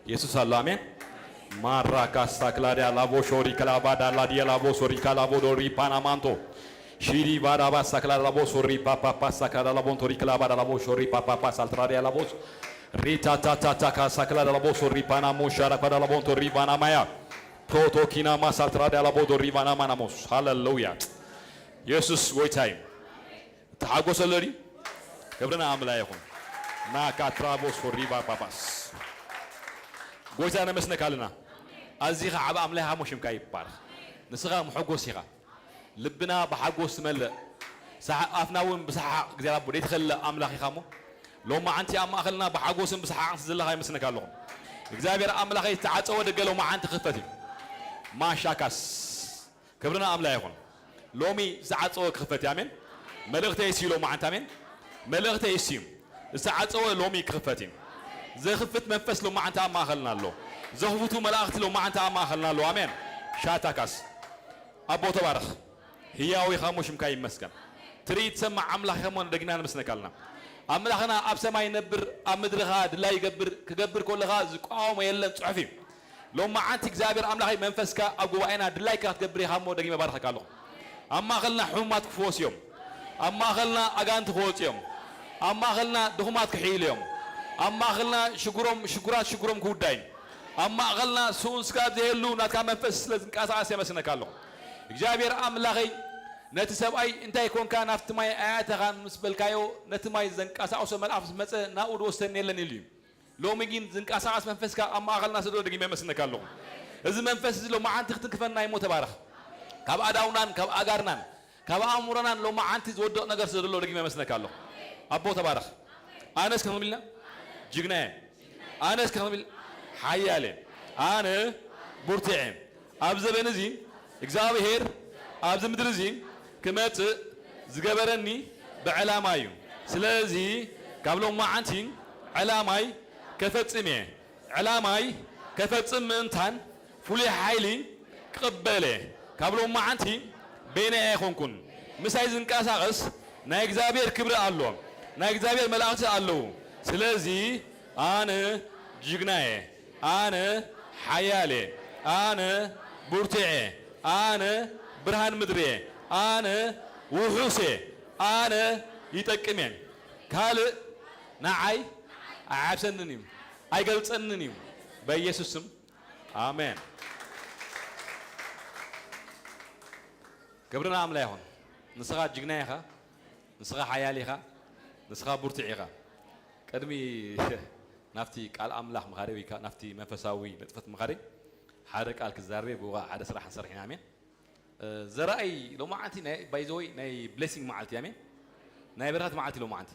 የሱስ ኣሎ። ኣሜን። ማራካ ሳክላዳ ላቦ ሾሪ ከላባዳ ላዲያ ላቦ ሶሪ ካላቦ ዶሪ ፓናማንቶ ሺሪ ባዳባ ሳክላዳ ላቦ ሶሪ ፓፓፓ ሳክላዳ ላቦ ቶሪ ከላባዳ ላቦ ሾሪ ፓፓፓ ሳልትራዲያ ላቦስ ሪታታታታካ ሳክላዳ ላቦ ሶሪ ፓናሞ ሻራኳዳ ላቦ ቶሪ ባናማያ ፕሮቶኪናማ ሳልትራዲያ ላቦ ዶሪ ባናማናሞስ። ሃሌሉያ። የሱስ ጎይታ እዩ። ተሓጎሰ ኣሎ ድዩ? ክብርና ኣምላኽ ይኹን። ናካ ትራቦስ ፎሪባ ፓፓስ። ጎይታ ነመስነካ ኣለና። ኣዚኻ ዓብ ኣምላኽ ኢኻ እሞ ሽምካ ይባረኽ። ንስኻ መሐጎስ ኢኻ። ልብና ብሓጎስ ትመልእ። ሰሓ-፣ ኣፍና እውን ብሰሓቕ እግዚኣብሔር ኣቦ ዘይትኸልእ ኣምላኽ ኢኻ እሞ ሎማዓንቲ ኣብ ማእኸልና ብሓጎስን ብሰሓቕን ዘለኻ ይመስነካ ኣለኹ። እግዚኣብሔር ኣምላኸይ ዝተዓጸወ ደገ ሎማዓንቲ ክኽፈት እዩ። ማሻካስ። ክብርና ኣምላኽ ይኹን። ሎሚ ዝዓጸወ ክኽፈት እዩ። ኣሜን። መልእኽተይ እስዩ ሎማዓንቲ። ኣሜን። መልእኽተይ እስዩ። ዝተዓጸወ ሎሚ ክኽፈት እዩ። ዘኽፍት መንፈስ ሎማዓንቲ ኣብ ማእኸልና ኣሎ። ዘኽፍቱ መላእኽቲ ሎማዓንቲ ኣብ ማእኸልና ኣሎ። ኣሜን። ሻታካስ። ኣቦ ተባረኽ። ህያው ኢኻ እሞ ሽምካ ይመስገን። ትርኢ ትሰምዕ ኣምላኽ ኢኻ እሞ ደግና ነመስነካ ኣለና። ኣምላኽና ኣብ ሰማይ ይነብር፣ ኣብ ምድሪ ኸኣ ድላይ ይገብር፣ ክገብር ከሎ ኸኣ ዝቃወሞ የለን ጽሑፍ እዩ። ሎማዓንቲ እግዚኣብሔር ኣምላኸይ መንፈስካ ኣብ ጉባኤና ድላይካ ክትገብር ኢኻ እሞ ደጊመ ባርኸካ ኣለኹ። ኣብ ማእኸልና ሕሙማት ክፍወሱ እዮም። ኣብ ማእኸልና ኣጋንንቲ ክወፁ እዮም። ኣብ ማእኸልና ድኹማት ክሕይሉ እዮም። ኣብ ማእኸልና ሽግሮም፣ ሽጉራት ሽግሮም ክውዳይን። ኣብ ማእኸልና ስኡን ስጋብ ዘይህሉ ናትካ መንፈስ ስለ ዝንቀሳቐስ የመስነካ ኣለኹ። እግዚኣብሔር ኣምላኸይ ነቲ ሰብኣይ እንታይ ኮንካ ናብቲ ማይ ኣያተኻን ምስ በልካዮ ነቲ ማይ ዘንቀሳቕሶ መልኣኽ ምስ መጸ ናብኡ ዝወስደኒ የለን ኢሉ እዩ። ሎሚ ግን ዝንቀሳቐስ መንፈስካ ኣብ ማእኸልና ስለ ዘሎ ደጊመ የመስግነካ ኣለኹ። እዚ መንፈስ እዚ ሎማዓንቲ ክትንክፈና እሞ ተባረኽ። ካብ ኣእዳውናን ካብ ኣእጋርናን ካብ ኣእምሮናን ሎማዓንቲ ዝወድቕ ነገር ስለ ዘሎ ደጊመ የመስግነካ ኣለኹ። ኣቦ ተባረኽ። ኣነስ ከመይ ኢልና ጅግናየ፣ ኣነስ ከመይ ኢል ሓያለ፣ ኣነ ብርቱዐ። ኣብ ዘበን እዚ እግዚኣብሔር ኣብዚ ምድሪ እዚ ክመጽእ ዝገበረኒ ብዕላማ እዩ። ስለዚ ካብ ሎማዓንቲ ዕላማይ ከፈጽም እየ። ዕላማይ ከፈጽም ምእንታን ፍሉይ ሓይሊ ክቕበል እየ። ካብ ሎማዓንቲ በይነይ ኣይኮንኩን። ምሳይ ዝንቀሳቐስ ናይ እግዚኣብሔር ክብሪ ኣሎ። ናይ እግዚኣብሔር መላእኽቲ ኣለዉ። ስለዚ ኣነ ጅግና እየ። ኣነ ሓያል እየ። ኣነ ብርቱዕ እየ። ኣነ ብርሃን ምድሪ እየ። ኣነ ውሑስ እየ። ኣነ ይጠቅም እየ። ካልእ ንዓይ ኣይዓብሰንን እዩ፣ ኣይገልጸንን እዩ። በኢየሱስ ስም ኣሜን። ክብሪ ንኣምላኽ ይኹን። ንስኻ ጅግና ኢኻ፣ ንስኻ ሓያል ኢኻ፣ ንስኻ ብርቱዕ ኢኻ። ቅድሚ ናብቲ ቃል ኣምላኽ ምኻደይ ወይ ከኣ ናብቲ መንፈሳዊ ንጥፈት ምኻደይ ሓደ ቃል ክዛረብ፣ ብኡ ከኣ ሓደ ስራሕ ንሰርሕ ኢና። ኣሜን። እ፣ ዘራእይ ሎማዓንቲ ናይ፣ by the way፣ ናይ ብሌሲንግ መዓልቲ፣ ኣሜን። ናይ በረኸት መዓልቲ ሎማዓንቲ።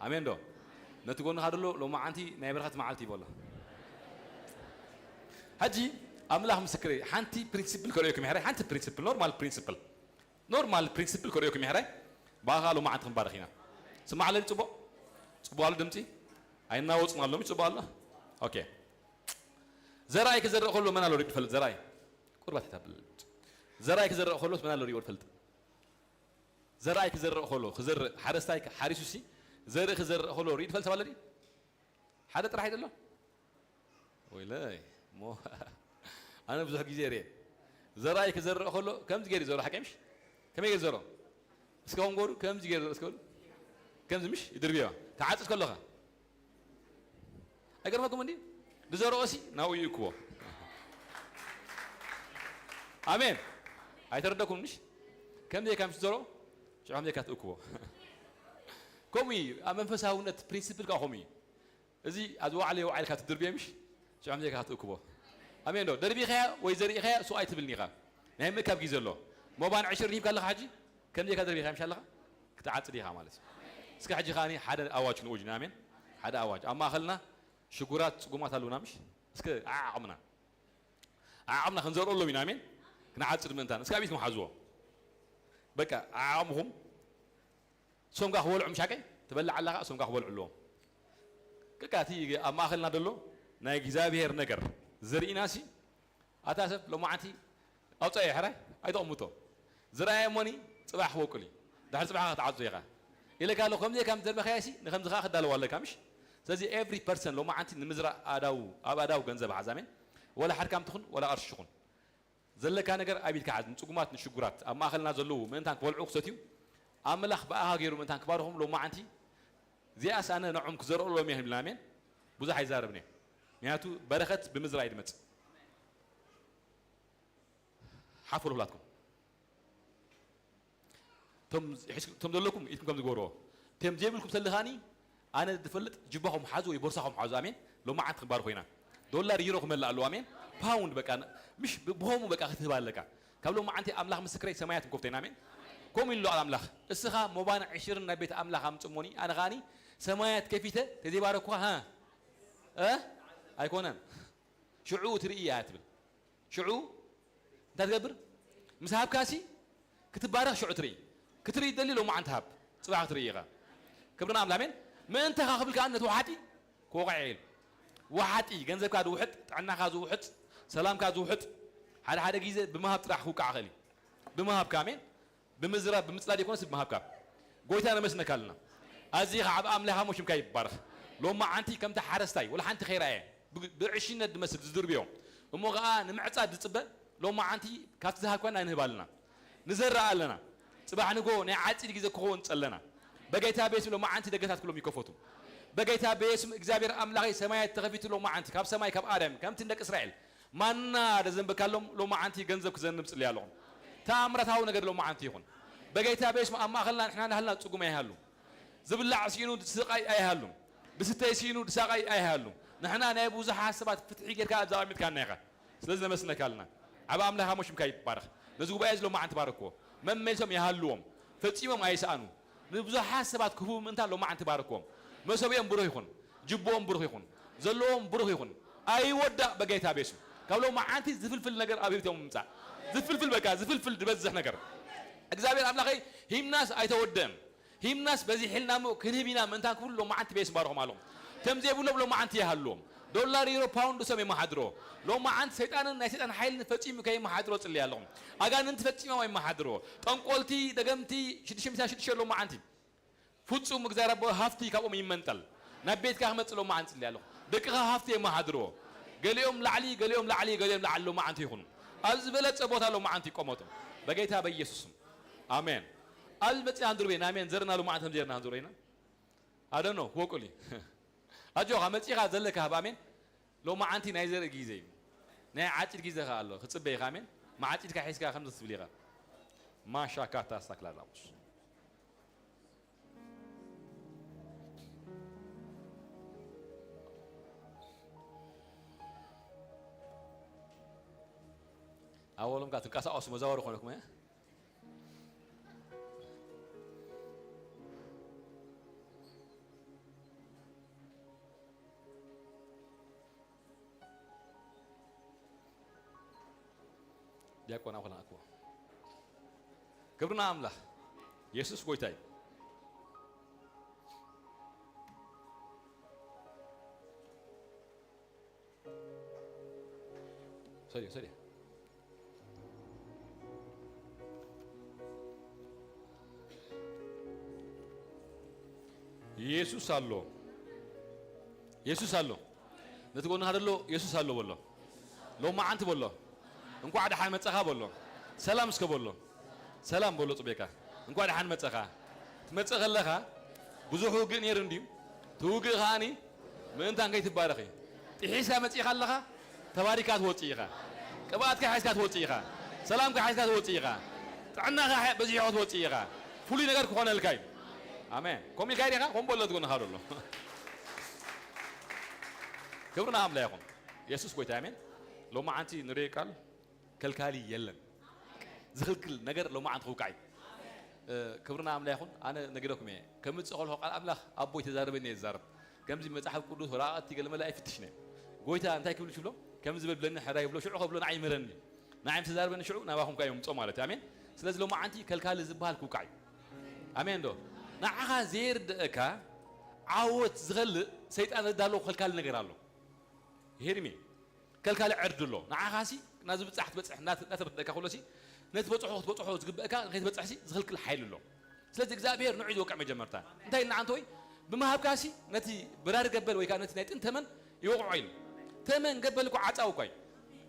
ኣሜን ዶ? ነቲ ጎንኻ ደሎ ሎማዓንቲ ናይ በረኸት መዓልቲ ይበሎ። ሕጂ ኣምላኽ ምስክረይ፣ ሓንቲ ፕሪንሲፕል ከርእየኩም ይሕራይ፣ ሓንቲ ፕሪንሲፕል፣ ኖርማል ፕሪንሲፕል፣ ኖርማል ፕሪንሲፕል ከርእየኩም ይሕራይ። ብኣኻ ሎማዓንቲ ክንባረኽ ኢና። ስማዕ ኣለኒ ጽቡቕ? ጽቡቕ ኣሎ ድምጺ? ኣይናወጽን ኣሎ፣ ጽቡቕ ኣሎ? ኦኬ። ዘራእይ ክዘርእ ከሎ መን ኣሎ ሪኡ ትፈልጥ? ዘራእይ ቁርባት ይታብል። ዘራእይ ክዘርእ ከሎስ መን ኣሎ ሪኡ ትፈልጥ? ዘራእይ ክዘርእ ከሎ፣ ክዘርእ፣ ሓረስታይ ሓሪሱ ሲ፣ ዘርኢ ክዘርእ ከሎ ሪኡ ትፈልጥ ሰብ ኣሎ ድዩ? ሓደ ጥራሕ እዩ ዘሎ? ወይለይ፣ እሞ ኣነ ብዙሕ ግዜ ርኤ። ዘራእይ ክዘርእ ከሎ ከምዚ ገይሩ ይዘርኦ፣ ሓቀይ ምሽ? ከመይ ገይሩ ይዘርኦ? እስከ ከምጎሩ ከምዚ ገይሩ ይዘርኦ፣ እስከ በሉ። ከምዚ ምሽ? ይድርብዮ። ክዓጽድ ከሎ ኸ? ኣይገርመኩም እንዲ? ዝዘርኦ ሲ ናብኡ ይእክቦ። ኣሜን። ኣይተረደኩም ምሽ? ከምዚ ኢልካ ምሽ ትዘርኦ፣ ሽዑ ከምዚ ኢልካ ትእክቦ። ከምኡ እዩ። ኣብ መንፈሳውነት ፕሪንሲፕል ከኣ ከምኡ እዩ። እዚ ኣብዚ ዋዕለ የውዓልካ ትድርብዮ ምሽ? ሽዑ ከምዚ ኢልካ ትእክቦ። ኣሜን ዶ? ደርቢኻያ ወይ ዘሪእኻያ ስቕ ኣይትብልን ኢኻ። ናይ ምእካብ ግዜ ኣሎ። ሞባን ዕሽርን ሂብካ ኣለኻ ሕጂ? ከምዚ ኢልካ ደርቢኻያ ምሽ ኣለኻ? ክትዓጽድ ኢኻ ማለት እዩ። እስከ ሕጂ ከኣ ሓደ ኣዋጅ ክንእውጅ ኢና። ኣሜን። ሓደ ኣዋጅ። ኣብ ማእኸልና ሽጉራት፣ ጽጉማት ኣለዉና ምሽ? እስከ ዓዓቕምና። ዓዓቕምና ክንዘርኦሎም ኢና። ኣሜን። ክንዓጽድ ምእንታን። እስከ ኣብ ኢድኩም ሓዝዎ። በቃ ዓዓቕምኹም ሶምጋ ክበልዑ ምሽ ሓቀይ? ትበልዕ ኣለኻ፣ ሶምጋ ክበልዑ ኣለዎም። በቃ እቲ ኣብ ማእኸልና ዘሎ ናይ እግዚኣብሔር ነገር ዘርኢና ሲ፣ ኣታ ሰብ ሎማዓንቲ ኣውጻዮ ሕራይ ኣይተቐምጦ። ዝረኣየ እሞኒ ጽባሕ ክበቁል እዩ። ድሕሪ ጽባሕ ክትዓጹ ኢኻ። ኢለካ ኣሎ፣ ከምዚ ኢልካ ምስ ዘርበኻዮ ሲ፣ ንከምዚ ከኣ ክዳለዋ ኣለካ ምሽ? ስለዚ every person ሎማዓንቲ ንምዝራእ ኣዳው ኣብ ኣዳው ገንዘብ ሓዝ። ኣሜን። ወላ ሓድካም ትኹን ወላ ቅርሺ ይኹን ዘለካ ነገር ኣብ ኢድካ ሓዝ። ንጽጉማት ንሽጉራት ኣብ ማእኸልና ዘለዉ ምእንታን ክበልዑ ክሰትዩ ኣምላኽ ብኣኻ ገይሩ ምእንታን ክባርኾም ሎማዓንቲ እዚኣስ ኣነ ንዖም ክዘርኦ ሎም እየ ንብልና። ኣሜን። ብዙሕ ኣይዛረብን እየ። ምክንያቱ በረኸት ብምዝራእ እዩ ዝመጽእ። ሓፍ በሉ ኩላትኩም። እቶም ሒዝኩም እቶም ዘለኩም ኢድኩም ከም ዝግበርዎ እቶም ዘይብልኩም ሰሊ ከዓኒ ኣነ ዝፈልጥ ጅባኹም ሓዙ ወይ ቦርሳኹም ሓዙ። ኣሜን። ሎማዓንቲ ክንባር ኮይና ዶላር ዩሮ ክመልእ ኣለዎ። ኣሜን። ፓውንድ በቃ ምሽ ብሆሙ በቃ ክትህብ ኣለካ። ካብ ሎማዓንቲ ኣምላኽ ምስክረይ ሰማያት ንከፍቶ ኢና። ኣሜን። ከምኡ ኢሉ ኣምላኽ እስኻ ሞባን ዕሽርን ናብ ቤት ኣምላኽ ኣምጽሞኒ ኣነ ከዓኒ ሰማያት ከፊተ ተዘይባረኩኻ ሃ እ ኣይኮነን ሽዑ ትርኢ እያ ትብል። ሽዑ እንታይ ትገብር? ምስ ሃብካሲ ክትባረኽ ሽዑ ትርኢ። ክትርኢ ትደሊ ሎማዓንቲ ሃብ ጽባሕ ክትርኢ ኢኻ። ክብሪ ንኣምላኽ። ኣሜን። ምእንተኻ ክብል ከኣ ነቲ ወሓጢ ክወቕዐ ኢሉ። ወሓጢ ገንዘብካ ዝውሕጥ፣ ጥዕናኻ ዝውሕጥ፣ ሰላምካ ዝውሕጥ ሓደ ሓደ ግዜ ብምሃብ ጥራሕ ክውቃዕ ይኽእል እዩ። ብምሃብካ። ኣሜን። ብምዝራብ ብምጽላል ይኮነስ ብምሃብካ ጎይታ ነመስነካ ኣለና። ኣዚኻ ዓብ ኣምላኽ ኣሞ ሽምካ ይባረኽ። ሎማዓንቲ ከምቲ ሓረስታይ ወላ ሓንቲ ከይረኣየ ብ- ብዕሽነት ዝመስል ዝድርብዮ እሞ ኸዓ ንምዕጻድ ዝጽበ ሎማዓንቲ ካብቲ ዝሃብካና ንህብ ኣለና። ንዘርእ ኣለና። ጽባሕ ንጎ ናይ ዓጺድ ግዜ ክኸውን ጸለና። በጌታ በየሱም ሎማዓንቲ ደገታት ኩሎም ይከፈቱ። በጌታ በየሱም እግዚኣብሔር ኣምላኸይ ሰማያት ተኸፊቱ ሎማዓንቲ ካብ ሰማይ ካብ ኣርያም ከምቲ ንደቂ እስራኤል ማና ደዘንበካሎም ሎማዓንቲ ገንዘብ ክዘንብ ጽልያ ኣለኹም። ተኣምራታዊ ነገር ሎማዓንቲ ይኹን። በጌታ በየሱም ኣብ ማእኸልና ንሕና ናህልና ጽጉም ኣይሃሉ። ዝብላዕ ሲኢኑ ዝስቃይ ኣይሃሉ። ዝስተይ ሲኢኑ ዝሳቃይ ኣይሃሉ። ንሕና ናይ ብዙሓት ሰባት ፍትሒ ጌርካ ኣብዚ ኣቐሚጥካና ኢኻ። ስለዚ ነመስነካ ኣለና። ዓብ ኣምላኽ ኣሞ ሽምካ ይባረኽ። ነዚ ጉባኤ እዚ ሎማዓንቲ ባረክዎ። መመልሶም ይሃልዎም። ፈጺሞም ኣይስኣኑ። ንብዙሓት ሰባት ክህቡ ምእንታን ሎማዓንቲ ባረክዎም። መሰቢኦም ብሩህ ይኹን። ጅቦኦም ብሩህ ይኹን። ዘለዎም ብሩህ ይኹን። ኣይወዳእ በጌታ ቤሱ። ካብ ሎማዓንቲ ዝፍልፍል ነገር ኣብ ህይወቶም ምምጻእ። ዝፍልፍል በቃ ዝፍልፍል ዝበዝሕ ነገር። እግዚኣብሔር ኣምላኸይ ሂምናስ ኣይተወደን። ሂምናስ በዚሕልና እሞ ክንህብ ኢና ምእንታን ክብሉ ሎማዓንቲ ቤስ ባርኾም ኣለኹም። ተም ዘይብሎም ሎማዓንቲ ይሃልዎም። ዶላር ዩሮ ፓውንድ እሶም የመሓድሮ። ሎማዓንቲ ሰይጣንን ናይ ሰይጣን ሓይልን ፈጺሙ ከይመሓድሮ ጽልይ ኣለኹም። ኣጋንንቲ ፈጺሞም ኣይመሓድሮ። ጠንቆልቲ ደገምቲ ሽዱሽተ ሚእቲ ሽዱሽተ ሎማዓንቲ ፍጹም እግዚኣብሔር ኣቦ ሃፍቲ ካብኦም ይመንጠል። ናብ ቤትካ ክመጽእ ሎማዓንቲ ጽልይ ኣለኹ። ደቅኻ ሃፍቲ የመሓድርዎ። ገሊኦም ላዕሊ ገሊኦም ላዕሊ ገሊኦም ላዕሊ ሎማዓንቲ ይኹኑ። ኣብ ዝበለጸ ቦታ ሎማዓንቲ ይቀመጡ። በጌታ በኢየሱስም ኣሜን። ኣብዚ መጺና ንድርበ ኢና ኣሜን። ዘርና ሎማዓንቲ ከም ዘርና ንድርበ ኢና። ኣደኖ ክወቁል እዩ። ኣጆኻ መጺኻ ዘለካ ሃብ ኣሜን። ሎማዓንቲ ናይ ዘርኢ ግዜ እዩ። ናይ ዓጺድ ግዜ ከኣ ኣሎ። ክጽበ ኢኻ ኣሜን። መዓጺድካ ሒዝካ ከምዚ ክትብል ኢኻ። ማሻካታ ሳክላላሙስ ኣወሎም ጋር ትንቀሳቀሱ መዛወሪ ኾነኩም እ ዲያቆን ኣኹላ ኣክቦ ክብርና ኣምላኽ የሱስ ጎይታ እዩ። ሰድዮ ሰድዮ የሱስ ኣሎ። የሱስ ኣሎ። ነቲ ጎንኻ ዘሎ የሱስ ኣሎ በሎ። ሎማዓንቲ በሎ። እንኳዕ ደሓን መጻኻ በሎ። ሰላም እስከ በሎ። ሰላም በሎ ጽቤካ። እንኳዕ ደሓን መጻኻ። ትመጽእ ከለኻ ብዙሕ ውግእ ነይሩ እንድዩ። እቲ ውግእ ከዓኒ ምእንታን ከይትባረኽ እዩ። ጥሒስካ መጺእኻ ኣለኻ፣ ተባሪካ ትወጽእ ኢኻ። ቅብኣትካ ሒዝካ ትወጽእ ኢኻ። ሰላምካ ሒዝካ ትወጽእ ኢኻ። ጥዕናኻ በዚሕካ ትወጽእ ኢኻ። ፍሉይ ነገር ክኾነልካ እዩ። ኣሜን። ከምኡ ኢልካ ዲኻ? ከም በሎ ትጎንኻ ዘሎ። ክብሪ ንኣምላኽ ይኹን። የሱስ ጎይታ ኣሜን። ሎማዓንቲ ንሪኦ ቃል ከልካሊ የለን። ዝኽልክል ነገር ሎማዓንቲ ክውቃዕ እዩ። እ፣ ክብሪ ንኣምላኽ ይኹን። ኣነ ነጊረኩም እየ። ከምጽእ ከለኹ ቃል ኣምላኽ ኣቦይ ተዛረበኒ እየ ዝዛረብ። ከምዚ መጽሓፍ ቅዱስ ወረቓቕቲ ገለ መለ ኣይፍትሽን እየ። ጎይታ እንታይ ክብል ይብሎ? ከምዚ በል ብለኒ ሕራይ ይብሎ፣ ሽዑ ከብሎ ንዓይ ይምህረኒ። ንዓይ ምስ ተዛረበኒ ሽዑ ናባኹም ከኣ የምጽኦ ማለት እዩ። ኣሜን። ስለዚ ሎማዓንቲ ከልካሊ ዝበሃል ክውቃዕ እዩ። ኣሜን ዶ? ንዓኻ ዘይርድኣካ ዓወት ዝኸልእ ሰይጣን ዘዳለዎ ከልካሊ ነገር ኣሎ። ይሄድሚ ከልካሊ ዕርዲ ኣሎ። ንዓኻሲ ናዚ ብጻሕ ትበጽሕ እናተ-፣ እናተበደካ ከሎሲ ነቲ በጽሖ ክትበጽሖ ዝግበእካ ንኸይትበጽሕሲ ዝኽልክል ሓይሊ ኣሎ። ስለዚ እግዚኣብሔር ንዑ ዝወቅዕ መጀመርታ። እንታይ ኢልና ኣንተ ወይ? ብምሃብካሲ ነቲ ብራሪ ገበል ወይ ከዓ ነቲ ናይ ጥንቲ ተመን ይወቕዖ ኢሉ። ተመን ገበል እኮ ዓፃው እኳ እዩ።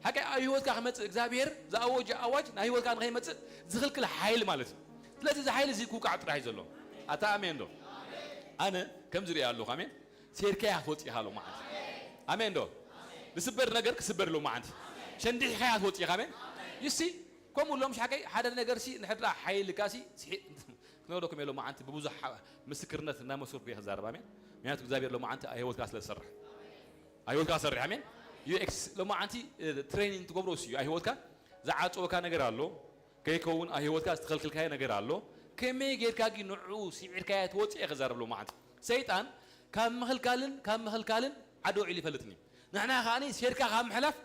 ሓቀይ ኣብ ህይወትካ ክመፅእ እግዚኣብሔር ዝኣወጀ ኣዋጅ ናይ ህይወትካ ንኸይመፅእ ዝኽልክል ሓይሊ ማለት እዩ። ስለዚ እዚ ሓይሊ እዚ ክውቃዕ ጥራሕ እዩ ዘሎ። ኣታ ኣሜን ዶ? ኣነ ከምዚ ሪኣ ኣለኹ። ኣሜን። ሴርካያ ክትወፅእ ኢኻ ሎማዓንቲ። ኣሜን ዶ? ዝስበር ነገር ክስበር ሎማዓንቲ። ሸንዲሕካያ ክትወፅእ ኢኻ። ኣሜን። ይሲ ከምኡ ሎም ሓቀይ ሓደ ነገር ሲ ንሕድራ ሓይልካ ሲ ስሒ- ክነግረኩም እየ ሎማዓንቲ ብብዙሕ ሓ- ምስክርነት እናመሰልኩ እየ ክዛረብ። ኣሜን። ምክንያቱ እግዚኣብሔር ሎማዓንቲ ኣብ ህይወትካ ስለ ዝሰርሕ፣ ኣብ ህይወትካ ክሰርሕ። ኣሜን። ዩ ኤክስ ሎማዓንቲ ትሬኒንግ ትገብሮ ሲ እዩ ኣብ ህይወትካ ዝዓፀወካ ነገር ኣሎ። ከይከውን ኣብ ህይወትካ ዝተኸልክልካዮ ነገር ኣሎ። ከመይ ጌርካ ግን ንዕኡ ስዒርካዮ ትወፅእ እየ ክዛረብ ሎማዓንቲ። ሰይጣን ካብ ምኽልካልን ካብ ምኽልካልን ዓዲ ውዒሉ ይፈልጥኒ። ንሕና ከዓኒ ሴርካ ካብ ምሕላፍ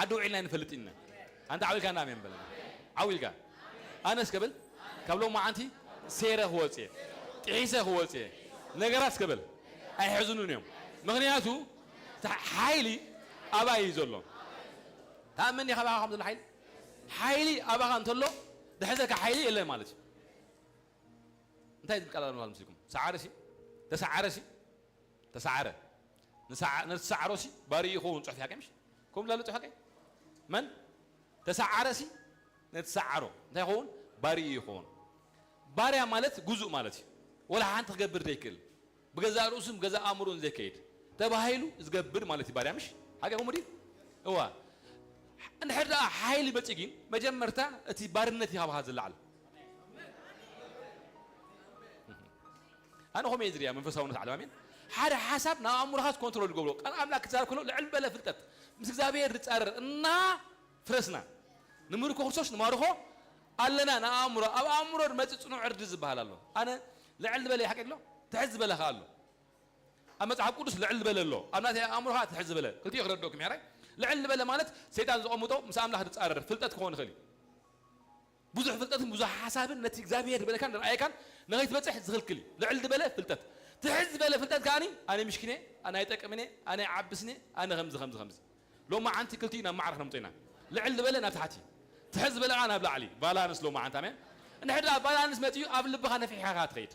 ዓዲ ውዒልና ኣይንፈልጥ ኢና። ኣንታ ዓው ኢልካ እና ኣሜን በለና። ዓው ኢልካ። ኣነስ ከብል ካብ ሎማዓንቲ ሴረ ክወፅእ እየ፣ ጥሒሰ ክወፅእ እየ። ነገራት ከብል ኣይሕዝኑን እዮም። ምኽንያቱ እታ ሓይሊ ኣባይ እዩ ዘሎ። ተኣምን ዲኻ ኣባኻ ከም ዘሎ ሓይሊ? ሓይሊ ኣባኻ እንተሎ ድሕዘካ ሓይሊ የለን ማለት እዩ። እንታይ ዝብል ቃል ኣሎ መሲልኩም? ሰዓረ ሲ ተሰዓረ ሲ ተሰዓረ ንሰዓ- ነቲ ሰዓሮ ሲ ባርኡ ይኸውን ጽሑፍ ያቀምሽ ከም ላሉ ጽሑፍ ያቀም መን ተሰዓረ ሲ ነቲ ሰዓሮ እንታይ ይኸውን? ባርኡ ይኸውን። ባርያ ማለት ጉዙእ ማለት እዩ። ወላ ሓንቲ ክገብር ዘይክእል ብገዛእ ርእሱን ብገዛእ ኣእምሮን ዘይከይድ ተባሂሉ ዝገብር ማለት እዩ ባርያ። ምሽ ሓቂ ከምኡ ድዩ? እዋ እንድሕር ደኣ ሓይሊ መጺኡ ግን መጀመርታ እቲ ባርነት እዩ ካባኻ ዝለዓል። ኣነ ኸምኡ እየ ዝሪኣ መንፈሳውነት ዓለም። ኣሜን። ሓደ ሓሳብ ናብ ኣእምሮኻ ኮንትሮል ዝገብሮ ቃል ኣምላክ ክዛረብ ከሎ ልዕል በለ ፍልጠት ምስ እግዚኣብሔር ዝጻረር እና ፍረስና ንምርኮ ክርስቶስ ንማርኾ ኣለና። ንኣእምሮ ኣብ ኣእምሮ ዝመጽእ ጽኑዕ ዕርዲ ዝበሃል ኣሎ። ኣነ ልዕል ዝበለ ይሓቂ ኣሎ ትሕት ዝበለ ኸኣ ኣሎ። ኣብ መጽሓፍ ቅዱስ ልዕል ዝበለ ኣሎ፣ ኣብ ናተይ ኣእምሮ ኸኣ ትሕት ዝበለ። ክልቲኡ ክረድኦኩም እየ። ልዕል ዝበለ ማለት ሰይጣን ዘቐምጦ ምስ ኣምላኽ ዝጻረር ፍልጠት ክኸውን ይኽእል እዩ። ብዙሕ ፍልጠትን ብዙሕ ሓሳብን ነቲ እግዚኣብሔር ዝበለካን ዝረኣየካን ንኸይትበጽሕ ዝኽልክል እዩ። ልዕል ዝበለ ፍልጠት። ትሕት ዝበለ ፍልጠት ከኣኒ ኣነ ምሽኪን እየ፣ ኣነ ኣይጠቅምን እየ፣ ኣነ ይዓብስን እየ፣ ኣነ ከምዚ ከምዚ ከምዚ። ሎማዓንቲ ክልቲኡ ናብ ማዕረ ክነምጾ ኢና። ልዕል ዝበለ ናብ ታሕቲ፣ ትሕት ዝበለ ከኣ ናብ ላዕሊ። ባላንስ ሎማዓንቲ። ኣሜን። እንድሕር ደኣ ባላንስ መጺኡ ኣብ ልብኻ ነፊሕኻ ትኸይድ።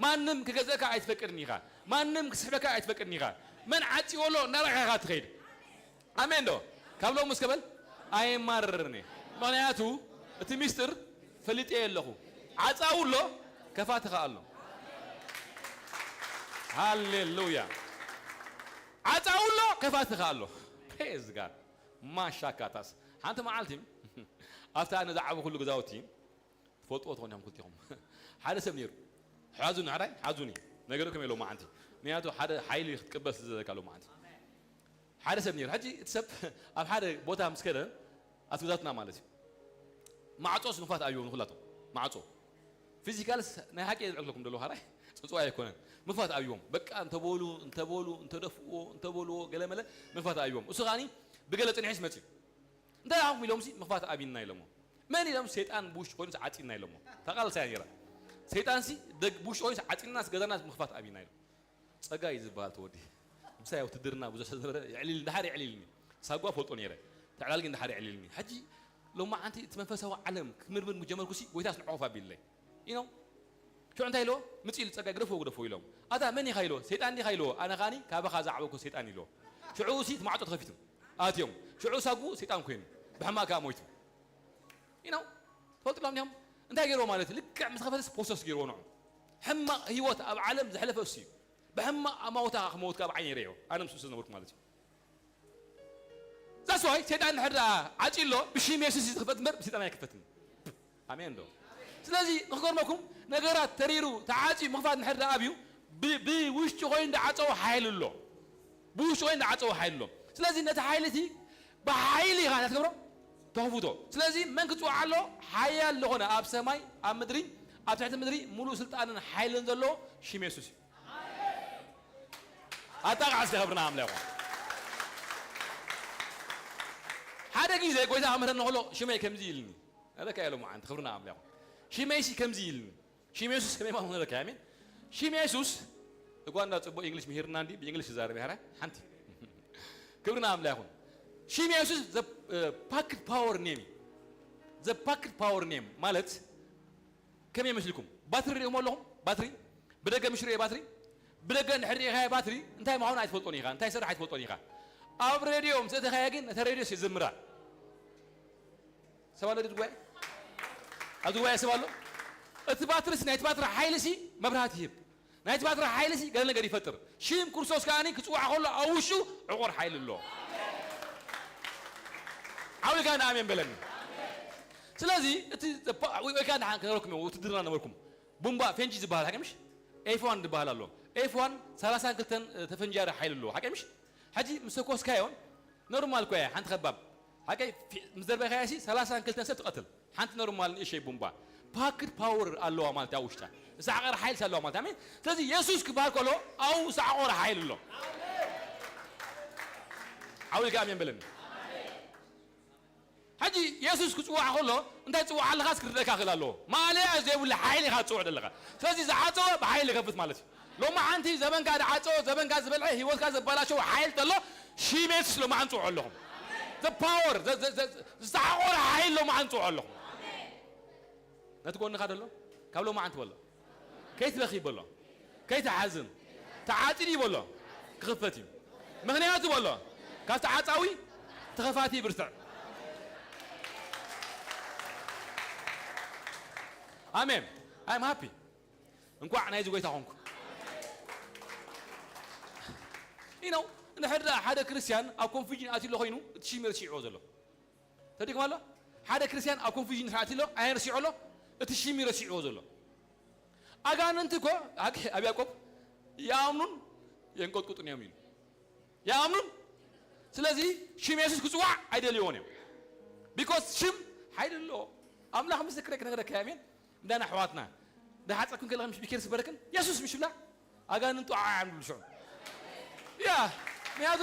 ማንም ክገዝእካ ኣይትፈቅድን ኢኻ። ማንም ክስሕበካ ኣይትፈቅድን ኢኻ። መን ዓጺዎ ኣሎ እናረኣኻ ኢኻ ትኸይድ። ኣሜን ዶ? ካብ ሎሚ እስከ በል ኣይማረርን እየ። ምኽንያቱ እቲ ሚስጥር ፈሊጠዮ ኣለኹ። ዓጻው ኣሎ፣ ከፋቲ ኸኣ ኣሎ። ሃሌሉያ። ዓጻው ኣሎ፣ ከፋቲ ኸኣ ኣሎ። ፕሬዝ ጋድ። ማሻካታስ ሓንቲ መዓልቲ ኣብታ ኣነ ዝዓበኹሉ ገዛውቲ ትፈልጥዎ ትኾኑ ኢኹም ክልቲኹም። ሓደ ሰብ ነይሩ። ሓዙኒ፣ ሕራይ ሓዙኒ። ነገረኩም እየ ሎማዓንቲ። ምክንያቱ ሓደ ሓይሊ ክትቅበል ስለ ዘለካ ሎማዓንቲ። ሓደ ሰብ ነይሩ። ሕጂ እቲ ሰብ ኣብ ሓደ ቦታ ምስ ከደ ኣብቲ ገዛትና ማለት እዩ። ማዕጾስ ምኽፋት ኣብይዎም ንኹላቶም። ማዕጾ። ፊዚካልስ ናይ ሓቂ እየ ዝዕልኩልኩም ዘለኹ፣ ሕራይ ጽንጽዋይ ኣይኮነን። ምኽፋት ኣብይዎም። በቃ እንተበሉ፣ እንተበሉ፣ እንተደፍእዎ፣ እንተበልዎ፣ ገለመለ ምኽፋት ኣብይዎም። እሱ ከኣኒ ብገለ ጽኒሕስ መጺኡ። እንታይ ኢኹም ኢሎምሲ ምኽፋት ኣብይና ኢሎሞ። መን ኢሎም? ሰይጣን ብውሽጢ ኮይኑስ ዓጺና ኢሎሞ። እታ ቃል እሳያ ነይራ። ሰይጣንሲ ደግ-፣ ብውሽጢ ኮይኑስ ዓጺናስ ገዛናስ ምኽፋት ኣብይና ኢሎም። ጸጋይ ዝበሃል ተወዲ። ምሳይ ውትድርና ብዙሕ ስለ ዝነበረ የዕሊል-፣ ድሓር የዕሊልኒ። ሳጓ ፈልጦ ነይረ። ተዕላል ግን ድሓር የዕሊልኒ። ሕጂ ሎማዓንቲ እቲ መንፈሳዊ ዓለም ክምርምር ምጀመርኩሲ ጎይታስ ንዕቑፍ ኣቢልለይ። ኢኖ ሽዑ እንታይ ኢልዎ? ምጽእ ኢሉ ጸጋይ ግደፍዎ ግደፍዎ ኢሎም። ኣታ መን ኢኻ ኢልዎ? ሰይጣን ዲኻ ኢልዎ? ኣነ ኸኣኒ ካባኻ ዝዓበኩ ሰይጣን ኢልዎ። ሽዑ ሲ እቲ ማዕጾ ተኸፊቱ። ኣትዮም። ሽዑ ሳጉ ሰይጣን ኮይኑ። ብሕማቕ ከኣ ሞይቱ። ኢኖ ትፈልጥሎም ዲኹም? እንታይ ገይርዎ ማለት እዩ? ልክዕ ምስ ኸፈተስ ፖሰስ ገይርዎ ንዑ። ሕማቕ ህይወት ኣብ ዓለም ዘሕለፈ እሱ እዩ። ብሕማቕ ኣማውታ ክመውት ካብ ዓይነ ይርእዮ። ኣነ ምስኡ ስለ ዝነበርኩ ማለት እዩ። ዛስ ዋይ ሰይጣን እንድሕር ደኣ ዓጺ ኣሎ ብሽም የሱስ እዩ ዝኽፈት እምበር ብሰይጣን ኣይክፈትን። ኣሜን ዶ? ስለዚ ንኽገርመኩም ነገራት ተሪሩ ተዓጺዩ ምኽፋት እንድሕር ደኣ ኣብዩ ብ-፣ ብውሽጢ ኮይኑ ዝዓጸዎ ሓይሊ ኣሎ። ብውሽጢ ኮይኑ ዝዓጸዎ ሓይሊ ኣሎ። ስለዚ ነቲ ሓይሊ እቲ ብሓይሊ ኢኻ እንታይ ትገብሮ? ተኽፍቶ። ስለዚ መን ክጽውዓ ኣሎ? ሓያል ዝኾነ ኣብ ሰማይ ኣብ ምድሪ ኣብ ትሕቲ ምድሪ ሙሉእ ስልጣንን ሓይልን ዘለዎ ሽም የሱስ እዩ። ኣጣቕዓ እስከ ክብርና ኣምላኽ ይኹን። ሓደ ግዜ ጎይታ ክምህረኒ ከሎ ሽመይ ከምዚ ኢልኒ። ኣለካ ኢሎም ዓንቲ ክብርና ኣምላኽ ይኹን። ሽመይሲ ከምዚ ኢልኒ። ሽም የሱስ ከመይ ማለት ኣለካ ኣሜን። ሽም የሱስ እኳ እንዳ ጽቡቕ እንግሊሽ ምሂርና እንዲ ብእንግሊሽ ዝዛረብ ያራ ሓንቲ ክብርና ኣምላኽ ይኹን። ሽም የሱስ the packed power name እዩ። The packed power name ማለት ከመይ መስልኩም? ባትሪ ሪእሞ ኣለኹም? ባትሪ ብደገ ምሽ ሪኦ ባትሪ ብደገ እንድሕር ርኢኻዮ ባትሪ እንታይ ምዃኑ ኣይትፈልጦን ኢኻ፣ እንታይ ይሰርሕ ኣይትፈልጦን ኢኻ። ኣብ ሬድዮ ምስ እተኻዮ ግን ነታ ሬድዮስ ይዝምራ። ሰብ ኣሎ ድዩ ጉባኤ? ኣብዚ ጉባኤ ሰብ ኣሎ? እቲ ባትሪስ፣ ናይቲ ባትሪ ሓይሊሲ መብራህቲ ይህብ። ናይቲ ባትሪ ሓይሊሲ ገለ ነገር ይፈጥር። ሽም ክርስቶስ ከኣ ክጽዋዕ ከሎ ኣብ ውሽጡ ዕቑር ሓይሊ ኣሎ። ዓው ኢልካ ንኣሜን በለኒ። ስለዚ እቲ ዘባ-፣ ወይ፣ ወይ ከኣ ንሓን ክነግረኩም እየ፣ ውትድርና ነበርኩም። ቡምባ ፌንጂ ዝበሃል ሓቂ ምሽ? ኤፍ ዋን ዝበሃል ኣሎ። ኤፍ ዋን ሰላሳን ክልተን ተፈንጃሪ ሓይሊ ኣለዎ። ሓቂ ምሽ? ሕጂ ምስ ተኮስካዮን ኖርማል እኮ እያ፣ ሓንቲ ከባብ። ሓቂ ፊ-፣ ምስ ደርበኻያ ሲ ሰላሳን ክልተን ሰብ ትቐትል። ሓንቲ ኖርማል ንእሸይ ቡምባ። ፓክድ ፓወር ኣለዋ ማለት ኣብ ውሽጣ። ዝዓቐረ ሓይልስ ኣለዋ ማለት። ኣሜን። ስለዚ የሱስ ክበሃል ከሎ ኣብኡ ዝዓቖረ ሓይሊ ኣሎ። ዓው ኢልካ ኣሜን በለኒ። ሕጂ የሱስ ክጽዋዕ ከሎ እንታይ ትጽውዕ ኣለኻስ ክርደካ ክእል ኣለዎ። ማእለያ ዘይብሉ ሓይሊ ኢኻ ትጽውዕ ዘለኻ። ስለዚ ዝዓጸወ ብሓይሊ ይኸፍት ማለት እዩ። ሎማዓንቲ ዘበንካ ዝዓጸወ፣ ዘበንካ ዝበልዐ፣ ህይወትካ ዘባላሸወ ሓይሊ ተሎ ሽም የሱስ ሎማዓንቲ ጽውዑ ኣለኹም። The power፣ ዘ-፣ ዘ-፣ ዘ-፣ ዝተዓቖረ ሓይሊ ሎማዓንቲ ጽውዑ ኣለኹም። ነቲ ጎንኻ ደሎ ካብ ሎማዓንቲ በሎ። ከይትበኺ በሎ። ከይትሓዝን። ተዓጺዱ እዩ በሎ። ክኽፈት እዩ። ምኽንያቱ በሎ። ካብቲ ዓጻዊ ተኸፋቲ ብርትዕ። ኣሜን። I'm happy። እንኳዕ ናይዚ ጎይታ ኾንኩ። You know፣ እንድሕር ደኣ ሓደ ክርስትያን ኣብ ኮንፊውዥን ኣትዩ ኣሎ ኮይኑ፣ እቲ ሽም እዩ ረሲዕዎ ዘሎ። ተዲኩም ኣሎ? ሓደ ክርስትያን ኣብ ኮንፊውዥን ኣትዩ ኣሎ፣ ኣየን ረሲዑ ኣሎ? እቲ ሽም እዩ ረሲዕዎ ዘሎ። ኣጋንንቲ እኮ፣ ኣብ፣ ኣብ ያዕቆብ፣ ይኣምኑን የንቀጥቅጡን እዮም ኢሉ። ይኣምኑን። ስለዚ ሽም የሱስ ክጽዋዕ ኣይደልይዎን እዮም። ቢኮዝ ሽም ሓይሊ ኣለዎ። ኣምላኽ ምስክረይ ክነግረካ እየ፣ ኣሜን። እንዳና ኣሕዋትና፣ እንዳሓጸብክን ከለኽን ምሽ ቢኬር ዝበለክን የሱስ ምሽ ብላ፣ ኣጋንንቱ ዓዓ እዮም ዝብሉ ሽዑ። ያ፣ ምክንያቱ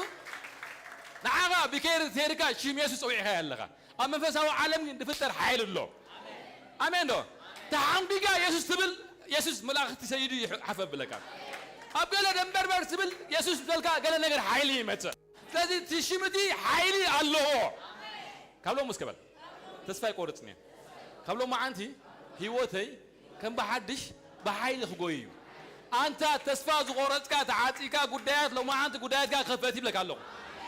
ንዓኻ ቢኬር ተይርካ ሽም የሱስ ጸዊዕካዮ ኣለኻ። ኣብ መንፈሳዊ ዓለም ግን ዝፍጠር ሓይሊ ኣሎ። ኣሜን ዶ? ተሓንጒጋ የሱስ ትብል፣ የሱስ መላእኽቲ ሰይዱ ይሕ-፣ ሓፍ ኣብለካ። ኣብ ገለ ደንበርበር ትብል፣ የሱስ ዝበልካ ገለ ነገር ሓይሊ ይመጽእ። ስለዚ እቲ ሽም እቲ ሓይሊ ኣለዎ። ካብ ሎም እስከ በል፣ ተስፋ ኣይቆርጽን እየ። ካብ ሎማዓንቲ ህይወተይ ከም ብሓድሽ ብሓይሊ ክጎይ እዩ። ኣንታ ተስፋ ዝቆረጽካ፣ ተዓጺካ ጉዳያት፣ ሎማዓንቲ ጉዳያትካ ክኸፈት ይብለካ ኣለኹ።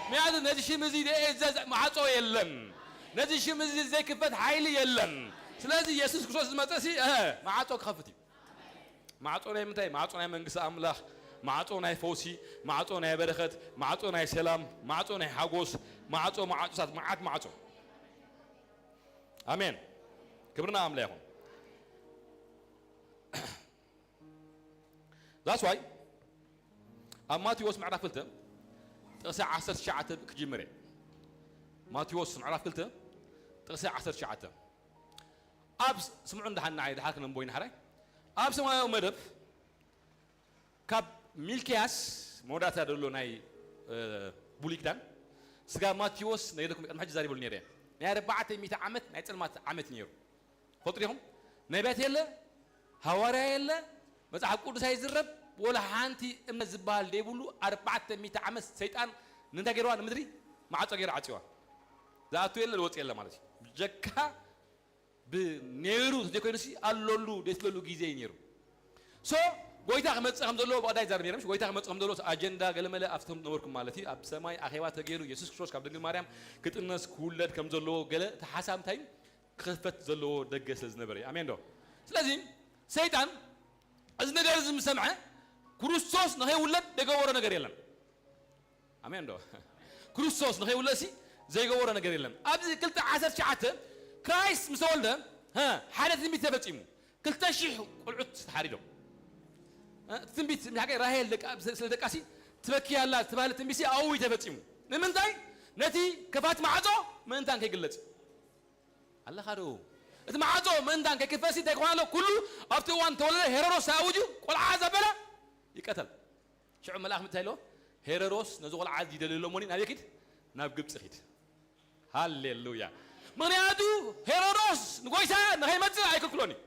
ምክንያቱ ነዚ ሽም እዚ ደኤ ዘ-፣ ማዕጾ የለን። ነዚ ሽም እዚ ዘይክፈት ሓይሊ የለን። ስለዚ የሱስ ክርስቶስ ዝመጸ ሲ፣ እ፣ ማዕጾ ክኸፍት እዩ። ማዕጾ ናይ ምንታይ? ማዕጾ ናይ መንግስቲ ኣምላኽ፣ ማዕጾ ናይ ፈውሲ፣ ማዕጾ ናይ በረኸት፣ ማዕጾ ናይ ሰላም፣ ማዕጾ ናይ ሓጎስ፣ ማዕጾ ማዕጾታት፣ መዓት ማዕጾ። ኣሜን። ክብርና ኣምላኽ ይኹን። That's why ኣብ ማቴዎስ ምዕራፍ ክልተ ጥቕሲ ዓሰርተ ትሽዓተ ክጅምር እየ። ማቴዎስ ምዕራፍ ክልተ ጥቕሲ ዓሰርተ ትሽዓተ። ኣብ ስ-፣ ስምዑ፣ እንዳሓን ንዓይ ድሓር ክነንቦ ኢና ሓራይ። ኣብ ሰማያዊ መደብ ካብ ሚልክያስ መወዳእታ ዘሎ ናይ፣ እ፣ ብሉይ ኪዳን ስጋብ ማቴዎስ ነይረኩም ቅድሚ ሕጂ ዛሪበሉ ነይረ። ናይ ኣርባዕተ ሚእቲ ዓመት ናይ ጸልማት ዓመት ነይሩ። ፈልጡ ዲኹም? ነቢያት የለ፣ ሃዋርያ የለ፣ መጽሓፍ ቅዱስ ኣይዝረብ፣ ወላ ሓንቲ እምነት ዝበሃል ዘይብሉ ኣርባዕተ ሚእቲ ዓመት ሰይጣን ንምንታይ ገይርዋ? ንምድሪ ማዕጾ ገይሩ ዓጽዋ። ዝኣቱ የለ፣ ዝወጽእ የለ ማለት እዩ። ብጀካ ብነይሩ ዘይኮይኑሲ ኣለሉ ደይትለሉ ግዜ እዩ ነይሩ። ሶ፣ ጎይታ ክመጽእ ከም ዘለዎ ብቐዳይ ዛረብ ነይረ፣ ምሽ? ጎይታ ክመጽእ ከም ዘለዎ ኣጀንዳ ገለመለ ኣብቶም ነበርኩም ማለት እዩ። ኣብ ሰማይ ኣኼባ ተገይሩ፣ የሱስ ክርስቶስ ካብ ድንግል ማርያም ክጥነስ ክውለድ ከም ዘለዎ ገለ እቲ ሓሳብ እንታይ እዩ? ክኸፈት ዘለዎ ደገ ስለ ዝነበረ እዩ። ኣሜን ዶ? ስለዚ ሰይጣን እዚ ነገር እዚ ምስ ሰምዐ ክርስቶስ ንኸይውለድ ደገበሮ ነገር የለን። ኣሜን ዶ? ክርስቶስ ንኸይውለድሲ ዘይገበሮ ነገር የለን። ኣብዚ ክልተ ዓሰርተ ትሽዓተ ክራይስት ምስ ተወልደ፣ ሀ፣ ሓደ ትንቢት ተፈጺሙ። ክልተ ሺሕ ቆልዑት ተሓሪዶም። እ፣ እቲ ትንቢት፣ ንሓቂ ራሄል ደቃ-፣ ስለ ደቃሲ ትበኪ ኣላ ዝተባህለ ትንቢትሲ ኣብኡ እዩ ተፈጺሙ። ንምንታይ? ነቲ ከፋቲ ማዕጾ ምእንታን ከይግለጽ። ኣለኻ ዶ? እቲ ማዕጾ ምእንታን ከይክፈትሲ እንታይ ክኾን ኣለዎ? ኩሉ ኣብቲ እዋን ተወለደ ሄሮዶስ ኣውጁ ቆልዓ ዘበለ ይቀተል። ሽዑ መልኣኽ እንታይ ኢልዎ? ሄሮዶስ ነዚ ቆልዓ እዚ ይደልዮ ኣሎ እሞኒ ናበይ ኪድ? ናብ ግብጺ ኪድ። ሃሌሉያ። ምኽንያቱ ሄሮዶስ ንጎይታ ንኸይመጽእ ኣይክልክሎን እዩ።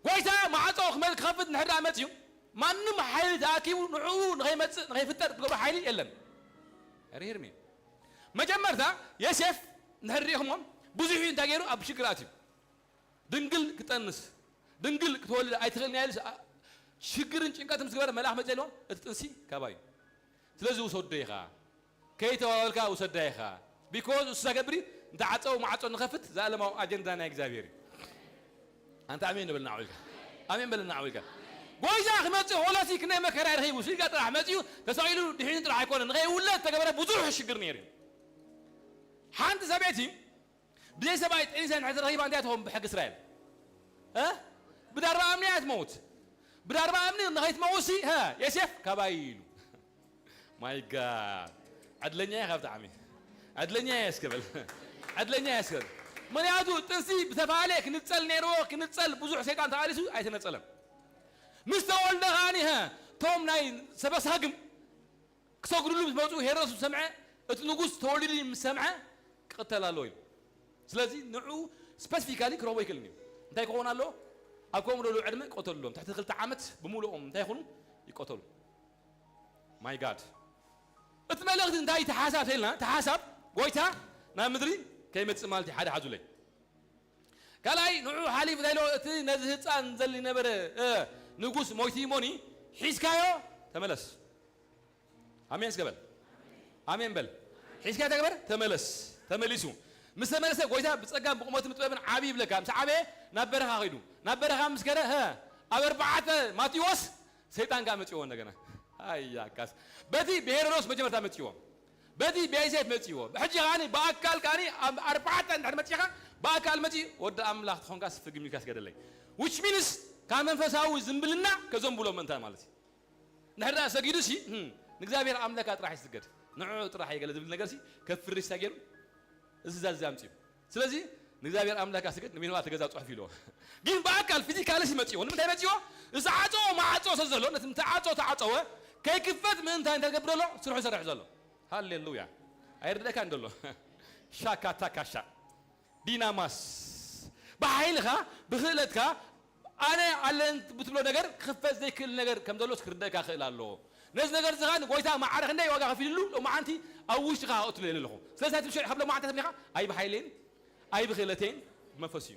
ጎይታ ማዕጾ ክመ-፣ ክኸፍት እንድሕር ደኣ መጽዩ፣ ማንም ሓይሊ ተኣኪቡ ንዕኡ ንኸይመጽእ፣ ንኸይፍጠር ትገብሮ ሓይሊ የለን። ርሂርሚ። መጀመርታ ዮሴፍ እንድሕር ርኢኹሞ፣ ብዙሕ እዩ እንታይ ገይሩ? ኣብ ሽግር ኣትዩ። ድንግል ክጠንስ፣ ድንግል ክትወልድ ኣይትኽእልን እያ ኢሉስ፣ ኣ-፣ ሽግርን ጭንቀትን ምስ ገበረ መልኣኽ መፅእ ኢልዎ፣ እቲ ጥንሲ ካባይ እዩ። ስለዚ ውሰዶ ኢኻ፣ ከይተዋወልካ ውሰዳ ኢኻ። ቢኮዝ እሱ ዛገብሪ እንተዓፀው ማዕፆ ንኸፍት ዘኣለማዊ ኣጀንዳ ናይ እግዚኣብሔር እዩ። ኣንተ ኣሜን ንበል ናዕው ኢልካ፣ ኣሜን በል ናዕው ኢልካ። ጎይታ ክመፅእ ሆለሲ ክንደይ መከራ ረኺቡ፣ ስጋ ጥራሕ መፅኡ ተሰቒሉ ድሒኑ ጥራሕ ኣይኮነን፣ ንኸይውለድ ተገበረ ብዙሕ ሽግር ነይሩ እዩ። ሓንቲ ሰበይቲ ብዘይ ሰብኣይ ጠኒሳ እንድሕር ተረኺባ እንታይ ትኸውን ብሕጊ እስራኤል? እ? ብዳርባ እምኒ እያ ትመውት። ብዳርባ እምኒ ንኸይትመውሲ፣ ሀ፣ የሴፍ ካባይ ኢሉ። ማይ ጋድ። ዕድለኛ እየ ካብ ጣዕሚ። ዕድለኛ እየ እስከ በል። ዕድለኛ እየ እስከ በል። ምኽንያቱ ጥንሲ ብተፋለ ክንጸል ነይርዎ፣ ክንጸል ብዙሕ ሰይጣን ተቓሊሱ ኣይተነጸለን። ምስ ተወልደ ከኣኒ፣ ሀ፣ ቶም ናይ ሰበሳግም ክሰግዱሉ ምስ መጹ ሄሮድስ ምስ ሰምዐ፣ እቲ ንጉስ ተወሊዱ ምስ ሰምዐ ክቕተል ኣለዎ ኢሉ። ስለዚ ንዑ ስፐሲፊካሊ ክረኽቦ ኣይክእልን እዩ። እንታይ ክኸውን ኣለዎ? ኣብ ከምኡ ደሉ ዕድመ ቀተሉሎም። ትሕቲ ክልተ ዓመት ብምሉኦም እንታይ ይኹኑ? ይቀተሉ። ማይ ጋድ። እቲ መልእኽቲ እንታይ ተሓሳብ ተልና? ተሓሳብ ጎይታ ናብ ምድሪ ከይመጽእ ማለት እዩ። ሓደ ሓዙለይ። ካልኣይ ንዑ ሓሊፉ እንታይ ኢሎ? እቲ ነዚ ህፃን ዘሊ ነበረ፣ እ፣ ንጉስ ሞይቲ እሞኒ ሒዝካዮ ተመለስ። ኣሜን እስከ በል። ኣሜን በል። ሒዝካዮ ተግበር ተመለስ። ተመሊሱ። ምስ ተመለሰ ጎይታ ብጸጋን ብቁመትን ብጥበብን ዓቢ ይብለካ። ምስ ዓበየ ናብ በረኻ ኸይዱ። ናብ በረኻ ምስ ከደ፣ ሀ፣ ኣብ ኣርባዕተ ማቴዎስ ሰይጣን ከኣ መጺዎ እንደገና። ኣያካስ። በቲ ብሄሮዶስ መጀመርታ መጺዎ። በቲ ብዮሴፍ መጺዎ። ሕጂ ከኣኒ ብኣካል ከኣኒ ኣብ ኣርባዕተ እንድሕር መጺኻ፣ ብኣካል መጺ ወዲ ኣምላኽ ትኾንካ ስፍግም ኢልካ ስገደለይ። Which means ካብ መንፈሳዊ ዝምብልና ከዘንብሎ ምእንታ ማለት እዩ። እንድሕር ደኣ ሰጊዱ ሲ፣ ህም፣ ንእግዚኣብሔር ኣምለካ ጥራሕ ይስገድ። ንዑ ጥራሕ ይገለ ዝብል ነገር ሲ፣ ከፍርሽ ተገይሩ፣ እዚ ዛዚ ኣምጺኡ። ስለዚ ንእግዚኣብሔር ኣምለካ ስገድ፣ ንቤንዋ ተገዛ ጽሑፍ ኢልዎ። ግን ብኣካል ፊዚካሊ ሲ መጺዎ። ንምንታይ መጺዎ? ዝዓጸዎ ማዕጾ ስለ ዘሎ፣ ነቲ ምተዓጾ ተዓጸወ፣ ከይክፈት ምእንታይ እንታይ ዝገብር ዘሎ? ስርሑ ይሰርሕ ዘሎ። ሃሌሉያ። ኣይርድእካን ዘሎ። ሻካታ ካሻ። ዲናማስ። ብሓይልኻ፣ ብኽእለትካ፣ ኣነ ኣለን ብትብሎ ነገር ክኽፈት ዘይክእል ነገር ከም ዘሎስ ክርደእካ ክእል ኣለዎ። ነዚ ነገር እዚ ኸኣ ንጎይታ ማዕረ ክንደይ ዋጋ ከፊልሉ ሎማዓንቲ ኣብ ውሽጥኻ ኣእትሎ ኢለ ኣለኹ። ስለዚ እንታይ ትብል ሽዑ ካብ ሎማዓንቲ ተስሚኻ? ኣይ ብሓይለይን፣ ኣይ ብኽእለተይን ብመንፈስ እዩ።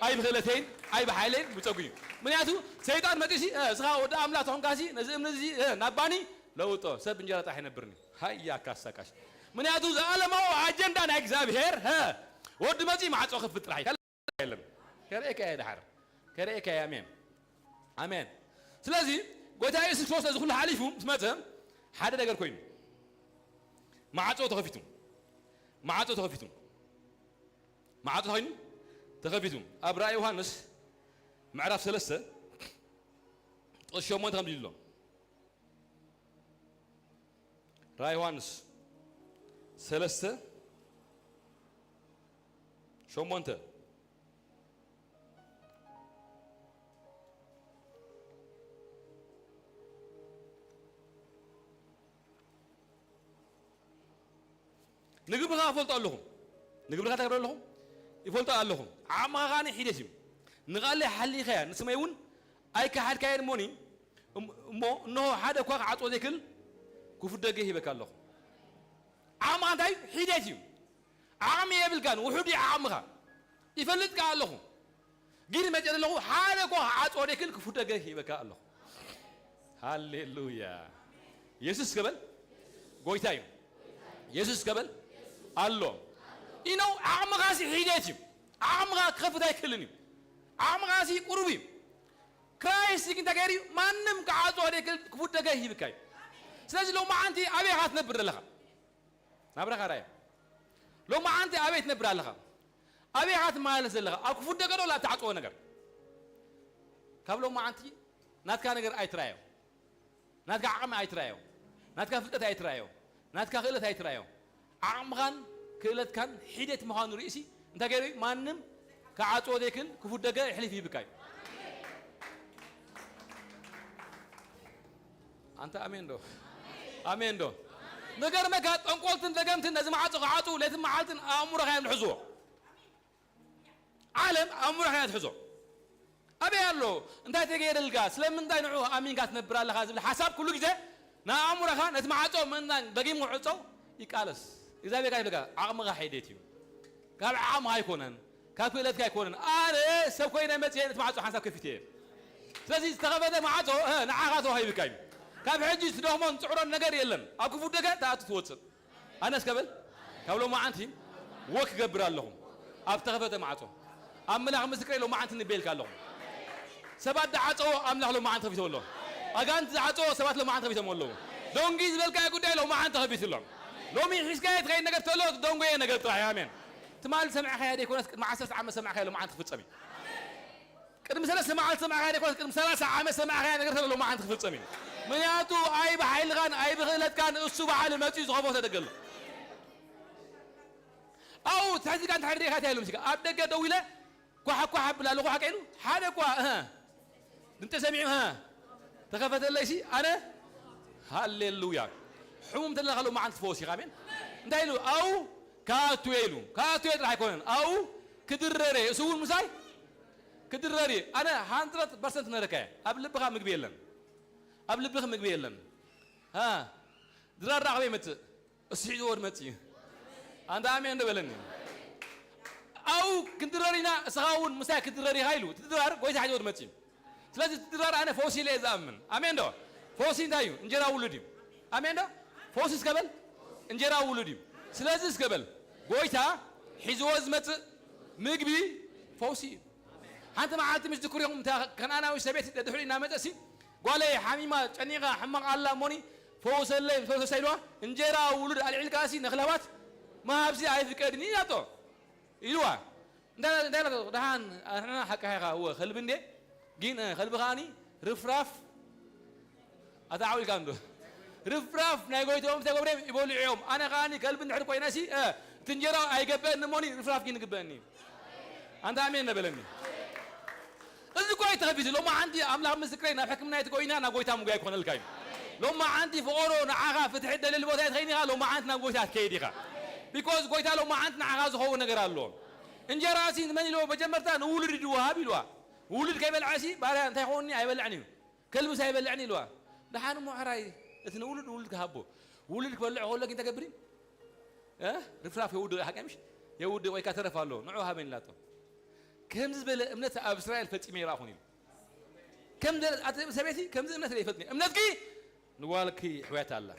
ኣይ ብኽእለተይን፣ ኣይ ብሓይለይን ብጸጉ እዩ። ምኽንያቱ ሰይጣን መጺኡሲ፣ እ፣ እስኻ ወዲ ኣምላኽ ተኾንካሲ ነዚ እምኒ እዚ፣ እ፣ ናብ ባኒ ለውጦ፣ ሰብ እንጀራ ጥራሕ ኣይነብርን እዩ። ሃያ ካሳካሽ። ምኽንያቱ ዘኣለማዊ ኣጀንዳ ናይ እግዚኣብሔር፣ ሀ፣ ወዲ መጺኡ ማዕጾ ክፍት ጥራሕ እዩ። የለን። ከርእየካ እየ ድሓር። ከርእየካ እየ። ኣሜን። ኣሜን። ስለዚ ጎይታ የሱስ ክርስቶስ ነዚ ኩሉ ሓሊፉ ምስ መጸ ሓደ ነገር ኮይኑ። ማዕጾ ተኸፊቱ። ማዕጾ ተኸፊቱ። ማዕጾ ኮይኑ ተኸፊቱ። ኣብ ራእይ ዮሃንስ ምዕራፍ ሰለስተ ጥቕሲ ሸሞንተ ከምዚ ኢሉ ኣሎ። ራእይ ዮሃንስ ሰለስተ ሸሞንተ። ንግብርኻ እፈልጦ ኣለኹ። ንግብርኻ ተገብረ ኣለኹ። ይፈልጦ ኣለኹ። ዓቕምኻ ከኣ ሒደት እዩ። ንቓለይ ሓሊኻያ፣ ንስመይ እውን ኣይከሓድካየን እሞኒ፣ እም-፣ እሞ እነሆ ሓደ እኳ ክዓጽዎ ዘይክእል ክፉት ደገ ሂበካ ኣለኹ። ዓቕምኻ እንታይ እዩ? ሒደት እዩ። ዓቕሚ የብልካን፣ ውሑድ እዩ ዓቕምኻ። ይፈልጥ ከኣ ኣለኹ። ግን መጽእ ኣለኹ፣ ሓደ እኳ ክዓጽዎ ዘይክእል ክፉት ደገ ሂበካ ኣለኹ። ሃሌሉያ። የሱስ ከበል ጎይታ እዩ። የሱስ ከበል ኣሎ። ኢነው ዓቕምኻሲ ሒደት እዩ። ዓቕምኻ ክኸፍት ኣይክእልን እዩ። ዓቕምኻሲ ቁሩብ እዩ። ክራይስት ግን እንታይ ገይሩ እዩ? ማንም ክዓጽዎ ዘይክእል ክፉት ደገ ሂብካ እዩ። ስለዚ ሎማዓንቲ ኣበይ ኢኻ ትነብር ዘለኻ? ናብራኻ ርኣዮ። ሎማዓንቲ ኣበይ ትነብር ኣለኻ? ኣበይ ኢኻ ትመላለስ ዘለኻ? ኣብ ክፉት ደገ ዶ ኣብ ትዓጽዎ ነገር? ካብ ሎማዓንቲ ናትካ ነገር ኣይትርኣዮ። ናትካ ዓቕሚ ኣይትርኣዮ። ናትካ ፍልጠት ኣይትርኣዮ። ናትካ ክእለት ኣይትርኣዮ። ዓቕምኻን ክእለትካን ሒደት ምዃኑ ርእሲ እንታይ ገይሩ እዩ? ማንም ክዓጽዎ ዘይክእል ክፉት ደገ የሕሊፍ ይህብካ እዩ። ኣንታ ኣሜን ዶ? ኣሜን ዶ? ንገርመካ፣ ጠንቆልትን ደገምትን ነዚ ማዕጾ ክዓጹ ለይትን መዓልትን ኣእምሮኻ እዮም ዝሕዝዎ። ዓለም ኣእምሮኻ እያ ትሕዞ። ኣበይ ኣሎ? እንታይ ተገይርልካ? ስለምንታይ ንዑ ኣሚንካ ትነብር ኣለኻ? ዝብል ሓሳብ ኩሉ ግዜ ንኣእምሮኻ ነቲ ማዕጾ ምእንታን ደጊሙ ክዕጾ ይቃለስ። እግዚኣብሔር ይብለካ፣ ዓቕምኻ ሒደት እዩ። ካብ ዓቕምኻ ኣይኮነን፣ ካብ ክእለትካ ኣይኮነን። ኣነ ሰብ ኮይነ መጽየ ነቲ ማዕጾ ሓንሳብ ከፊተ እየ። ስለዚ ዝተኸፈተ ማዕጾ፣ እ፣ ንዓኻ ተዋሂብካ እዩ። ካብ ሕጂ ትደኽሞን ትጽዕሮን ነገር የለን። ኣብ ክፉት ደገ ትኣቱ ትወጽእ። ኣነስ ከበል ካብ ሎማዓንቲ ወክ ክገብር ኣለኹ። ኣብ ተኸፈተ ማዕጾ ኣምላኽ ምስክረይ ሎማዓንቲ ንቤልካ ኣለኹ። ሰባት ዝዓጸዎ ኣምላኽ ሎማዓንቲ ከፊቶ ኣሎ። ኣጋንንቲ ዝዓጸዎ ሰባት ሎማዓንቲ ከፊቶም ኣለዉ። ደንጉዩ ዝበልካዮ ጉዳይ ሎማዓንቲ ተኸፊቱ ኣሎ። ሎሚ ሒዝካዮ ትኸይድ ነገር ተሎ ደንጎየ ነገር ጥራሕ። ኣሜን። ትማሊ ሰምዕካዮ ዘይኮነስ ቅድሚ ዓሰርተ ዓመት ሰምዕካዮ ሎማዓንቲ ክፍጸም እዩ። ቅድሚ ሰለስተ መዓልቲ ሰማዕካ ዘይኮነስ ቅድሚ ሰላሳ ዓመት ሰማዕካያ ነገር ተሎ ሎማዓንቲ ክፍጸም እዩ። ምክንያቱ ኣይ ብሓይልኻን ኣይ ብኽእለትካን እሱ በዓል መጺኡ ዝኸፈቶ ደገ ኣሎ። ኣው ትሕቲ ኢልካ እንድሕር ርኢኻ እንታይ ኢሉ ምስካ ኣብ ደገ ደው ኢለ ኳሕ ኳሕ ኣብል ኣለኹ ሓቀ ኢሉ ሓደ እኳ እህ ድምፂ ሰሚዑ እህ ተኸፈተለይሲ ኣነ ሃሌሉያ። ሕሙም ተለኻ ሎማዓንቲ ትፈወስ ኢኻ። ኣሜን። እንታይ ኢሉ ኣው ካቱ ኢሉ ካቱ ጥራሕ ኣይኮነን ኣው ክድረረ እሱ እውን ምሳይ ክድረር እየ። ኣነ ሃንድረድ ፐርሰንት ነረካ እየ። ኣብ ልብኻ ምግቢ የለን። ኣብ ልብኺ ምግቢ የለን። ሃ ድራር ዳኣ ከመይ ይመጽእ? እሱ ሒዝዎ ዝመጽእ እዩ። ኣንታ ኣሜን ዶ በለኒ። ኣብኡ ክንድረር ኢና፣ እስኻ እውን ምሳይ ክትድረር ኢኻ ኢሉ። እቲ ድራር ጎይታ ሒዝዎ ዝመጽእ እዩ። ስለዚ እቲ ድራር ኣነ ፈውሲ ኢለ እየ ዝኣምን። ኣሜን ዶ? ፈውሲ እንታይ እዩ? እንጀራ ውሉድ እዩ። ኣሜን ዶ? ፈውሲ እስከ በል እንጀራ ውሉድ እዩ። ስለዚ እስከ በል ጎይታ ሒዝዎ ዝመጽእ ምግቢ ፈውሲ እዩ። ሓንቲ መዓልቲ ምስ ዝክርኹም እታ ከነኣናዊ ሰበይቲ ደድሕሪ እናመጸሲ ጓለይ ሓሚማ ጨኒቓ ሕማቕ ኣላ እሞኒ ፈውሰለይ ምስ ፈውሰሳ ኢልዋ እንጀራ ውሉድ ኣልዒልካሲ ንኽለባት ምሃብሲ ኣይፍቀድን ኢላቶ ኢልዋ። እንታይ ኢላቶ ደሓን ንሕና ሓቅኻ ኢኻ እወ ከልቢ እንዴ ግን ከልቢ ከኣኒ ርፍራፍ ኣታ ዓው ኢልካ እንዶ ርፍራፍ ናይ ጎይትኦም ተገብረ ይበልዑ እዮም። ኣነ ከኣኒ ከልቢ እንድሕር ኮይነሲ እቲ እንጀራ ኣይገበአኒ እሞኒ ርፍራፍ ግን ይግበአኒ። ኣንታ ኣሜን ነበለኒ። እዚ እኮ ኣይተኸፊቱ ሎማ ዓንቲ ኣምላኽ ምስክረይ ናብ ሕክምና ኣይትጎይና ናብ ጎይታ ምጉያ ይኮነልካ እዩ። ሎማ ዓንቲ ፍቆዶ ንዓኻ ፍትሒ ደለሊ ቦታ ኣይትኸይን ኢኻ ሎማ ዓንቲ ናብ ጎይታ ትከይድ ኢኻ። ቢኮዝ ጎይታ ሎማ ዓንቲ ንዓኻ ዝኸውን ነገር ኣለዎ። እንጀራ ሲ ንመን ኢልዎ መጀመርታ ንውሉድ ድወሃብ ኢልዋ። ውሉድ ከይበልዐ ሲ ባርያ እንታይ ኾንኒ ኣይበልዕን እዩ። ከልብስ ኣይበልዕን ኢልዋ። ደሓን እሞ ሕራይ እቲ ንውሉድ ውሉድ ክሃቦ። ውሉድ ክበልዕ ከሎ ግን ተገብሪ እ? ርፍራፍ የውድቕ ሓቀምሽ የውድቕ ወይካ ተረፍ ኣሎ ንዑ ሃበን ኢላቶ። ከምዚ ዝበለ እምነት ኣብ እስራኤል ፈጺመ ይረኣኹን ኢሉ። ከምዚ ዝበለ ኣቲ ሰበይቲ ከምዚ እምነት ለይፈጥኒ እምነትኪ ንጓልኪ ሕውያት ኣላ።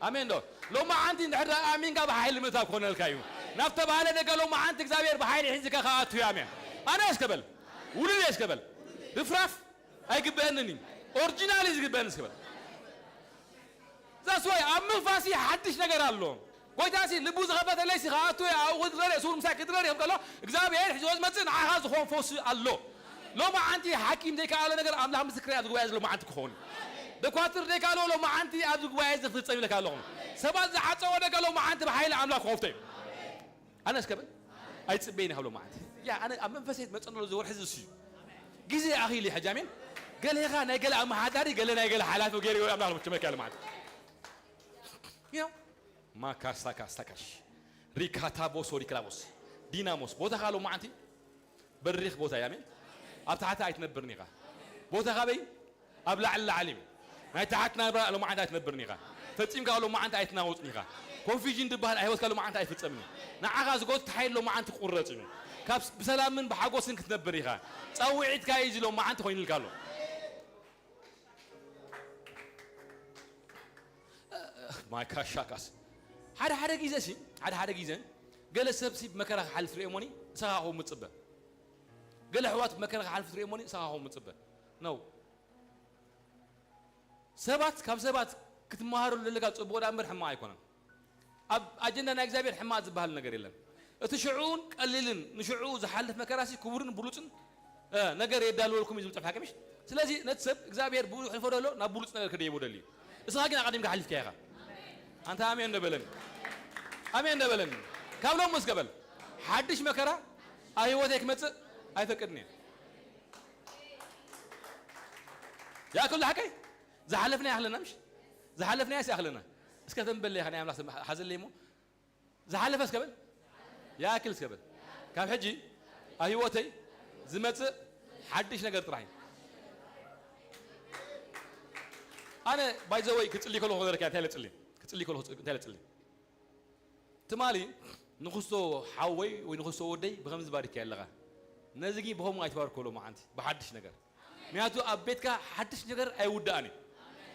ኣሜን ዶ? ሎማ ዓንቲ እንድሕር ደኣ ኣሚንካ ብሓይሊ ምእታው ክኾነልካ እዩ። ናብ ተባህለ ደገ ሎማ ዓንቲ እግዚኣብሔር ብሓይሊ ሒዝካ ከኣቱ እዩ። ኣሜን። ኣነ እስከበል ውሉድ እስከበል ርፍራፍ ኣይግበአንን እዩ። ኦሪጂናል እዩ ዝግበአኒ እስከበል ዛስ ዋይ ኣብ ምንፋሲ ሓድሽ ነገር ኣሎ። ጎይታሲ ልቡ ዝኸፈተለይ ሲ ከኣቱ ኣብኡ ክድረር እየ ስውር ምሳይ ክድረር እዮም ከሎ እግዚኣብሔር ሒዝዎ ዝመፅእ ንዓኻ ዝኾን ፈውሲ ኣሎ። ሎማ ዓንቲ ሓኪም ዘይከኣሎ ነገር ኣምላኽ ምስክር ኣብዚ ጉባኤ ዘሎ መዓንቲ ክኸውን እዩ። ደኳትር ዘይከኣሎ ሎማ ዓንቲ ኣብዚ ጉባኤ ዝፍፀም ኢለካ ኣለኹም። ሰባት ዝዓፀዎ ነገር ሎማ ዓንቲ ብሓይሊ ኣምላኽ ክኸፍቶ እዩ። ኣነ እስከ በል ኣይጽበይን ካብ ሎማዓንቲ ያ ኣነ ኣብ መንፈሰይ መጸን ዘሎ ዝወርሒ ዝስ እዩ ግዜ ኣኺሉ ሕጂ ኣሜን። ገሌኻ ናይ ገለ ኣመሓዳሪ ገለ ናይ ገለ ሓላፊ ገይሩ ኣምላኽ ትመካ ሎማዓንቲ ያው ማካሳ ካስታካሽ ሪካታ ቦሶ ሪክላቦስ ዲናሞስ ቦታኻ ሎማዓንቲ በሪኽ ቦታ እዩ ኣሜን። ኣብ ታሕቲ ኣይትነብርን ኢኻ። ቦታኻ በይ ኣብ ላዕሊ ላዕሊ እዩ። ናይ ታሕቲ ናብራ ሎማዓንቲ ኣይትነብርን ኢኻ። ፈጺምካ ሎማዓንቲ ኣይትናወጽን ኢኻ። ኮንፊዥን ዝበሃል ኣብ ህይወትካ ሎማዓንቲ ኣይፍጸምን እዩ። ንዓኻ ዝጎትት ሓይል ሎማዓንቲ ክቁረጽ እዩ። ካብ ብሰላምን ብሓጎስን ክትነብር ኢኻ። ጻውዒትካ እዩ እዚ ሎማዓንቲ ኮይኑልካ ኣሎ። ማይካሻካስ ሓደ ሓደ ግዜ ሲ ሓደ ሓደ ግዜ ገለ ሰብ ሲ ብመከራ ክሓልፍ ርእዮሞኒ ንስኻ ኸው ምጽበ ገለ ኣሕዋት ብመከራ ክሓልፉ ትርእዮሞኒ ንስኻ ኸው ምጽበ ነው። ሰባት ካብ ሰባት ክትመሃረሉ ዘለካ ጽቡቕ ደኣ እምበር ሕማቕ ኣይኮነን። ኣብ ኣጀንዳ ናይ እግዚኣብሔር ሕማቕ ዝበሃል ነገር የለን። እቲ ሽዑን ቀሊልን ንሽዑ ዝሓልፍ መከራሲ ክቡርን ብሉጽን እ፣ ነገር የዳልወልኩም እዩ ዝብል ጽሑፍ ሓቂ ምሽ? ስለዚ ነቲ ሰብ እግዚኣብሔር ብኡ ሕልፎ ደሎ ናብ ብሉጽ ነገር ክደይቦ ደሊ እዩ። እስኻ ግን ኣቐዲምካ ሓሊፍካ ኢኻ። ኣንታ ኣሜን ዶ በለኒ። ኣሜን ዶ በለኒ። ካብ ሎም እስከ በል ሓድሽ መከራ ኣብ ህይወተይ ክመጽእ ኣይፈቅድን እየ። ያእክል ሓቀይ ዝሓለፍና ያኽለና ምሽ ዝሓለፍና ያስ ያኽለና እስከ ተንበለ ኢኻ ናይ ኣምላኽ ሰብ ሓዘለይ እሞ ዝሓለፈ እስከ በል ያእክል እስከ በል ካብ ሕጂ ኣብ ህይወተይ ዝመጽእ ሓድሽ ነገር ጥራሕ እዩ። ኣነ ባይዘወይ ክጽሊ ከለኹ ነገርካ እንታይ ለጽሊ ክጽሊ ከለኹ እንታይ ለጽሊ ትማሊ ንኽስቶ ሓወይ ወይ ንኽስቶ ወደይ ብኸምዚ ባሪካ ኣለኻ ነዚ ግን ብኸምኡ ኣይትባርኮ ሎማዓንቲ ብሓድሽ ነገር ምክንያቱ ኣብ ቤትካ ሓድሽ ነገር ኣይውዳእን እዩ።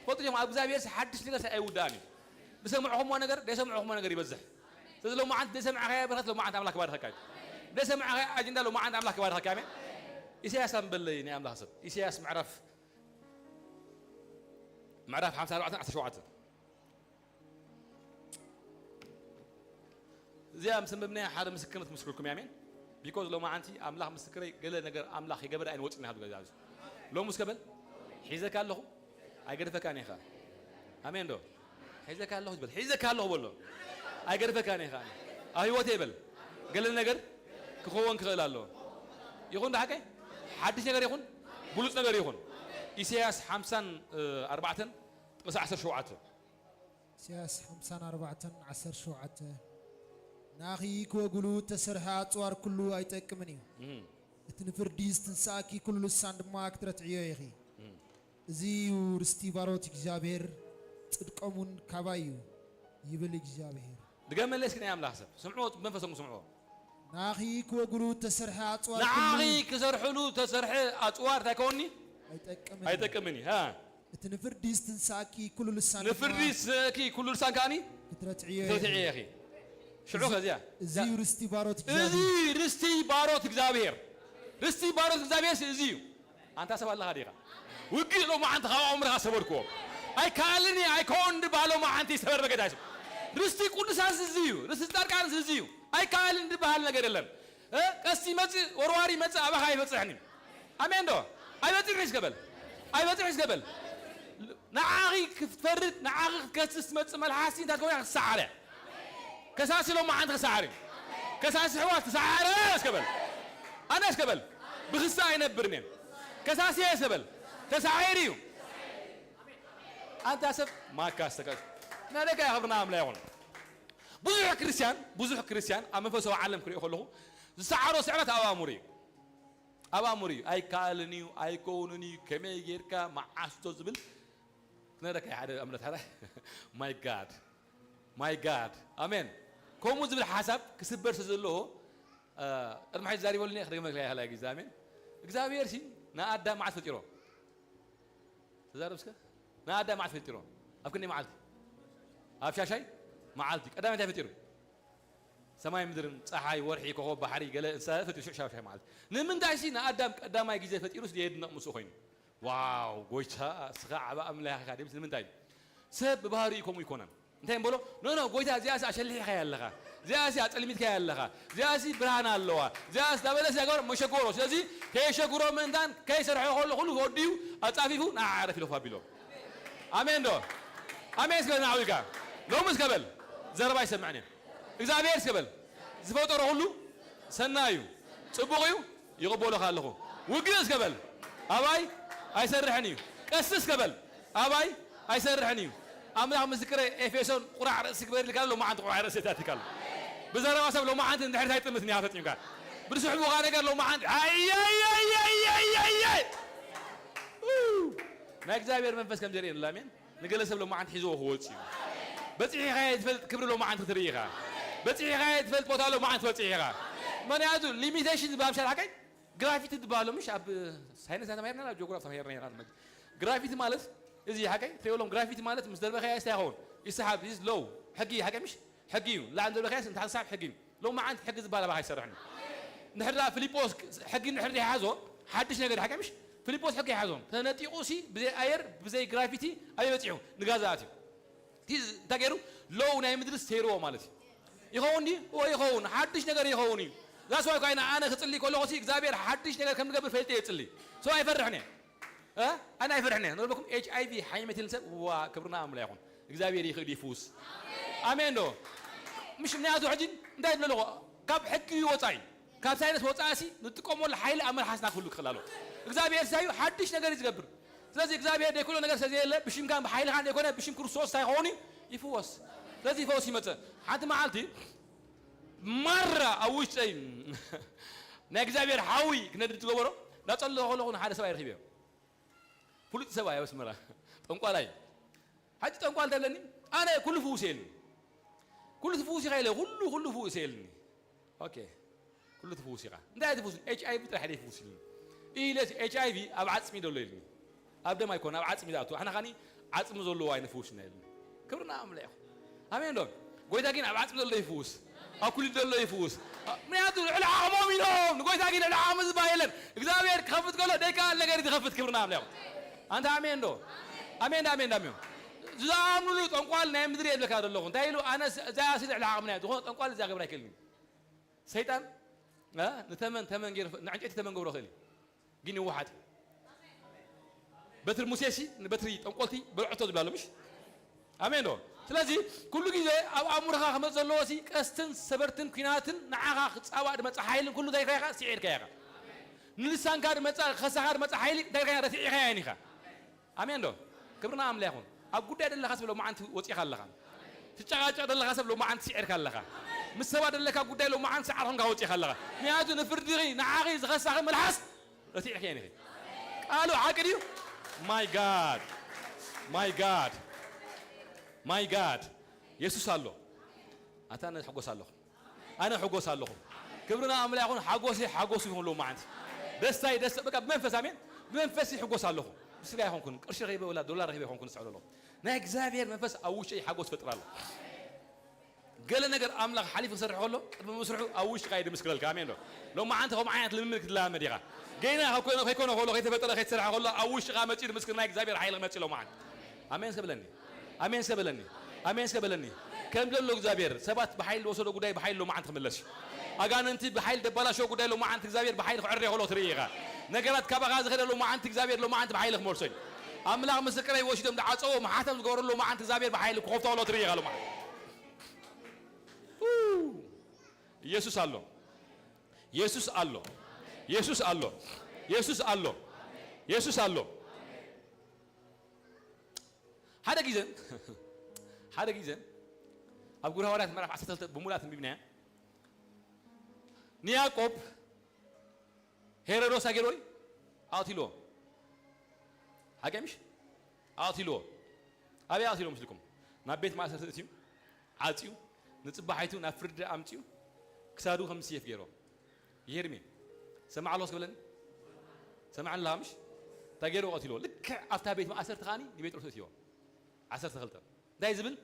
ትፈልጡ ዲኹም? ኣብ እግዚኣብሔር ሓድሽ ነገር ኣይውዳእን እዩ። ዝሰምዕኹምዎ ነገር ዘይሰምዕኹምዎ ነገር ይበዝሕ። ስለዚ ሎማዓንቲ ዘይሰምዕካያ በረኸት ሎማዓንቲ ኣምላኽ ክባርኸካ እዩ። ዘይሰምዕካያ ኣጀንዳ ሎማዓንቲ ኣምላኽ ክባርኸካ። ኣሜን። ኢሳያስ ኣንበለይ ናይ ኣምላኽ ሰብ ኢሳያስ ምዕራፍ ምዕራፍ ሓምሳ ኣርባዕተ ዓሰርተ ሸውዓተ። እዚኣ ምስ ኣንበብናያ ሓደ ምስክርነት ምስክርኩም እየ። ኣሜን። ቢኮዝ ሎማዓንቲ ኣምላኽ ምስክረይ ገለ ነገር ኣምላኽ ይገበረ ኣይንወፅና። ሎሚ እስከ በል ሒዘካ ኣለኹ ኣይገድፈካን እየ ኸዓ። ኣሜን ዶ? ሒዘካ ኣለኹ ዝበል ሒዘካ ኣለኹ በሎ። ኣይገድፈካን እየ ኸዓ። ኣብ ህይወተይ በል ገለ ነገር ክኸውን ክኽእል ኣለዎ። ይኹን ዶ ሓቀይ? ሓድሽ ነገር ይኹን ብሉፅ ነገር ይኹን። ኢሳያስ ሓምሳን ኣርባዕተን ጥቕሲ ዓሰርተ ሸውዓተ። ኢሳያስ ሓምሳን ኣርባዕተን ዓሰርተ ሸውዓተ። ንኣኺ ክወግሉ እተሰርሐ ኣጽዋር ኩሉ ኣይጠቅምን እዩ። እቲ ንፍርዲ ዝትንስኣኪ ኩሉ ልሳን ድማ ክትረትዕዮ ኢኺ። እዚ እዩ ርስቲ ባሮት እግዚኣብሔር፣ ጽድቆም እውን ካባይ እዩ ይብል እግዚኣብሔር። ድገመለይ እስኪ ናይ ኣምላኽ ሰብ ስምዕዎ፣ መንፈሶም ስምዕዎ። ንኣኺ ክወግሉ እተሰርሐ ኣጽዋር ኩሉ ንዓኺ ክሰርሕሉ ተሰርሐ ኣጽዋር እንታይ ከወኒ ኣይጠቅምን። ኣይጠቅምን እዩ። ሃ። እቲ ንፍርዲ ዝትንሳእኪ ኩሉ ልሳን ንፍርዲ ድማ ዝትንሳእኪ ኩሉ ልሳን ከኣኒ ክትረትዕዮ ክትረትዕዮ ኢኺ። ኢኺ። ሽዑ እዚ- ከዚያ እዚ እዩ ርስቲ ባሮት እዚ እግዚኣብሔር። ርስቲ ባሮት እግዚኣብሔር። ርስቲ ባሮት እግዚኣብሔር እዚ እዩ። ኣንታ ሰብ ኣለኻ ዲኻ? ውግእ ሎማዓንቲ ካብ ኣእምሮኻ ሰበርክዎ። ኣይከኣልን እየ ኣይከውን ድበሃል ሎማዓንቲ ይሰበር በጌታ የሱስ። ርስቲ ቅዱሳን እዚ እዩ። ርስቲ ጻድቃን እዚ እዩ። ኣይከኣልን ድበሃል ነገር የለን። እ? ቀስቲ ይመጽእ፣ ወርዋሪ ይመጽእ፣ ኣባኻ ኣይበጽሕን እዩ። ኣሜን ዶ? ኣይበጽሕን እስከ በል። ኣይበጽሕን እስከ በል። ንዓኺ ክትፈርድ፣ ንዓኺ ክትከስስ ትመጽእ መልሓስ እንታይ ትኸውን እያ? ክትሰዓር እያ። ከሳሲ ሎማዓንቲ ክሰዓር እዩ። ከሳሲ ኣሕዋት ክሰዓር እስከ በል። ኣነ እስከ በል። ብክስታ ኣይነብርን እየ። ከሳሲ እየ እስከ በል። ተሳዒሩ እዩ። ኣንታ ሰብ ማካ ኣስተካክል። ነደካ የኽብርና ኣምላኽ ይኹን። ብዙሕ ክርስቲያን፣ ብዙሕ ክርስቲያን ኣብ መንፈሳዊ ዓለም ክሪኦ ከለኹ ዝሰዓሮ ስዕረት ኣብ ኣእምሮ እዩ። ኣብ ኣእምሮ እዩ። ኣይከኣልን እዩ፣ ኣይከውንን እዩ፣ ከመይ ጌርካ፣ መዓስ ዶ ዝብል ክነግረካ እየ ሓደ እምነት ሓደ። My God, my God, ኣሜን። ከምኡ ዝብል ሓሳብ ክስበር ስለ ዘለዎ፣ እ፣ ቅድሚ ሕጂ ዛሪበሉ እየ፣ ክደግመልካ እየ ካልኣይ ግዜ፣ ኣሜን። እግዚኣብሔር ሲ ንኣዳም መዓስ ፈጢሮ? ተዛረብ እስከ። ንኣዳም መዓስ ፈጢሮ? ኣብ ክንደይ መዓልቲ? ኣብ ሻሻይ መዓልቲ። ቀዳማይ እንታይ ፈጢሩ? ሰማይ ምድርን፣ ፀሓይ፣ ወርሒ፣ ኮኾብ፣ ባሕሪ፣ ገለ እንስሳ ፈጢሩ ሽዑ ሻሻይ መዓልቲ። ንምንታይ ሲ ንኣዳም ቀዳማይ ግዜ ፈጢሩስ የድነቕ ምስኡ ኮይኑ? ዋው፣ ጎይታ እስኻ ዓቢ ኣምላኽ ኢኻ ድብል ንምንታይ? ሰብ ብባህሪኡ ከምኡ ይኮነን። እንታይ እምበሎ? ኖ፣ ኖ፣ ጎይታ እዚኣስ ኣሸሊሕካያ ኣለኻ። እዚኣስ ኣጸልሚትካያ ኣለኻ። እዚኣስ ብርሃን ኣለዋ። እዚኣስ ዳበለስ ያገበር መሸጎሮ። ስለዚ ከየሸጉሮ ምእንታን ከይሰርሖ ከሎ ኩሉ ወዲኡ ኣጻፊፉ ንዓ ዕረፍ ኢሉ ፋቢሎ። ኣሜን ዶ? ኣሜን እስከ ናዕዊካ። ሎሚ እስከ በል። ዘረባ ይሰምዕን እየ። እግዚኣብሔር እስከ በል። ዝፈጠሮ ኩሉ ሰናይ እዩ። ጽቡቕ እዩ። ይቕበሎኻ ኣለኹ። ውግእ እስከ በል። ኣባይ ኣይሰርሕን እዩ። ቀስ እስከ በል። ኣባይ ኣይሰርሕን እዩ። ኣምላኽ ምስክረ ኤፌሶን ቁራዕ ርእሲ ግበር ኢልካ ኣሎ። መዓንቲ ቁራዕ ርእሲ ታቲካ ኣሎ። ብዘረባ ሰብ ሎማዓንቲ እንድሕር ኣይጥምት እያ ፈጺምካ። ብዝስሕቡኻ ነገር ሎማዓንቲ ኣይ ኣይ ኣይ ኣይ ኣይ ኣይ ኣይ። ኡ! ናይ እግዚኣብሔር መንፈስ ከም ዘርእየና ኣሜን። ንገለ ሰብ ሎማዓንቲ ሒዝዎ ክወጽእ እዩ። በጺሕኻዮ ትፈልጥ ክብሪ ሎማዓንቲ ክትርኢ ኢኻ። በጺሕኻዮ ትፈልጥ ቦታ ሎማዓንቲ ትበጽሕ ኢኻ። ምኽንያቱ ሊሚቴሽን ዝበሃል ምሻል ሓቀይ ግራፊቲ ዝበሃሎ ምሽ ኣብ ሳይንስ ተማሂርና ኣብ ጂኦግራፊ ተማሂርና ኢና። ግራፊቲ ማለት እዚ ሓቀይ ትሪኦሎም ግራፊቲ ማለት ምስ ደርበኻዮ እንታይ ይኸውን? ይሰሓብ። እዚ ሎው ሕጊ ሓቀይ ምሽ ሕጊ እዩ። ላዕሊ ደሎ ከያስ እንተ ሓንሳብ ሕጊ እዩ። ሎማዓንቲ ሕጊ ዝበሃል ኣባኻ ኣይሰርሕን እዩ። እንድሕር ደኣ ፊልጶስ ሕጊ እንድሕር ዘይሓዞ ሓድሽ ነገር ሓቂ ምሽ? ፊልጶስ ሕጊ ኣይሓዞን። ተነጢቑ ሲ ብዘይ ኣየር ብዘይ ግራቪቲ ኣበይ በጺሑ? ንጋዛ ኣትዩ። እቲ እንታይ ገይሩ? ሎው ናይ ምድሪ ሴርዎ ማለት እዩ። ይኸውን ድዩ? እወ ይኸውን። ሓድሽ ነገር ይኸውን እዩ። ዛስ ዋይ ኮይና ኣነ ክጽሊ ከለኹ ሲ እግዚኣብሔር ሓድሽ ነገር ከም ዝገብር ፈልጠ እየ ዝጽሊ። ሰው ኣይፈርሕን እየ። እ? ኣነ ኣይፈርሕን እየ። ንረበኩም ኤች ኣይ ቪ ሓይመት ይልን ሰብ ዋ ክብርና ኣምላ ይኹን። እግዚኣብሔር ይኽእል ይፍውስ። ኣሜን ዶ? ምሽ ምንያቱ ሕጂ እንታይ ይብለ ኣለኹ? ካብ ሕጊ ወፃኢ ካብ ሳይንስ ወፃኢ ሲ ንጥቀመሉ ሓይሊ ኣብ መልሓስና ክህሉ ክኽእል ኣሎ። እግዚኣብሔር ሳዩ ሓድሽ ነገር እዩ ዝገብር። ስለዚ እግዚኣብሔር ደይክእሎ ነገር ስለዘየለ ብሽምካን ብሓይልኻን ዘይኮነ ብሽም ክርስቶስ እንታይ ይኸውን እዩ? ይፍወስ። ስለዚ ፈውስ ይመፅእ። ሓንቲ መዓልቲ ማራ ኣብ ውሽጠይ ናይ እግዚኣብሔር ሓዊ ክነድድ ዝገበሮ እናፀለኹ ከለኹ ንሓደ ሰብኣይ ረኺበዮ። ፍሉጥ ሰብኣይ ኣብ ኣስመራ ጠንቋላይ። ሓጂ ጠንቋል ተለኒ ኣነ ኩሉ ፍውስ የልኒ። ኩሉ ትፍውስ ኢኻ ኢለ ኩሉ ኩሉ ፍውስ የልኒ። ኦኬ ኩሉ ትፍውስ ኢኻ። እንታይ ትፍውስ? ኤች ኣይ ቪ ጥራሕ ኢለ ይፍውስ ኢልኒ። ኢለሲ ኤች ኣይ ቪ ኣብ ዓጽሚ ዘሎ ኢልኒ። ኣብ ደም ኣይኮነ፣ ኣብ ዓጽሚ ዝኣቱ። ኣሕና ኻኒ ዓጽሚ ዘለዎ ኣይንፍውስ ኢና ኢልኒ። ክብርና ኣምላኽ ይኹን። ኣሜን ዶ? ጎይታ ግን ኣብ ዓጽሚ ዘሎ ይፍውስ። ኣብ ኩሊት ዘሎ ይፍውስ። ምክንያቱ ልዕሊ ዓቕሞም ኢሎም። ንጎይታ ግን ልዕሊ ዓቕሚ ዝበሃል የለን። እግዚኣብሔር ክኸፍት ከሎ ደይከኣል ነገር እዩ ዝኸፍት። ክብርና ኣምላኽ ይኹን። ኣንታ ኣሜን ዶ? ኣሜን ዶ? ኣሜን ዶ? ኣሜን። ዝኣምኑሉ ጠንቋል ናይ ምድሪ የብለካ ዘለኹ። እንታይ ኢሉ? ኣነ እዛ ሲ ልዕሊ ዓቕምና እየ። ዝኾነ ጠንቋል እዛ ክብር ኣይክእልን እዩ። ሰይጣን፣ እ፣ ንተመን፣ ተመን ገይሩ፣ ንዕንጨይቲ ተመን ገብሮ ክእል እዩ። ግን ይወሓጥ። በትሪ ሙሴ ሲ ንበትሪ ጠንቆልቲ በልዕቶ ዝብላሉ ምሽ? ኣሜን ዶ? ስለዚ ኩሉ ግዜ ኣብ ኣእምሮኻ ክመጽእ ዘለዎ ሲ ቀስትን ሰበርትን ኲናትን ንዓኻ ክጻባእ ድመጽእ ሓይልን ኩሉ እንታይ ኢኻ ኢኻ? ስዒርካ ኢኻ። ንልሳንካ ድመጽእ፣ ከሳኻ ድመጽእ ሓይሊ እንታይ ኢኻ? ረሲዕካ ኢኻ። ኣሜን ዶ? ክብርና ኣምላኽ ይኹን። ኣብ ጉዳይ ደለኻ ሰብ ሎማዓንቲ ወጺኻ ኣለኻ። ትጨቃጨቅ ደለኻ ሰብ ሎማዓንቲ ስዒርካ ኣለኻ። ምስ ሰባት ደለካ ጉዳይ ሎማዓንቲ ሰዓር ኾንካ ወጺኻ ኣለኻ። ምክንያቱ ንፍርድኺ ንዓኺ ዝኸሳኺ መልሓስ ረሲዕክየን ኢኺ። ቃሉ ሓቂ ድዩ? My God, my God, my God። የሱስ ኣሎ። ኣታ ነዚ ሕጎስ ኣለኹ። ኣነ ሕጎስ ኣለኹ። ክብርና ኣምላኽ ይኹን። ሓጎሰይ ሓጎስ ይኹን ሎማዓንቲ። ደስታይ ደስታ፣ በቃ ብመንፈስ፣ ኣሜን። ብመንፈስ ይሕጎስ ኣለኹ። ብስጋ ኣይኮንኩን፣ ቅርሺ ረኺበ ወላ ዶላር ረኺበ ኣይኮንኩን ዝስዕሎ ኣለኹ። ናይ እግዚኣብሔር መንፈስ ኣብ ውሽጠይ ሓጎስ ፈጥር ኣሎ። ገለ ነገር ኣምላኽ ሓሊፉ ክሰርሕ ከሎ ቅድሚ ምስርሑ ኣብ ውሽጥኻ እዩ ድምስክረልካ። ኣሜን ዶ? ሎማዓንቲ ከምኡ ዓይነት ልምምድ ክትለማመድ ኢኻ። ገና ካብ ኮይነ፣ ከይኮነ ከሎ፣ ከይተፈጠረ፣ ከይተሰርሐ ከሎ ኣብ ውሽጥኻ መጺኡ ድምስክር ናይ እግዚኣብሔር ሓይሊ ክመጽእ ሎማዓንቲ። ኣሜን እስከ በለኒ። ኣሜን እስከ በለኒ። ኣሜን እስከ በለኒ። ከም ዘሎ እግዚኣብሔር ሰባት ብሓይሊ ዝወሰዶ ጉዳይ ብሓይሊ ሎማዓንቲ ክምለስ እዩ። ኣጋንንቲ ብሓይሊ ደባላሸዎ ጉዳይ ሎማዓንቲ እግዚኣብሔር ብሓይሊ ክዕርዮ ከሎ ትርኢ ኢኻ። ነገራት ካባኻ ዝኸደ ሎማዓንቲ እግዚኣብሔር ሎማዓንቲ ብሓይሊ ክመልሶ እዩ። ኣምላኽ ምስክረይ ወሲዶም ዝዓጸዎ መሓተም ዝገበሩ ሎማዓንቲ እግዚኣብሔር ብሓይሊ ክኸፍቶ ከሎ ትርኢ ኢኻ ሎማዓንቲ። ው! ኢየሱስ ኣሎ። ኢየሱስ ኣሎ። ኢየሱስ ኣሎ። ኢየሱስ ኣሎ። ኢየሱስ ኣሎ። ሓደ ግዜ፣ ሓደ ግዜ ኣብ ግብረ ሃዋርያት ምዕራፍ ዓሰርተ ክልተ ብሙላት ኣንቢብናያ። ንያዕቆብ ሄሮዶስ ኣገይርዎ እዩ? ኣቕቲልዎ። ሓቂ ምሽ? ኣቕቲልዎ። ኣበይ ኣቕቲልዎ ምስልኩም? ናብ ቤት ማእሰርቲ እትዩ፣ ዓጽዩ፣ ንጽባሓይቱ ናብ ፍርዲ ኣምጽዩ፣ ክሳዱ ከም ዝስየፍ ገይርዎ። ይሄድሜ። ሰማዕ ኣለዎ እስከ በለኒ። ሰማዕ ኣለኻ ምሽ? እንታይ ገይርዎ? ቀቲልዎ። ልክዕ ኣብታ ቤት ማእሰርቲ ከኣኒ ንጴጥሮስ እትይዎ። ዓሰርተ ክልተ። እንታይ ዝብል?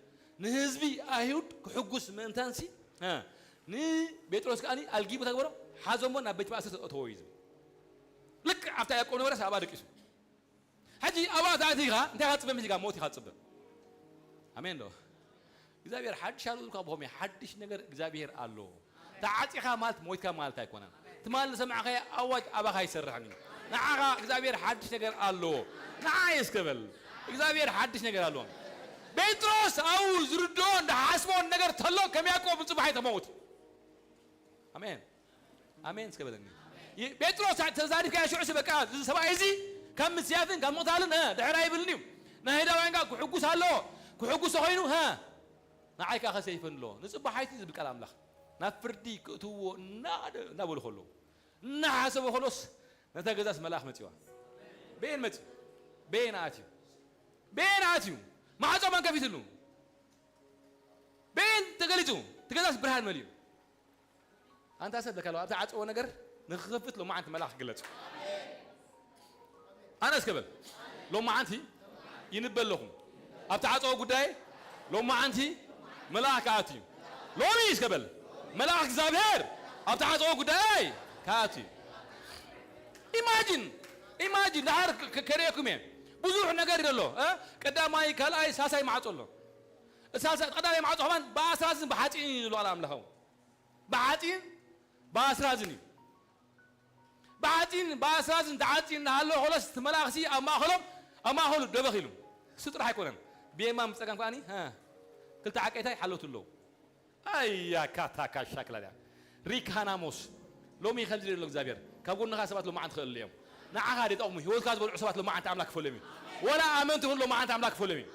ንህዝቢ ኣይሁድ ክሕጉስ ምእንታንሲ፣ እ፣ ንጴጥሮስ ከኣኒ ኣልጊቡ ተግበሮ፣ ሓዞሞ ናብ ቤት ማእሰርቲ ኣእተዎ እዩ ዝብል። ልክዕ ኣብታ ያዕቆብ ነበረስ ኣብኣ ደቂሱ። ሕጂ ኣብኣ ተኣቲኻ እንታይ ክትጽበ? ምስ ኢኻ ሞት ኢኻ ትጽበ። ኣሜን ዶ? እግዚኣብሔር ሓድሽ ኣሎ ኢልካ ብኸመይ? ሓድሽ ነገር እግዚኣብሔር ኣሎ። ተዓጺኻ ማለት ሞይትካ ማለት ኣይኮነን። ትማሊ ዝሰማዕካዮ ኣዋጅ ኣባኻ ኣይሰርሕን እዩ። ንዓኻ እግዚኣብሔር ሓድሽ ነገር ኣለዎ። ንዓይ እስከ በል። እግዚኣብሔር ሓድሽ ነገር ኣለዎ። ጴጥሮስ ኣብኡ ዝርድኦን ዝሓስቦን ነገር ተሎ ከም ያዕቆብ ንጽባሕ ኣይተመውት። ኣሜን። ኣሜን እስከ በለኒ። ይ-፣ ጴጥሮስ ተዛሪብካዮ ሽዑ ሲ በቃ እዚ ሰብኣይ እዚ ካብ ምስያፍን ካብ ምቕታልን፣ እ፣ ድሕር ኣይብልን እዩ። ናይ ኣይሁዳውያን ጋር ክሕጉስ ኣሎ። ክሕጉስ ኮይኑ፣ እ፣ ንዓይ ከኣ ከሰይፈኒ ኣሎ። ንጽባሓይቲ ዝብል ቃል ኣምላኽ ናብ ፍርዲ ክእትውዎ እና-፣ እናበሉ ከለዉ፣ እናሓሰቡ ከሎስ ነታ ገዛስ መልኣኽ መጺዋ። በየን መጺ? በየን ኣትዩ? በየን ኣትዩ? ማዕጾ መን ከፊትሉ? በየን ተገሊጹ? እቲ ገዛስ ብርሃን መሊኡ። ኣንታ ሰብ ለካ ኣለዋ፣ ኣብቲ ዓጽዎ ነገር ንኽኸፍት ሎማዓንቲ መልኣኽ ክግለጽ። ኣነ እስከ በል፣ ሎማዓንቲ ይንበ ኣለኹ። ኣብቲ ዓጽዎ ጉዳይ ሎማዓንቲ መልኣኽ ክኣቱ እዩ። ሎሚ እስከ በል፣ መልኣኽ እግዚኣብሔር ኣብቲ ዓጽዎ ጉዳይ ክኣቱ እዩ። ኢማጂን፣ ኢማጂን፣ ድሓር ከ-፣ ከርእየኩም እየ። ብዙሕ ነገር እዩ ዘሎ፣ እ? ቀዳማይ፣ ካልኣይ፣ ሳልሳይ ማዕጾ ኣሎ። ሳልሳይ፣ ቀዳማይ ማዕጾ ከማን ብኣስራዝን ብሓጺን እዩ ዝብሎ ቃል ኣምላኽ። ብሓጺን ብኣስራዝን እዩ። ብሓጺን ብኣስራዝን ተዓጺዩ እናሃለወ ከሎስ እቲ መልኣኽሲ ኣብ ማእከሎም፣ ኣብ ማእከሉ ደበኽ ኢሉ። እሱ ጥራሕ ኣይኮነን። ብየማን ብጸጋም ከኣኒ፣ ሃ፣ ክልተ ዓቀይታይ ሓለውቱ ኣለዉ። ኣያ ካታ ካሻ ክላድያ። ሪካናሞስ። ሎሚ ከምዚ ይብሎ እግዚኣብሔር። ካብ ጎንኻ ሰባት ሎማዓንቲ ክእሉ እዮም። ንዓኻ ዘይጠቕሙ፣ ህይወትካ ዝበልዑ ሰባት ሎማዓንቲ ኣምላኽ ክፈልዮም እዩ። ወላ ኣመንቲ ይኹን ሎማዓንቲ ኣምላኽ ክፈልዮም እዩ።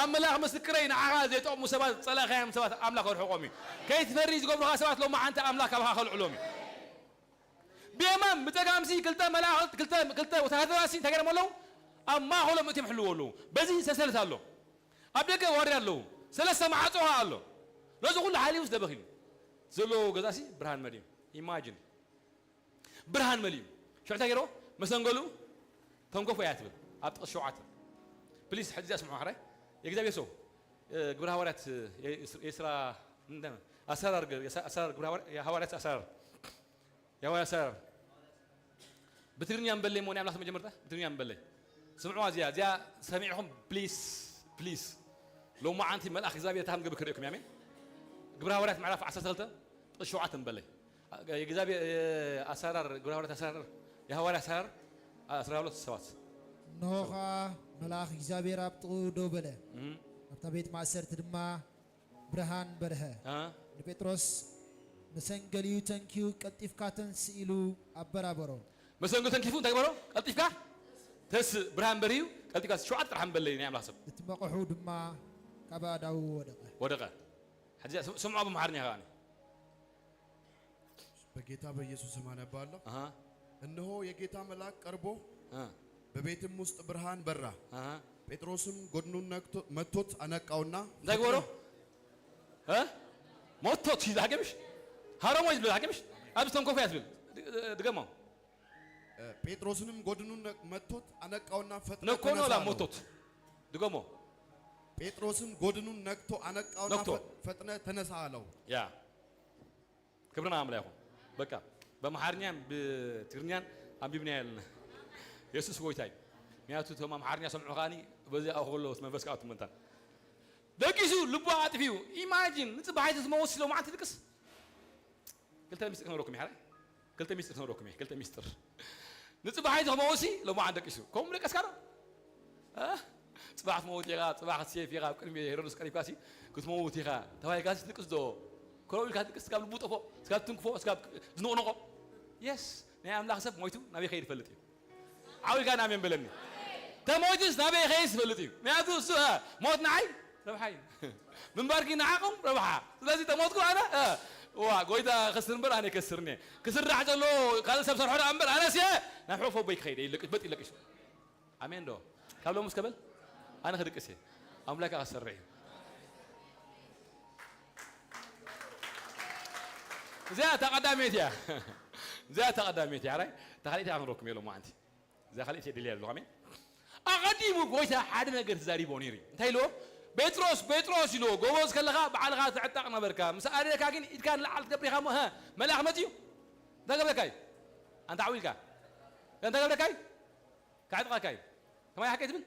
ኣምላኽ ምስክረይ፣ ንዓኻ ዘይጠቕሙ ሰባት፣ ጸላእኻዮም ሰባት ኣምላኽ ክርሕቖም እዩ። ከይትፈሪ ዝገብሩኻ ሰባት ሎማዓንቲ ኣምላኽ ካባኻ ከልዕሎም እዩ። ብየማን ብጸጋምሲ ክልተ መላእኽት፣ ክልተ፣ ክልተ ወተሃደራሲ እንታይ ገይሮም ኣለዉ? ኣብ ማእከሎም እትዮም ይሕልዎ ኣለዉ። በዚ ሰንሰለት ኣሎ። ኣብ ደገ ዋርድያ ኣለዉ። ሰለስተ ማዕጾ ኸኣ ኣሎ። ነዚ ኩሉ ሓሊፉስ ደበኽ ኢሉ። ዘለዎ ገዛሲ ብርሃን መሊኡ። ኢማጂን። ብርሃን መሊኡ። ሽዑ እንታይ ገይርዎ? መሰንገሉ ተንኮፎ እያ ትብል ኣብ ጥቕሲ ሸውዓተ። ፕሊስ ሕጂ እዚኣ ስምዑ ሓራይ። የእግዚኣብሔር ሰው፣ እ፣ ግብረ ሃዋርያት፣ እ፣ የስራ፣ የስራ፣ እንደ-፣ ኣሰራር ገ-፣ የሳ-፣ ኣሰራር ግብረ ሃዋርያ-፣ የሃዋርያት ኣሰራር። የሃዋርያት ኣሰራር። ብትግርኛ ምበለይ እሞ ናይ ኣምላኽ ሰብ መጀመርታ ብትግርኛ ምበለይ። ስምዑዋ እዚኣ፣ እዚኣ ሰሚዕኹም ፕሊስ፣ ፕሊስ። ሎማዓንቲ መልኣኽ እግዚኣብሔር ታሃም ገብ ክርእየኩም፣ ኣሜን። ግብረ ሃዋርያት ምዕራፍ ዓሰርተ ክልተ ጥቕሲ ሸውዓተ ምበለይ። የእግዚኣብሔር፣ የኣሰራር፣ ግብረ ሃዋርያት ኣሰራር፣ የሃዋርያ ኣሰራር፣ ኣስራ ሁለት ሰባት። እንሆ ኸኣ መልኣኽ እግዚኣብሔር ኣብ ጥቕኡ ደው በለ። እም። ኣብታ ቤት ማእሰርቲ ድማ ብርሃን በርሀ። አ? ንጴጥሮስ መሰንገሊኡ ተንኪዩ ቀልጢፍካ ተንስ ኢሉ ኣበራበሮ። መሰንገሉ ተንኪፉ እንታይ ግበሮ? ቀልጢፍካ ተስ፣ ብርሃን በርህዩ፣ ቀልጢፍካ ሸውዓተ ጥራሕ ምበለይ ናይ ኣምላኽ ሰብ። እቲ መቑሑ ድማ ካብ ኣእዳዉ ወደቐ። ወደቐ። ሕጂ ስም-፣ ስምዖ ብኣምሓርኛ ከኣ። በጌታ በኢየሱስ ስም አነባለሁ። አሃ። እነሆ የጌታ መልአክ ቀርቦ አ። በቤትም ውስጥ ብርሃን በራ። አሃ። ጴጥሮስም ጎድኑን ነክቶ-፣ መቶት አነቃውና እንታይ ግበሮ? እ? ሞቶት ይዛገምሽ? ሃረሞ ይዝብል ዛገምሽ? ኣብዚ ተንኮፎ ያዝብል። ድ-፣ ድገሞ። እ፣ ጴጥሮስንም ጎድኑን ነ-፣ መቶት አነቃውና ፈጥነ ነኮ ነው ተነሳ ላ አለው። ሞቶት። ድገሞ። ጴጥሮስም ጎድኑን ነክቶ አነቃውና ነክቶ። ፈ-፣ ፈጥነ ተነሳ አለው። ያ። ክብርና ኣምላኽ ይኹን። በቃ በኣምሓርኛን ብትግርኛን ኣንቢብና የለን። የሱስ ጎይታ እዩ። ምክንያቱ እቶም ኣምሓርኛ ሰምዑ ከኣኒ በዚ ኣብኡ ከሎ መንፈስ ክኣቱ ምእንታን። ደቂሱ ልቡ ኣጥፊኡ። ኢማጂን ንጽባሒቱ ትመውት ኢሎም ዓንቲ ድቅስ። ክልተ ሚስጥር ክነግረኩም ይሓረ። ክልተ ሚስጥር ክነግረኩም እየ። ክልተ ሚስጥር። ንጽባሒቱ ክመውሲ ሎማዓን ደቂሱ። ከምኡ ደቀስካ ዶ? እ? ጽባሕ ትመውት ኢኻ፣ ጽባሕ ክትሴፍ ኢኻ፣ ኣብ ቅድሚ ሄሮድስ ቀሪብካሲ ክትመውት ኢኻ ተባሂልካሲ ትድቅስ ዶ? ኮረው ኢልካ ትድቅስ፣ ስጋብ ልቡ ጠፍኦ፣ ስጋብ ትንክፎ፣ ስጋብ ዝንቕንቖ። የስ፣ ናይ ኣምላኽ ሰብ ሞይቱ ናበይ ከይድ ይፈልጥ እዩ። ዓው ኢልካ ንኣሜን በለኒ። ተሞይቱስ ናበይ ከይድ ይፈልጥ እዩ። ምክንያቱ እሱ፣ እ፣ ሞት ንዓይ ረብሓ እዩ። ምንባርኪ ንዓኹም ረብሓ። ስለዚ ተሞትኩ ኣነ፣ እ፣ ዋ፣ ጎይታ ከስር እምበር ኣነ ይከስርኒ። ክስራሕ ዘሎ ካልእ ሰብ ሰርሖ ደኣ እምበር ኣነስ እየ ናብ ሕቑፎ ኣቦይ ክኸይድ እየ፣ ይለቅሽ፣ በጥ ይለቅሽ። ኣሜን ዶ? ካብ ሎሚ እስከ በል፣ ኣነ ክድቅስ እየ። ኣምላክ ክሰርሕ እዩ። እዚኣ እታ ቀዳመይቲ እያ። እዚኣ እታ ቀዳመይቲ እያ። ራይ፣ እታ ካልኣይቲ እያ ክንረኩም እየ ሎማዓንቲ። እዛ ካልኣይቲ እየ ደልያ ዘለኹ። ኣሜን። ኣቐዲሙ ጎይታ ሓደ ነገር ተዛሪቦ ነይሩ እዩ። እንታይ ኢልዎ? "ጴጥሮስ፣ ጴጥሮስ" ኢልዎ፣ "ጎበዝ ከለኻ ባዕልኻ ትዕጠቕ ነበርካ። ምስ ኣደካ ግን ኢድካ ንላዕሊ ትገብር ኢኻ እሞ፣ ሀ፣ መልኣኽ መጺኡ እንታይ ገብረካ እዩ? ኣንታ ዓው ኢልካ እንታይ ገብረካ እዩ? ከዕጥቐካ እዩ። ከማይ ሓቂ ትብል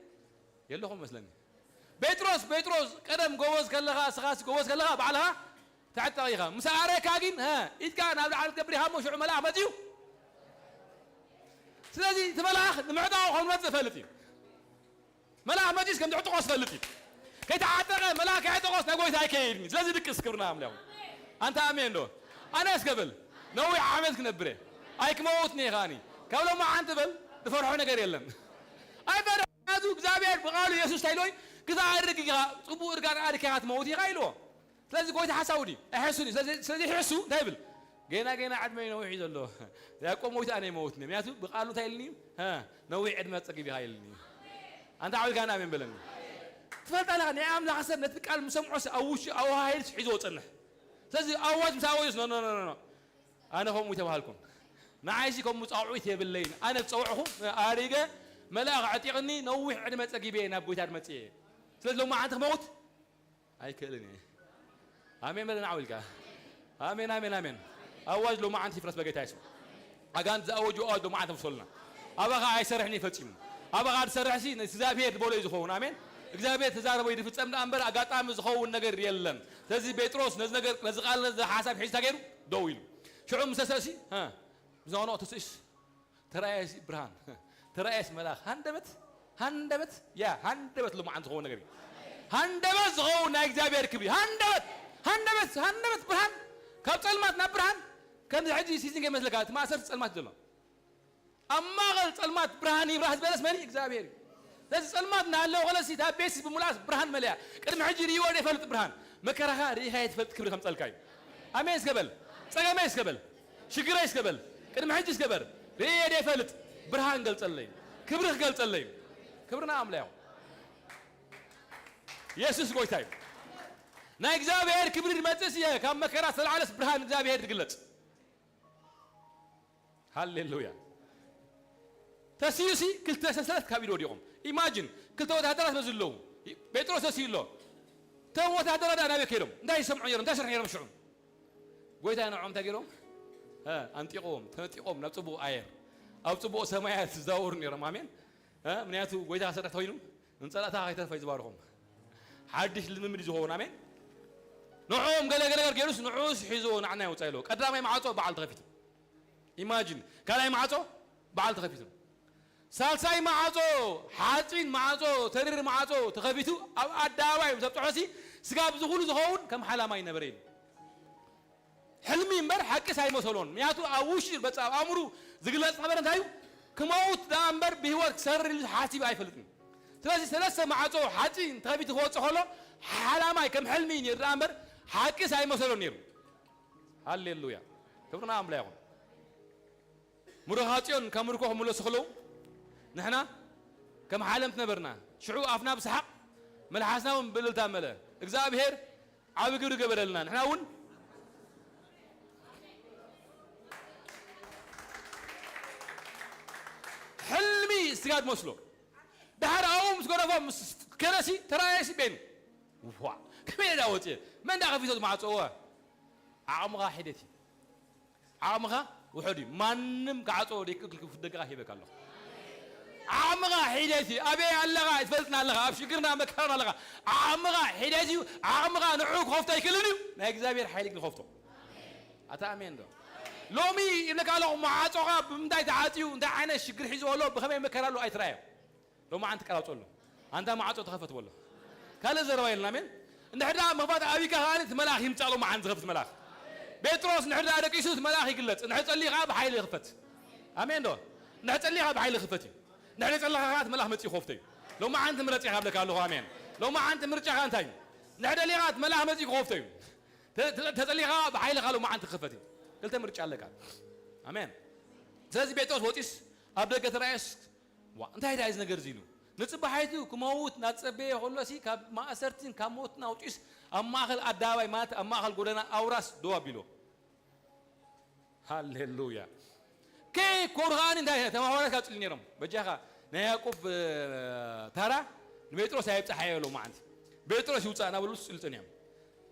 የለኹም መስለኒ። ጴጥሮስ፣ ጴጥሮስ፣ ቀደም ጎበዝ ከለኻ፣ እስኻስ ጎበዝ ከለኻ ባዕልኻ ትዕጠቕ ኢኻ። ምስ ኣረካ ግን፣ ሀ፣ ኢድካ ናብ ላዕሊ ትገብር ኢኻ እሞ ሽዑ መልኣኽ መጺኡ። ስለዚ እቲ መልኣኽ ንምዕጣቑ ከም ዝመጽእ እፈልጥ እዩ። መልኣኽ መጺኡስ ከም ዝዕጥቖ ዝፈልጥ እዩ። ከይተዓጠቐ መልኣኽ ከይዕጠቖስ ናብ ጎይታ ኣይከይድን እዩ። ስለዚ ድቅስ ክብርና ኣምላኽ። ኣንታ ኣሜን ዶ? ኣነ እስከ በል፣ ነዊሕ ዓመት ክነብር እየ። ኣይክመውትን እየ ከኣኒ። ካብ ሎማዓንቲ በል፣ ዝፈርሖ ነገር የለን። ኣይፈርሕ። ምኽንያቱ እግዚኣብሔር ብቓሉ የሱስ እንታይ ኢልዎ እዩ? "ክሳዕ ኣድርግ ኢኻ፣ ጽቡቕ እርጋን ኣድርግ ኢኻ ትመውት ኢኻ" ኢልዎ። ስለዚ ጎይታ ሓሳዊ ድዩ? ኣይሕሱን እዩ። ስለዚ፣ ስለዚ ይሕሱ እንታይ ይብል? "ገና፣ ገና ዕድመይ ነዊሕ እዩ ዘሎ። ያዕቆብ ሞይቱ ኣነ ይመውት እየ።" ምክንያቱ ብቓሉ እንታይ ኢልኒ እዩ? "ሀ፣ ነዊሕ ዕድመ ትጸግብ ኢኻ" ኢልኒ እዩ። ኣንታ ዓው ኢልካ ኣሜን በለኒ። ትፈልጣ ኣለኻ፣ ናይ ኣምላኽ ሰብ ነቲ ቃል ምስ ሰምዖስ ኣብ ውሽጡ ኣዋሃሂዱስ ሒዝዎ ዝጸንሕ። ስለዚ ኣዋጅ ምስ ኣወጀስ፣ ኖ፣ ኖ፣ ኖ፣ ኖ፣ ኖ። ኣነ ከምኡ ይተባሃልኩም። ንዓይሲ ከምኡ ጻውዒት የብለይን። ኣነ ዝጸውዕኹ ኣሪገ መልኣኽ ኣዕጢቕኒ ነዊሕ ዕድመ ጸጊበ እየ ናብ ጎይታ መጽየ። ስለዚ ሎማዓንቲ ክመውት ኣይክእልን እየ። ኣሜን በለና ዓው ኢልካ። ኣሜን፣ ኣሜን፣ ኣሜን። ኣዋጅ ሎማዓንቲ ይፍረስ በጌታ የሱስ። ኣጋንንት ዝኣወጁ ኣዋጅ ሎማዓንቲ ተፍርሶልና። ኣባኻ ኣይሰርሕን እዩ ፈጺሙ። ኣባኻ ዝሰርሕሲ ንእግዚኣብሔር ዝበሎ እዩ ዝኸውን። ኣሜን። እግዚኣብሔር ተዛረቦ እዩ ዝፍጸም ደኣ እምበር ኣጋጣሚ ዝኸውን ነገር የለን። ስለዚ ጴጥሮስ ነዚ ነገር፣ ነዚ ቃል፣ ነዚ ሓሳብ ሒዝካ ገይሩ ደው ኢሉ። ሽዑ ምስ ተሰእሲ፣ ሀ፣ ብዛዕባ ተስእስ ተራእየሲ ብርሃን፣ ተራእየሲ መልኣኽ፣ ሃንደበት፣ ሃንደበት፣ ያ፣ ሃንደበት ሎማዓንቲ ዝኸውን ነገር እዩ። ሃንደበት ዝኸውን ናይ እግዚኣብሔር ክብሪ፣ ሃንደበት፣ ሃንደበት፣ ሃንደበት ብርሃን፣ ካብ ጸልማት ናብ ብርሃን። ከምዚ ሕጂ ሲዝን ከይመስለካ፣ እቲ ማእሰርቲ ጸልማት እዩ ዘሎ። ኣብ ማእከል ጸልማት ብርሃን ይብራህ ዝበለስ መን እዩ? እግዚኣብሔር እዩ። ስለዚ ጸልማት እናሃለወ ከለሲ፣ እታ ቤትሲ ብምልኣስ ብርሃን መሊኣ። ቅድሚ ሕጂ ርእይዎ ዘይፈልጥ ብርሃን፣ መከራኻ ርኢኻ ዘይትፈልጥ ክብሪ ከምጸልካ እዩ። ኣሜን እስከ በል። ጸገመይ እስከ በል። ሽግረይ እስከ በል። ቅድሚ ሕጂ እስከ በል። ርእየ ዘይፈልጥ ብርሃን ገልጸለይ። ክብሪ ክገልጸለይ። ክብርና ኣምላኽ። የሱስ ጎይታ እዩ። ናይ እግዚኣብሔር ክብሪ ዝመጽእስ እየ። ካብ መከራ ዝተላዕለስ ብርሃን እግዚኣብሔር ዝግለጽ። ሃሌሉያ። ተሲኡ ሲ ክልተ ሰሰለት ካብ ኢዱ ወዲቖም። ኢማጂን፣ ክልተ ወታደራት በዚ ኣለዉ። ጴጥሮስ ተሲኡ ኣሎ። እቶም ወታደራት ደኣ ናበይ ከይዶም? እንታይ ይሰምዑ ነይሮም? እንታይ ይሰርሑ ነይሮም ሽዑ? ጎይታ ንዖም እንታይ ገይሮም? እ፣ ኣንጢቕዎም፣ ተነጢቖም ናብ ጽቡቕ ኣየር፣ ኣብ ጽቡቕ ሰማያት ዝዛወሩ ነይሮም። ኣሜን። እ፣ ምክንያቱ ጎይታ ክሰርሕ ተኾይኑ ንጸላእታ ከይተርፈ እዩ ዝባርኾም። ሓድሽ ልምምድ እዩ ዝኸውን። ኣሜን። ንዖም ገለ ገለ ነገር ገይሩስ ንዑስ ሒዞ ንዓና ይወጻ ኢሎ። ቀዳማይ ማዕጾ በዓል ተኸፊቱ። ኢማጂን፣ ካልኣይ ማዕጾ በዓል ተኸፊቱ። ሳልሳይ ማዕጾ፣ ሓጺን ማዕጾ፣ ተሪር ማዕጾ ተኸፊቱ ኣብ ኣደባባይ ምስ ኣብጽሖሲ ስጋብ ዝኹሉ ዝኸውን ከም ሓላማይ ነበረ ኢሉ። ሕልሚ እምበር ሓቂስ ኣይመሰሎን። ምክንያቱ ኣብ ውሽጢ በጻ ኣብ ኣእምሩ ዝግለጽ ነበረ እንታይ እዩ? ክመውት ደኣ እምበር ብህይወት ክሰርር ኢሉ ሓሲቡ ኣይፈልጥን። ስለዚ ሰለስተ ማዕጾ ሓጺን ተኸፊቱ ክወጽእ ከሎ ሓላማይ ከም ሕልሚ እዩ ነይሩ ደኣ እምበር ሓቂስ ኣይመሰሎን ነይሩ። ሃሌሉያ። ክብርና ኣምላ ይኹን። ምሩኻ ጽዮን ካብ ምርኮ ክምለሱ ከለዉ ንሕና ከም ሓለምቲ ነበርና። ሽዑ ኣፍና ብሰሓቕ መልሓስና እውን ብእልልታ መለ። እግዚኣብሔር ዓቢ ግብሪ ገበረልና። ንሕና እውን ሕልሚ ስጋድ መስሎ። ደሓር ኣብኡ ምስ ገደፎ ምስ ከለሲ ተራእየሲ ቤኑ። ዋ፣ ከመይ ኢለ ወጽየ? መን ዳ ከፊቶ ዝማዕጸዎ? ዓቕምኻ ሒደት እዩ። ዓቕምኻ ውሑድ እዩ። ማንም ክዓጽዎ ዘይክእል ክፉት ደገኻ ሂበካ ኣለኹ። ዓቕምኻ ሒደት እዩ። ኣበይ ኣለኻ? ኣይትፈልጥን ኣለኻ። ኣብ ሽግርና መከራና ኣለኻ። ዓቕምኻ ሒደት እዩ። ዓቕምኻ ንዕኡ ክኸፍቶ ኣይክእልን እዩ። ናይ እግዚኣብሔር ሓይሊ ግን ይኸፍቶ። ኣታ ኣሜን ዶ? ሎሚ ይብለካ ኣለኹ፣ ማዕጾኻ ብምንታይ ተዓጽዩ፣ እንታይ ዓይነት ሽግር ሒዝዎ ኣሎ፣ ብኸመይ መከራ ኣሎ ኣይትረኣዮ። ሎማዓንቲ ቃል ኣውፅእ ኣሎ። ኣንታ ማዕጾ ተኸፈት በሎ። ካልእ ዘረባ የለን። ኣሜን። እንድሕር ደኣ ምኽፋት ኣብይካ ከኣ እቲ መልኣኽ ይምጻእ። ሎማዓንቲ ዝኸፍት መልኣኽ። ጴጥሮስ እንድሕር ደኣ ደቂሱ እቲ መልኣኽ ይግለጽ። እንድሕር ጸልዩ ከኣ ብሓይሊ ይኽፈት። ኣሜን ዶ? እንድሕር ጸልዩ ከኣ ብሓይሊ ይኽፈት እዩ። እንድሕር ጸለኻ ከኣ እቲ መልኣኽ መጺኡ ክኸፍቶ እዩ። ሎማዓንቲ ምረጽ ኢኻ እብለካ ኣለኹ። ኣሜን። ሎማዓንቲ ምርጫኻ እንታይ እዩ? እንድሕር ደሊኻ እቲ መልኣኽ መጺኡ ክኸፍቶ እዩ። ተ-፣ ተ-፣ ተጸሊኻ ብሓይልኻ ሎማዓንቲ ክኸፈት እዩ። ክልተ ምርጫ ኣለካ። ኣሜን። ስለዚ ጴጥሮስ ወጺስ ኣብ ደገ ተራእየስ ዋ፣ እንታይ ደኣ እዚ ነገር እዚ ኢሉ ንጽባሒቱ ክመውት እናጸበየ ከሎሲ፣ ካብ ማእሰርትን ካብ ሞትን ኣውጺኡስ ኣብ ማእከል ኣደባባይ፣ ማለት ኣብ ማእከል ጎደና ኣውራስ ደው ኣቢሎ። ሃሌሉያ። ከይ ኮሩ ከኣኒ እንታይ ተማሃዋላት ካብ ጽሊ ነይሮም። በጃኻ ናይ ያዕቆብ፣ እ፣ ታራ ንጴጥሮስ ኣይብጽሓዮ ሎማዓንቲ። ጴጥሮስ ይውጻእ እናበሉ ጽሊ ጸኒሖም።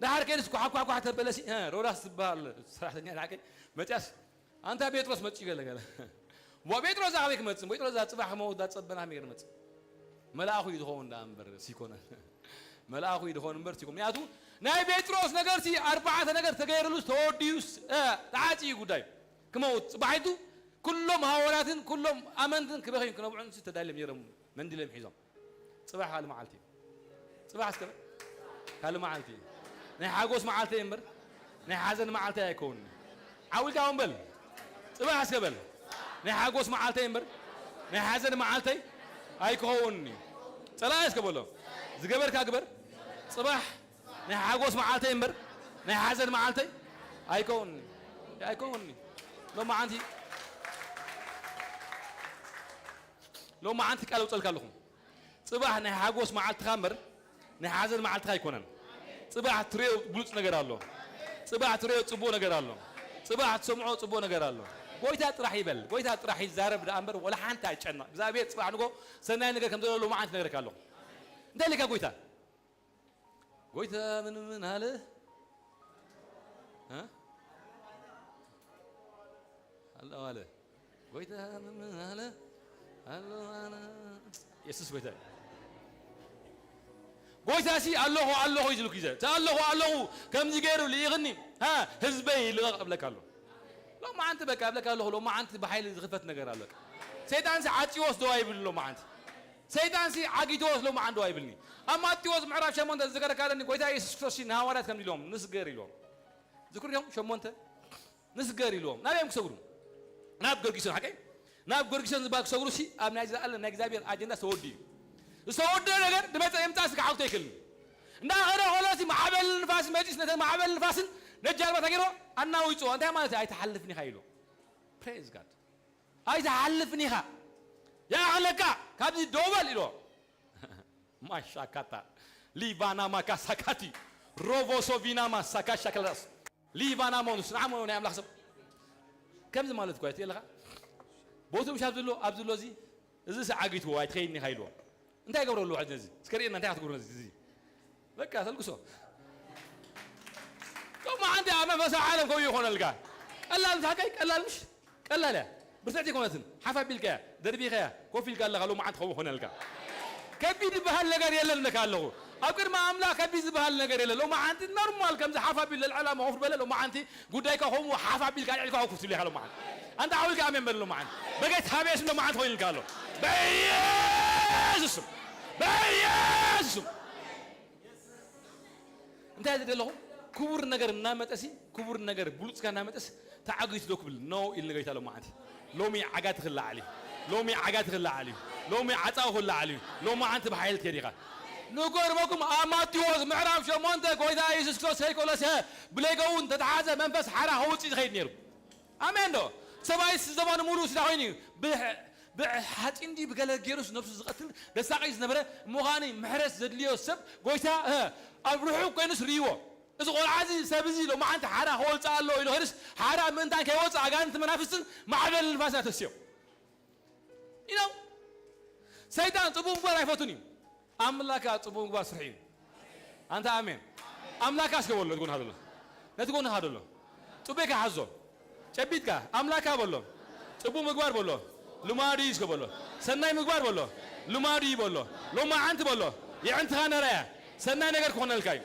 ደሓር ከይድስ ኳሓኳኳሕ ተበለሲ፣ እ፣ ሮዳስ ዝበሃል ሰራሕተኛ ደሓር ከይ መጽያስ ኣንታ ጴጥሮስ መጺኡ ገለ ገለ። ዋ ጴጥሮስ እዛ ከመይ ክመጽእ? ጴጥሮስ እዛ ጽባሕ ክመውት እዛ ጸበና ከመይ ገይሩ መጽእ? መልኣኹ እዩ ዝኸውን ደኣ እምበር ሲኮነን። መልኣኹ እዩ ዝኸውን እምበር ሲኮነን። ምክንያቱ ናይ ጴጥሮስ ነገርሲ ኣርባዕተ ነገር ተገይሩሉስ ተወዲዩስ፣ እ፣ ተዓጽዩ ጉዳዩ። ክመውት ጽባሒቱ ኩሎም ሃዋርያትን ኩሎም ኣመንትን ክበኽዩን ክነብዑንሲ ተዳልዮም ነይሮም መንዲሎም ሒዞም። ጽባሕ ካልእ መዓልቲ እዩ። ጽባሕ እስከ በል። ካልእ መዓልቲ እዩ። ናይ ሓጎስ መዓልተይ እምበር ናይ ሓዘን መዓልተይ ኣይከውንን። ዓው ኢልካ እውን በል። ጽባሕ እስከ በል። ናይ ሓጎስ መዓልተይ እምበር ናይ ሓዘን መዓልተይ ኣይክኸውንን እዩ። ጸላኢ እስከ በሎ። ዝገበርካ ግበር። ጽባሕ ናይ ሓጎስ መዓልተይ እምበር ናይ ሓዘን መዓልተይ ኣይከውንን እዩ። ኣይከውንን እዩ። ሎማዓንቲ ሎማዓንቲ ቃል ኣውጸልካ ኣለኹ። ጽባሕ ናይ ሓጎስ መዓልትኻ እምበር ናይ ሓዘን መዓልትኻ ኣይኮነን። ጽባሕ ትርእዮ ብሉጽ ነገር ኣሎ። ጽባሕ ትርእዮ ጽቡቕ ነገር ኣሎ። ጽባሕ ትሰምዖ ጽቡቕ ነገር ኣሎ። ጎይታ ጥራሕ ይበል፣ ጎይታ ጥራሕ ይዛረብ ደኣ እምበር ወላ ሓንቲ ኣይጨነቕ። እግዚኣብሔር ጽባሕ ንጎ ሰናይ ነገር ከም ዘሎ ሎማዓንቲ ነግረካ ኣለኹ። እንታይ ኢልካ ጎይታ? ጎይታ ምን ምን ኣለ? እ? ኣለዋለ። ጎይታ ምን ምን ኣለ? ኣለዋለ። የሱስ ጎይታ እዩ። ጎይታሲ ኣለኹ፣ ኣለኹ እዩ ዝብልኩ እዩ ዘ-፣ እቲ ኣለኹ፣ ኣለኹ ከምዚ ገይሩ ልኢኽኒ፣ ሃ፣ ህዝበይ ልቐቕ እብለካ ኣሎ። ሎማዓንቲ በቃ እብለካ ኣለኹ፣ ሎማዓንቲ ብሓይሊ ዝኽፈት ነገር ኣሎ። ሰይጣንሲ ዓጽይዎስ ደው ኣይብልን ሎማዓንቲ። ሰይጣንሲ ዓጊትዎስ ሎማዓንቲ ደው ኣይብልኒ። ኣብ ማቴዎስ ምዕራፍ ሸሞንተ ዝዝከረካ ኣለኒ፣ ጎይታ የሱስ ክርስቶስሲ ንሃዋርያት ከምዚ ኢልዎም፣ ንስገር ኢልዎም። ዝክሩ ዲኹም? ሸሞንተ ንስገር ኢልዎም። ናበይ እዮም ክሰግሩ? ናብ ገርጊሶን፣ ሓቀይ? ናብ ገርጊሶን ዝበሃል ክሰግሩሲ ኣብ ናይ ዘለኣለም ናይ እግዚኣብሔር ኣጀንዳ ዝተወድኡ እዩ። ዝተወደአ ነገር ድመጸ የምጻእሲ ክዓግቶ ኣይክእልን። እንዳኸደ ከሎሲ ማዕበል ንፋስ መጺስ ነተን ማዕበል ንፋስን ነጃልባ ተገይሮ ኣናዊጽዎ። እንታይ ማለት እዩ? ኣይትሓልፍን ኢኻ ኢሉ። Praise God። ኣይትሓልፍን ኢኻ። ይኣኽለካ፣ ካብዚ ደው በል ኢልዎ። ማሻካታ ሊባና ማካሳካቲ ሮቮሶቪና ማሳካ ሻክላስ ሊባና ሞኑስ ንዓሞ ናይ ኣምላኽ ሰብ ከምዚ ማለት እኮ እዩ ኣለኻ። ቦቱ ምሽ ኣብዚ ኣሎ፣ ኣብዚ ኣሎ፣ እዚ እዚ ሰዓጊቱ ኣይትኸይድኒ ኢኻ ኢልዎ። እንታይ ገብረሉ ዋሕድ ነዚ? እስከ ርእየና እንታይ ክትገብሩ ነዚ? እዚ በቃ ተልግሶ። ሎማዓንቲ ኣብ መንፈሳዊ ዓለም ከምኡ ይኾነልካ። ቀላል ምስ ሓቀይ ቀላል ምሽ ቀላል እያ። ብርትዕቲ ኣይኮነትን። ሓፍ ኣቢልካ እያ፣ ደርቢኻ እያ፣ ኮፍ ኢልካ ኣለኻ። ሎማዓንቲ ከምኡ ይኾነልካ። ከቢድ ዝበሃል ነገር የለን እብለካ ኣለኹ። ኣብ ቅድሚ ኣምላኽ ከቢድ ዝበሃል ነገር የለን። ሎማዓንቲ ኖርማል ከምዚ ሓፍ ኣቢሉ ለልዓላ ኮፍ በለ። ሎማዓንቲ ጉዳይካ ከምኡ ሓፍ ኣቢልካ ኣልዒልካ ኮፍ ትብል ኢኻ ሎማዓንቲ። ኣንታ ዓው ኢልካ ኣሜን በል ሎማዓንቲ። በጌታ ብየሱስ ሎማዓንቲ ኮይኑልካ ኣሎ። በየሱስ ስም። በየሱስ ስም። እንታይ ዝደለኹ ክቡር ነገር እናመጠሲ፣ ክቡር ነገር ብሉጽካ እናመጠስ ተዓጊቱ ዶ ክብል ኖ ኢል ንገይታ ሎማዓንቲ። ሎሚ ዓጋቲ ክለዓል እዩ። ሎሚ ዓጋቲ ክለዓል እዩ። ሎሚ ዓጻው ክለዓል እዩ። ሎማዓንቲ ብሓይል ትከድ ኢኻ። ንገርመኩም ኣብ ማቴዎስ ምዕራፍ ሸሞንተ ጎይታ የሱስ ክርስቶስ ከይኮለሰ ብለገውን ተተሓዘ መንፈስ ሓራ ከውጽእ ዝኸይድ ነይሩ። ኣሜን ዶ? ሰብኣይስ ዘባኑ ሙሉ ስዳ ኮይኑ እዩ። ብሕ-፣ ብሓጺን ድዩ ብገለ ገይሩስ ነብሱ ዝቐትል ደሳቒ ዝነበረ ምዃኑ ምሕረት ዘድልዮ ሰብ ጎይታ፣ እ፣ ኣብ ርሑቕ ኮይኑስ ርእይዎ። እዚ ቆልዓ እዚ ሰብ እዚ ሎማዓንቲ ሓራ ክወልጽ ኣሎ ኢሉ ኸድስ ሓራ ምእንታን ከይወጽእ ኣጋንንቲ መናፍስትን ማዕበል ንፋስ ኣተስዮ። You know? ሰይጣን ጽቡቕ ምግባር ኣይፈቱን እዩ። ኣምላካ ጽቡቕ ምግባር ስርሑ እዩ። ኣንታ ኣሜን። ኣምላካ እስከ በሎ ነቲ ጎንኻ ዘሎ። ነቲ ጎንኻ ዘሎ። ጽቡቕካ ሓዞ። ጨቢጥካ ኣምላካ በሎ። ጽቡቕ ምግባር በሎ። ልማዱ እዩ እስከ በሎ። ሰናይ ምግባር በሎ። ልማዱ እዩ በሎ። ሎማዓንቲ በሎ። የዕንትኻ ነራያ። ሰናይ ነገር ክኾነልካ እዩ።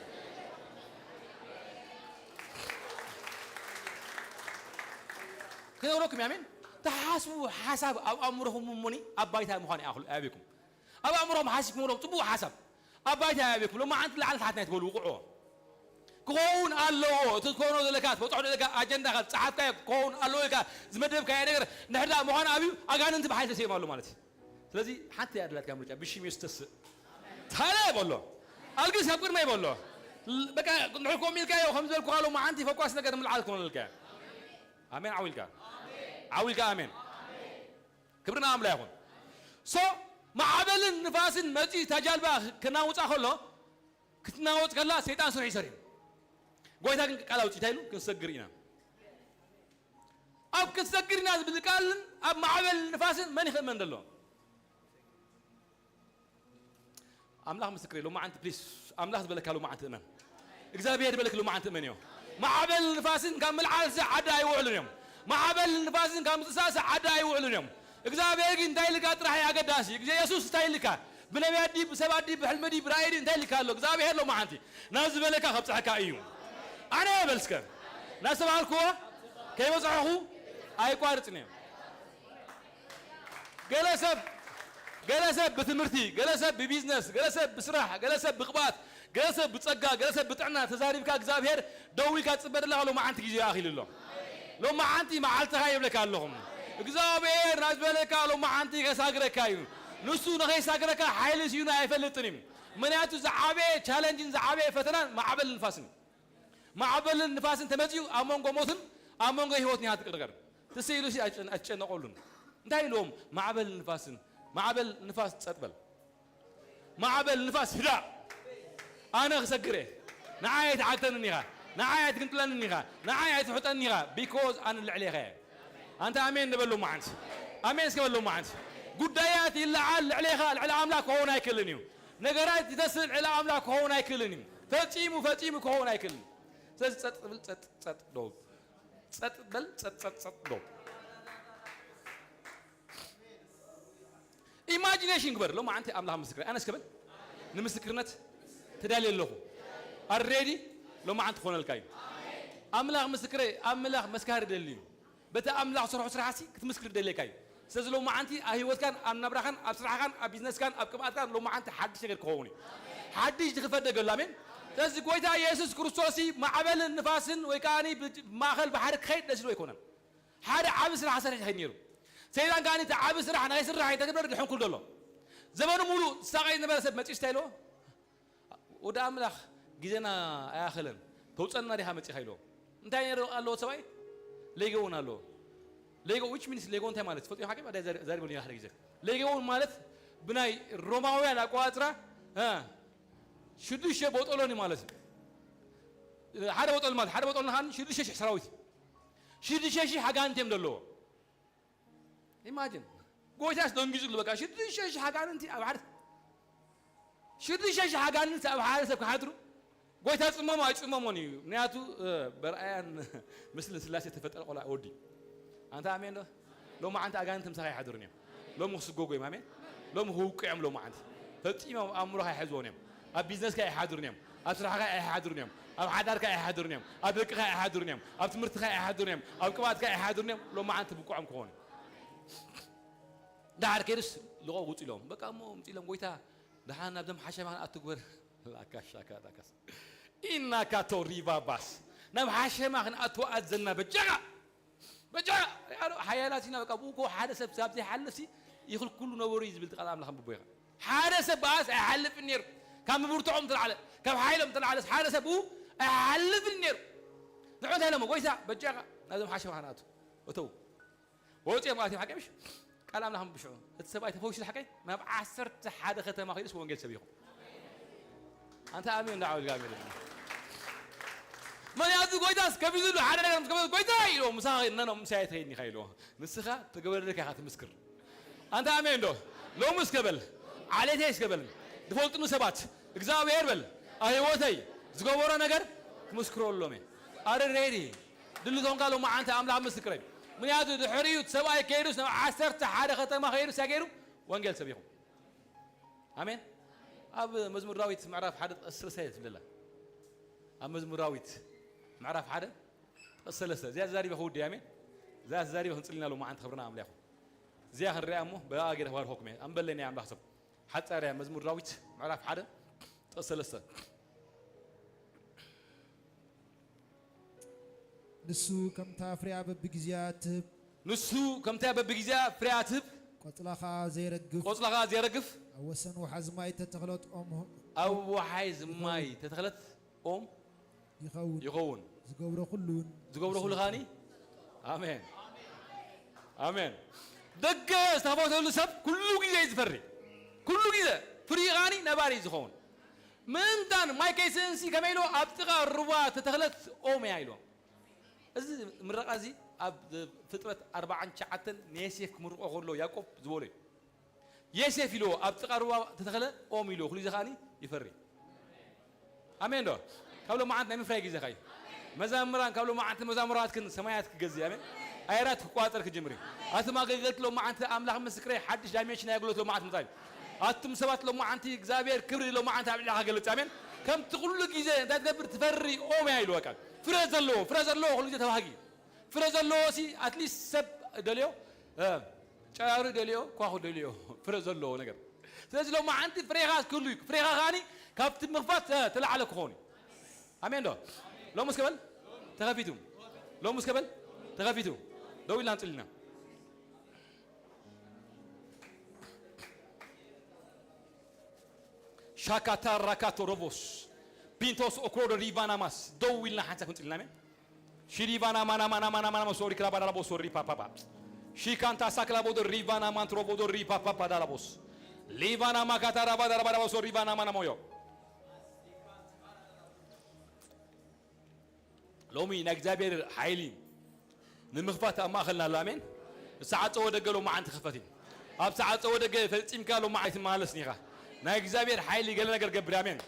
ክነግረኩም እዩ፣ ኣሜን። ተሓስቡ ሓሳብ ኣብ ኣእምሮኹም እሞኒ ኣብ ባይታ ምዃን ይኣኽሉ ኣያቤኩም። ኣብ ኣእምሮኹም ሓሲብኩም ሎም ጽቡቕ ሓሳብ ኣብ ባይታ ኣያቤኩም። ሎማዓንቲ ላዕሊ ታሕት ናይ ትበሉ ውቕዕዎ። ክኸውን ኣለዎ። እቲ ትኮኖ ዘለካ፣ ትበጽሖ ዘለካ ኣጀንዳኻ፣ ዝጸሓፍካዮ ክኸውን ኣለዎ ኢልካ ዝመደብካዮ ነገር እንድሕር ደኣ ምዃኑ ኣብዩ፣ ኣጋንንቲ ብሓይሊ ተሰይሙ ኣሎ ማለት እዩ። ስለዚ ሓንቲ እያ ድላትካ ምርጫ፣ ብሽም የሱስ ተስእ። ታለ በሎ። ኣልግስ ኣብ ቅድመይ በሎ። ል-፣ በቃ እንድሕር ከምኡ ኢልካዮ፣ ከም ዝበልኩኻ ሎማዓንቲ ፈኳስ ነገር ምልዓል ክኾነልካ። ኣሜን ዓው ኢልካ። ዓው ኢልካ ኣሜን። ክብሪ ንኣምላኽ ይኹን። ሶ ማዕበልን ንፋስን መጺኡ እታ ጃልባ ክናውጻ ከሎ፣ ክትናወጽ ከላ ሰይጣን ስርሑ ይሰርሕ። ጎይታ ግን ቃል ኣውጺኡ እንታይ ኢሉ? ክንሰግር ኢና። ኣብ ክንሰግር ኢና ዝብል ቃልን ኣብ ማዕበል ንፋስን መን ይኽእመን ዘሎ? ኣምላኽ ምስክረይ፣ ሎማዓንቲ ፕሊስ፣ ኣምላኽ ዝበለካ ሎማዓንቲ እመን። እግዚኣብሔር ዝበለክ ሎማዓንቲ እመን እዮ። ማዕበል ንፋስን ካብ ምልዓል ዓዲ ኣይውዕሉን እዮም። ማዕበል ንፋስን ካብ ምጥሳስ ዓዲ ኣይውዕሉን እዮም። እግዚኣብሔር ግን እንታይ ኢልካ ጥራሕ እዩ ኣገዳሲ። ግዜ የሱስ እንታይ ኢልካ? ብነቢያት ድዩ፣ ብሰባት ድዩ፣ ብሕልሚ ድዩ፣ ብራእይ ድዩ፣ እንታይ ኢልካ ኣሎ? እግዚኣብሔር ሎማዓንቲ ናብ ዝበለካ ከብጽሐካ እዩ። ኣነ በል እስከ፣ ናብ ዝተባህልክዎ ከይበጽሐኹ ኣይቋርጽን እየ። ገለ ሰብ፣ ገለ ሰብ ብትምህርቲ፣ ገለ ሰብ ብቢዝነስ፣ ገለ ሰብ ብስራሕ፣ ገለ ሰብ ብቅብኣት፣ ገለ ሰብ ብጸጋ፣ ገለ ሰብ ብጥዕና ተዛሪብካ እግዚኣብሔር ደው ኢልካ ትጽበ ዘለኻ ሎማዓንቲ ግዜ ይኣኺሉ ኣሎ። ሎማዓንቲ መዓልትኻ ይብለካ ኣለኹም። እግዚኣብሔር ናብ ዝበለካ ሎማዓንቲ ከሳግረካ እዩ። ንሱ ንኸይሳግረካ ሓይሊ ስኢኑ ኣይፈልጥን እዩ። ምኽንያቱ ዝዓበየ ቻለንጅን ዝዓበየ ፈተናን ማዕበል ንፋስን እዩ። ማዕበልን ንፋስን ተመጺኡ ኣብ መንጎ ሞትን ኣብ መንጎ ህይወትን እያ ትቅርቀር። ትስኢሉ ሲ ኣይጨን-፣ ኣይትጨነቀሉን። እንታይ ኢልዎም? ማዕበልን ንፋስን፣ ማዕበል ንፋስ ጸጥ በል። ማዕበል ንፋስ ህዳእ። ኣነ ክሰግር እየ። ንዓይ ኣይትዓግተንን ኢኻ። ንዓይ ኣይትግንጥለንን ኢኻ። ንዓይ ኣይትውሕጠንን ኢኻ። ቢኮዝ ኣነ ልዕሌኻ እየ። ኣንታ ኣሜን ንበል ሎማዓንቲ። ኣሜን እስከ በል ሎማዓንቲ። ጉዳያት ይለዓል ልዕሌኻ፣ ልዕሊ ኣምላኽ ክኸውን ኣይክእልን እዩ። ነገራት ይተስእ ልዕሊ ኣምላኽ ክኸውን ኣይክእልን እዩ። ፈጺሙ፣ ፈጺሙ ክኸውን ኣይክእልን። ስለዚ ጸጥ ብል፣ ጸጥ፣ ጸጥ ዶ። ጸጥ በል፣ ጸጥ፣ ጸጥ፣ ጸጥ ዶ። ኢማጂኔሽን ግበር። ሎማዓንቲ ኣምላኽ ምስክረይ። ኣነ እስከ በል። ንምስክርነት ተዳልየ ኣለኹ። ኣሬዲ ሎማዓንቲ ክኾነልካ እዩ። ኣምላኽ ምስክረይ፣ ኣምላኽ መስካሪ ደሊ እዩ። በቲ ኣምላኽ ዝሰርሖ ስራሕሲ ክትምስክር ደልየካ እዩ። ስለዚ ሎማዓንቲ ኣብ ህይወትካን፣ ኣብ ናብራኻን፣ ኣብ ስራሕኻን፣ ኣብ ቢዝነስካን፣ ኣብ ቅብኣትካን ሎማዓንቲ ሓድሽ ነገር ክኸውን እዩ። ሓድሽ ዝኽፈት ደገ ኣሎ። ኣሜን። ስለዚ ጎይታ የሱስ ክርስቶስ ማዕበልን ንፋስን ወይ ከኣ ብማእከል ባሕሪ ክኸይድ ደስ ኢሉ ኣይኮነን። ሓደ ዓቢ ስራሕ ክሰርሕ ይኸይድ ነይሩ። ሰይጣን ከኣ እቲ ዓቢ ስራሕ ንኸይስራሕ ኣይተገብረ ድሕንኩል ዘሎ። ዘበኑ ሙሉእ ዝሳቐይ ዝነበረ ሰብ መጺኡ እንታይ ኢልዎ? ወዲ ኣምላኽ ግዜና ኣይኣኸለን፣ ተውጸና ዲኻ መጺኻ ኢልዎ። እንታይ ነይሩ ኣለዎ ሰብኣይ? ሌገውን ኣለዎ። ሌጎ፣ which means ሌጎ እንታይ ማለት? ትፈልጡ ሓቂ ባዳ ዘር-፣ ዘር ብሉኛ ሓደ ግዜ። ሌጎውን ማለት ብናይ ሮማውያን ኣቆጻጽራ፣ እ፣ ሽዱሽተ ቦጦሎኒ ማለት እዩ። ሓደ ቦጦል ማለት፣ ሓደ ቦጦል ንኻን ሽዱሽተ ሽሕ ሰራዊት። ሽዱሽተ ሽሕ ኣጋንንቲ እዮም ዘለዎ። ኢማጂን። ጎይታስ ደንጊጹ ኣሎ። በቃ ሽዱሽተ ሽሕ ኣጋንንቲ ኣብ ሓደ ሽዱሽተ ሽሕ ኣጋንንቲ ኣብ ሓደ ሰብ ክሓድሩ ጎይታ ጽመሞ ኣይጽመሞን እዩ። ምክንያቱ በርኣያን ምስልን ስላሴ ተፈጠረ ቆልዓ ወዲ። ኣንታ ኣሜን ዶ? ሎማዓንቲ ኣጋንንቲ ምሳኻ ኣይሓድሩን እዮም። ሎሚ ክስጎጉ እዮም። ኣሜን። ሎሚ ክውቅዑ እዮም። ሎማዓንቲ ፈጺሞም ኣብ ኣእምሮኻ ኣይሕዝዎን እዮም። ኣብ ቢዝነስካ ኣይሓድሩን እዮም። ኣብ ስራሕካ ኣይሓድሩን እዮም። ኣብ ሓዳርካ ኣይሓድሩን እዮም። ኣብ ደቅኻ ኣይሓድሩን እዮም። ኣብ ትምህርትኻ ኣይሓድሩን እዮም። ኣብ ቅብኣትካ ኣይሓድሩን እዮም። ሎማዓንቲ ብቁዖም ክኾኑ እዮም። ደሓር ከይዱስ ልቐቑ ውጹ ኢሎም። በቃ እሞ ውጹ ኢሎም፣ ጎይታ ደሓን ናብዞም ሓሸማ ክንኣቱ ግበር። ላካ ሻካ ዳካስ። ኢና ካቶ ሪቫባስ። ናብ ሓሸማ ክንኣቱ ኣዘና በጃኻ። በጃኻ። ሓያላት ኢና በቃ ብኡ እኮ ሓደ ሰብ ሳብ ዘይሓልፍሲ ይኽልክሉ ነበሩ እዩ ዝብል ቃል ኣምላኽ ኣንብቦ ኢኻ። ሓደ ሰብ በኣስ ኣይሓልፍን ነይሩ። ካብ ምብርትዖም ተላዕለ፣ ካብ ሓይሎም ተላዕለስ ሓደ ሰብ ብኡ ኣይሓልፍን ነይሩ። ንዑ እንታይ ኢሎሞ? ጎይታ በጃኻ ናብዞም ሓሸማ ክንኣቱ። እተው። ወፂኦም ኣትዮም ሓቂ ምሽ? ቃል ኣምላኽ ምብሽዑ። እቲ ሰብኣይ ተፈዊሱ ሓቀይ ናብ ዓሰርተ ሓደ ከተማ ከይዱስ ወንጌል ሰቢኹ። ኣንታ ኣሜን እንዳዓው ጋሜ። ምክንያቱ ጎይታስ ከፊዙሉ ሓደ ነገር ምስ ከፈተ ጎይታ ኢልዎ ምሳኻ ነኖ ምሳይ ትኸይድኒ ኢኻ ኢልዎ። ንስኻ ተገበረልካ ኢኻ ትምስክር። ኣንታ ኣሜን ዶ? ሎምስ ከበል፣ ዓሌተይስ ከበል፣ ዝፈልጡኒ ሰባት፣ እግዚኣብሔር በል፣ ኣብ ህይወተይ ዝገበሮ ነገር ክምስክረሎም እየ። ኣረ ሬዲ ድልቶንካ ሎማዓንቲ ኣምላኽ ምስክረይ። ምክንያቱ ድሕሪኡ እቲ ሰብኣይ ከይዱስ ናብ ዓሰርተ ሓደ ከተማ ከይዱስ እንታይ ገይሩ? ወንጌል ሰቢኹ። ኣሜን። ኣብ መዝሙር ዳዊት ምዕራፍ ሓደ ጥቕሲ ሰለስተ እየ ዝብለላ። ኣብ መዝሙር ዳዊት ምዕራፍ ሓደ ጥቕሲ ሰለስተ። እዚኣ ተዛሪበ ክውዲ፣ ኣሜን። እዚኣ ተዛሪበ ክንጽልና ሎማዓንቲ ክብርና ኣምላኽ ይኹን። እዚኣ ክንሪኣ እሞ ብኣ ገይረ ክባርኸኩም እየ። ኣንበለኒ ኣምላኽ ሰብ። ሓጻር እያ። መዝሙር ዳዊት ምዕራፍ ሓደ ጥቕሲ ሰለስተ። ንሱ ከምታ ፍሬያ በብግዜኣ እትህብ፣ ንሱ ከምታ በብግዜኣ ፍሬያ ትህብ፣ ቆጽላ ኸኣ ዘይረግፍ፣ ቆጽላ ኸኣ ዘይረግፍ፣ ኣብ ወሰን ወሓዚ ማይ እተተኽለት ኦም ሆ-፣ ኣብ ወሓይዝ ማይ እተተኽለት ኦም ይኸውን። ይኸውን። ዝገብሮ ኩሉን ዝገብሮ ኩሉ ኸኣኒ። ኣሜን። ኣሜን። ደገ ዝተኸፈተሉ ሰብ ኩሉ ግዜ እዩ ዝፈሪ። ኩሉ ግዜ ፍሪ ኸኣኒ ነባሪ እዩ ዝኸውን። ምእንታን ማይ ከይስእንሲ ከመይ ኢልዎ? ኣብ ጥቓ ሩባ ተተኽለት ኦም እያ ኢልዎም። እዚ ምረቓ እዚ ኣብ ፍጥረት ኣርባዓን ትሽዓተን ንዮሴፍ ክምርቖ ከሎ ያዕቆብ ዝበሎ እዩ። ዮሴፍ ኢልዎ ኣብ ጥቓ ሩባ ተተኽለ ኦም ኢልዎ። ኩሉ ግዜ ከኣኒ ይፈሪ። ኣሜን ዶ? ካብ ሎማዓንቲ ናይ ምፍራይ ግዜ ኸዩ። መዛምራን ካብ ሎማዓንቲ መዛሙራትክን ሰማያት ክገዝእ። ኣሜን። ኣየራት ክቋጸር ክጅምር እዩ። ኣቱም ኣገልገልቲ ሎማዓንቲ ኣምላኽ ምስክረይ ሓድሽ ዳይሜንሽን ኣገልግሎት ሎማዓንቲ ምጻእ እዩ። ኣቱም ሰባት ሎማዓንቲ እግዚኣብሔር ክብሪ ሎማዓንቲ ኣብ ልዕሌኻ ክገልጽ። ኣሜን። ከምቲ ኩሉ ግዜ እንታይ ትገብር ትፈሪ ኦም እያ ኢሉ በቃ። ፍረ ዘለዎ፣ ፍረ ዘለዎ ኩሉ ግዜ ተባሃጊ። ፍረ ዘለዎ ሲ ኣትሊስት ሰብ ደልዮ፣ እ፣ ጨራሩ ደልዮ፣ ኳኹ ደልዮ፣ ፍረ ዘለዎ ነገር። ስለዚ ሎማዓንቲ ፍሬኻ ክህሉ እዩ። ፍሬኻ ከኣኒ ካብቲ ምኽፋት፣ እ፣ ተላዕለ ክኸውን እዩ። ኣሜን ዶ? ሎምስ ከበል ተኸፊቱ። ሎምስ ከበል ተኸፊቱ። ደው ኢልና ንጽሊ ኢና። ሻካታ ራካቶ ሮቦስ ፒንቶስ ኦክሮዶ ሪቫናማስ። ደው ኢልና ሓንሳብ ክንጽሊ ኢና። ኣሜን። ሺሪቫና ማና ማና ማና ማና ሞሶሪ ክላባዳ ላቦ ሶሪ ፓፓ ፓ። ሺካንታ ሳክላ ቦዶ ሪቫና ማንትሮ ቦዶ ሪ ፓፓ ፓ ዳላቦስ። ሊቫና ማካታ ራባዳ ራባዳ ሶሪ ቫና ማና ሞዮ። ሎሚ ናይ እግዚኣብሔር ሓይሊ ንምኽፋት ኣብ ማእኸልና ኣሎ። ኣሜን። ዝተዓጸወ ደገ ሎማዓንቲ ክፈት እዩ። ኣብ ዝተዓጸወ ደገ ፈጺምካ ሎማዓንቲ ኣይትመላለስን ኢኻ። ናይ እግዚኣብሔር ሓይሊ ገለ ነገር ገብር። ኣሜን።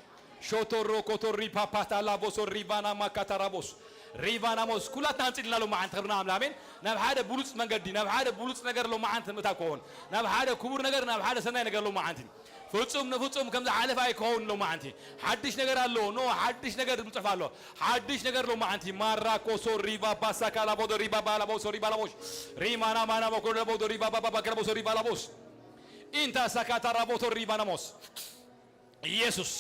ሾቶሮ ኮቶሪ ፓፓታ ላቦሶ ሪቫና ማካታ ራቦስ ሪቫና ሞስ ኩላትና ኣምጺእልና ሎማዓንቲ ክብርና ኣምላ። ኣሜን። ናብ ሓደ ብሉጽ መንገዲ፣ ናብ ሓደ ብሉጽ ነገር ሎማዓንቲ ምእታው ክኸውን። ናብ ሓደ ክቡር ነገር፣ ናብ ሓደ ሰናይ ነገር ሎማዓንቲ። ፍጹም ንፍጹም ከም ዝሓለፈ ኣይከውን ሎማዓንቲ። ሓድሽ ነገር ኣሎ። ኖ፣ ሓድሽ ነገር ምጽሑፍ ኣሎ። ሓድሽ ነገር ሎማዓንቲ። ማራ ኮሶ ሪቫ ባሳ ካላቦዶ ሪቫ ባላቦሶ ሪቫ ላቦሽ። ሪማና ማና ቦኮ ላቦዶ ሪቫ ባባ ባባ ክላቦሶ ሪቫ ላቦስ። ኢንታ ሳካታ ራቦቶ ሪቫ ናሞስ። ኢየሱስ፣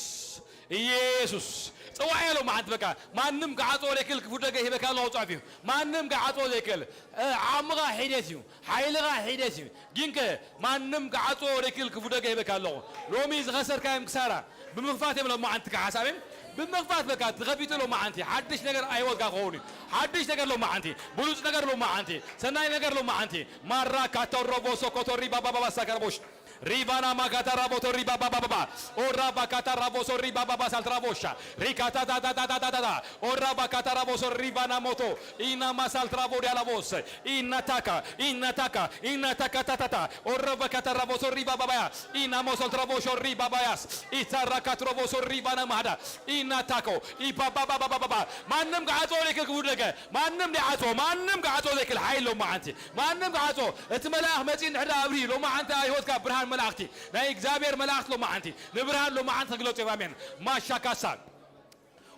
ኢየሱስ። ጸዋዕ እያ ሎማዓንቲ በቃ። ማንም ክዓጽዎ ዘይክእል ክፉት ደገ ሂበካ ኣለኹ ጽሑፍ እዩ። ማንም ክዓጽዎ ዘይክእል፣ እ፣ ዓቕምኻ ሒደት እዩ። ሓይልኻ ሒደት እዩ። ግንከ ማንም ክዓጽዎ ዘይክእል ክፉት ደገ ሂበካ ኣለኹ። ሎሚ ዝኸሰርካዮም ክሳራ ብምኽፋት እዮም ሎማዓንቲ ክሓስ። ኣሜን። ብምኽፋት በቃ ተኸፊቱ ሎማዓንቲ። ሓድሽ ነገር ኣብ ህይወትካ ክኸውን እዩ። ሓድሽ ነገር ሎማዓንቲ። ብሉጽ ነገር ሎማዓንቲ። ሰናይ ነገር ሎማዓንቲ። ማራ ካቶሮቦ ሶኮቶሪ ባባባባ ሳካርቦሽ። Rivana makata ravoto riba baba baba. Ora bakata ravoso riba baba saltravoša. Rikata ta ta ta ta ta ta ta. Ora bakata ravoso rivana moto. Ina masal travo de alavos. Ina taka. Ina taka. Ina taka ta ta ta. Ora bakata ravoso riba babaya. Ina mosal travoso riba bayas. Itara katrovoso rivana mahda. Ina tako. Ipa baba baba baba. ማንም ክዓጾ ዘይክእል ክቡር ደገ። ማንም ዲዓጾ። ማንም ክዓጾ ዘይክእል ሓይል ሎማዓንቲ። ማንም ክዓጾ። እቲ መልኣኽ መጺኡ እንድሕር ደኣ ኣብርሂ። ሎማዓንቲ ኣብ ህይወትካ ብርሃን መላእኽቲ። ናይ እግዚኣብሔር መላእኽቲ ሎማዓንቲ። ንብርሃን ሎማዓንቲ ክግለጹ እዮም። ኣሜን። ማሻካሳ።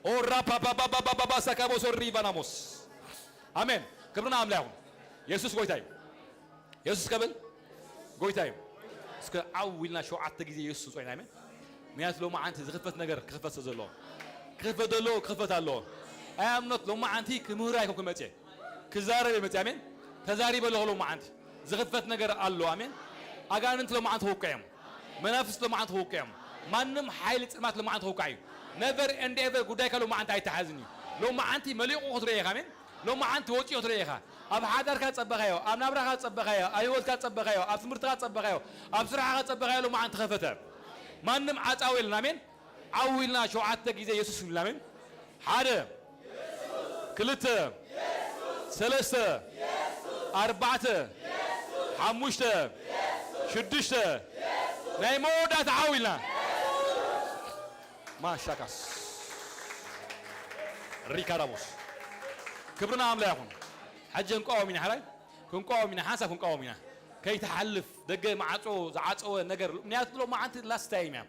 ኦራ ፓፓፓፓፓፓ ሳካቦሶ ሪቫናሞስ። ኣሜን። ክብርና ኣምላኽ ይኹን። የሱስ ጎይታ እዩ። የሱስ ከብል ጎይታ እዩ። እስከ ዓው ኢልና ሸውዓተ ግዜ የሱስ ጾይና። ኣሜን። ምክንያቱ ሎማዓንቲ ዝኽፈት ነገር ክኽፈት ስለ ዘለዎ። ክኽፈት ዘለዎ ክኽፈት ኣለዎ። ኣይ ኣምኖት ሎማዓንቲ ክምህር ኣይኮንኩ መጽየ። ክዛረብ እየ መጽየ። ኣሜን። ተዛሪበ ኣለኹ ሎማዓንቲ። ዝኽፈት ነገር ኣሎ። ኣሜን። ኣጋንንቲ ሎማዓንቲ ክውቅዕ እዮም። መናፍስቲ ሎማዓንቲ ክውቅዕ እዮም። ማንም ሓይሊ ጽልማት ሎማዓንቲ ክውቃዕ እዩ። ነቨር ኤንድ ኤቨር ጉዳይካ ሎማዓንቲ ኣይተሓዝን እዩ። ሎማዓንቲ መሊቑ ክትርኢ ኢኻ። ኣሜን። ሎማዓንቲ ወጺኡ ክትርኢ ኢኻ። ኣብ ሓዳርካ ዝጸበኻዮ፣ ኣብ ናብራኻ ዝጸበኻዮ፣ ኣብ ህይወትካ ዝጸበኻዮ፣ ኣብ ትምህርትካ ዝጸበኻዮ፣ ኣብ ስራሕኻ ዝጸበኻዮ ሎማዓንቲ ተኸፈተ። ማንም ዓጻዊ የለን። ኣሜን። ዓው ኢልና ሸውዓተ ግዜ የሱስ ንብል። ኣሜን። ሓደ፣ ክልተ፣ ሰለስተ፣ ኣርባዕተ፣ ሓሙሽተ፣ ሽዱሽተ፣ ናይ መወዳእታ ዓው ኢልና። ማሻካስ ሪካራቦስ። ክብርና ኣምላኽ ይኹን። ሕጂ ክንቃወም ኢና። ሕራይ ክንቃወም ኢና። ሓንሳብ ክንቃወም ኢና። ከይትሓልፍ ደገ ማዕጾ ዝዓጸወ ነገር። ምክንያቱ ሎማዓንቲ ላስት ታይም እያ።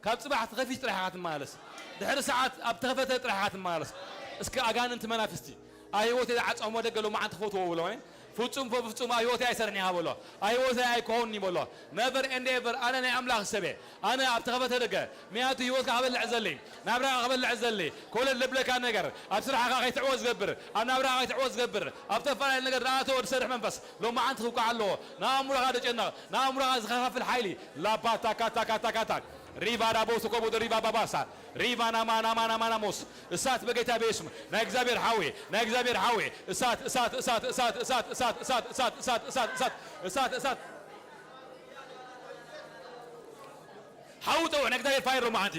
ካብ ጽባሕ ተኸፊት ጥራሕ ኢኻ ትመላለስ። ድሕሪ ሰዓት ኣብ ተኸፈተ ጥራሕ ኢኻ ትመላለስ። እስከ ኣጋንንቲ መናፍስቲ ኣብ ህይወተይ ዝዓጸኹሞ ደገ ሎማዓንቲ ክፈትዎ በሎ። ኣሜን። ፍጹም ፍጹም ኣብ ህይወተይ ኣይሰርሕን ኢኻ በሎ። ኣብ ህይወተይ ኣይኮንን'ዩ በሎ። ነቨር ኤንድ ኤቨር ኣነ ናይ ኣምላኽ ሰብ እየ። ኣነ ኣብ ተኸፈተ ደገ ምክንያቱ ህይወትካ ክበልዕ ዘሊ፣ ናብራኻ ክበልዕ ዘሊ፣ ኮለል ዘብለካ ነገር፣ ኣብ ስራሕኻ ከይትዕወት ዝገብር፣ ኣብ ናብራኻ ከይትዕወት ዝገብር፣ ኣብ ተፈላለየ ነገር ዝኣተወ ዝሰርሕ መንፈስ ሎማዓንቲ ክውቃዕ ኣለዎ። ንኣእምሮኻ ዘጨንቕ፣ ንኣእምሮኻ ዝኸፋፍል ሓይሊ ላባታካታካታካታ ሪቫ ዳቦ ስኮቦ ሪቫ ባባሳ ሪቫ ናማ ናማ ናማ ናሞስ እሳት በጌታ በየሱም ናይ እግዚኣብሔር ሓዌ ናይ እግዚኣብሔር ሓዌ እሳት እሳት እሳት እሳት እሳት እሳት እሳት እሳት እሳት እሳት እሳት እሳት እሳት እሳት ሓዊ ጸውዕ ናይ እግዚኣብሔር ፋይር ሎማዓንቲ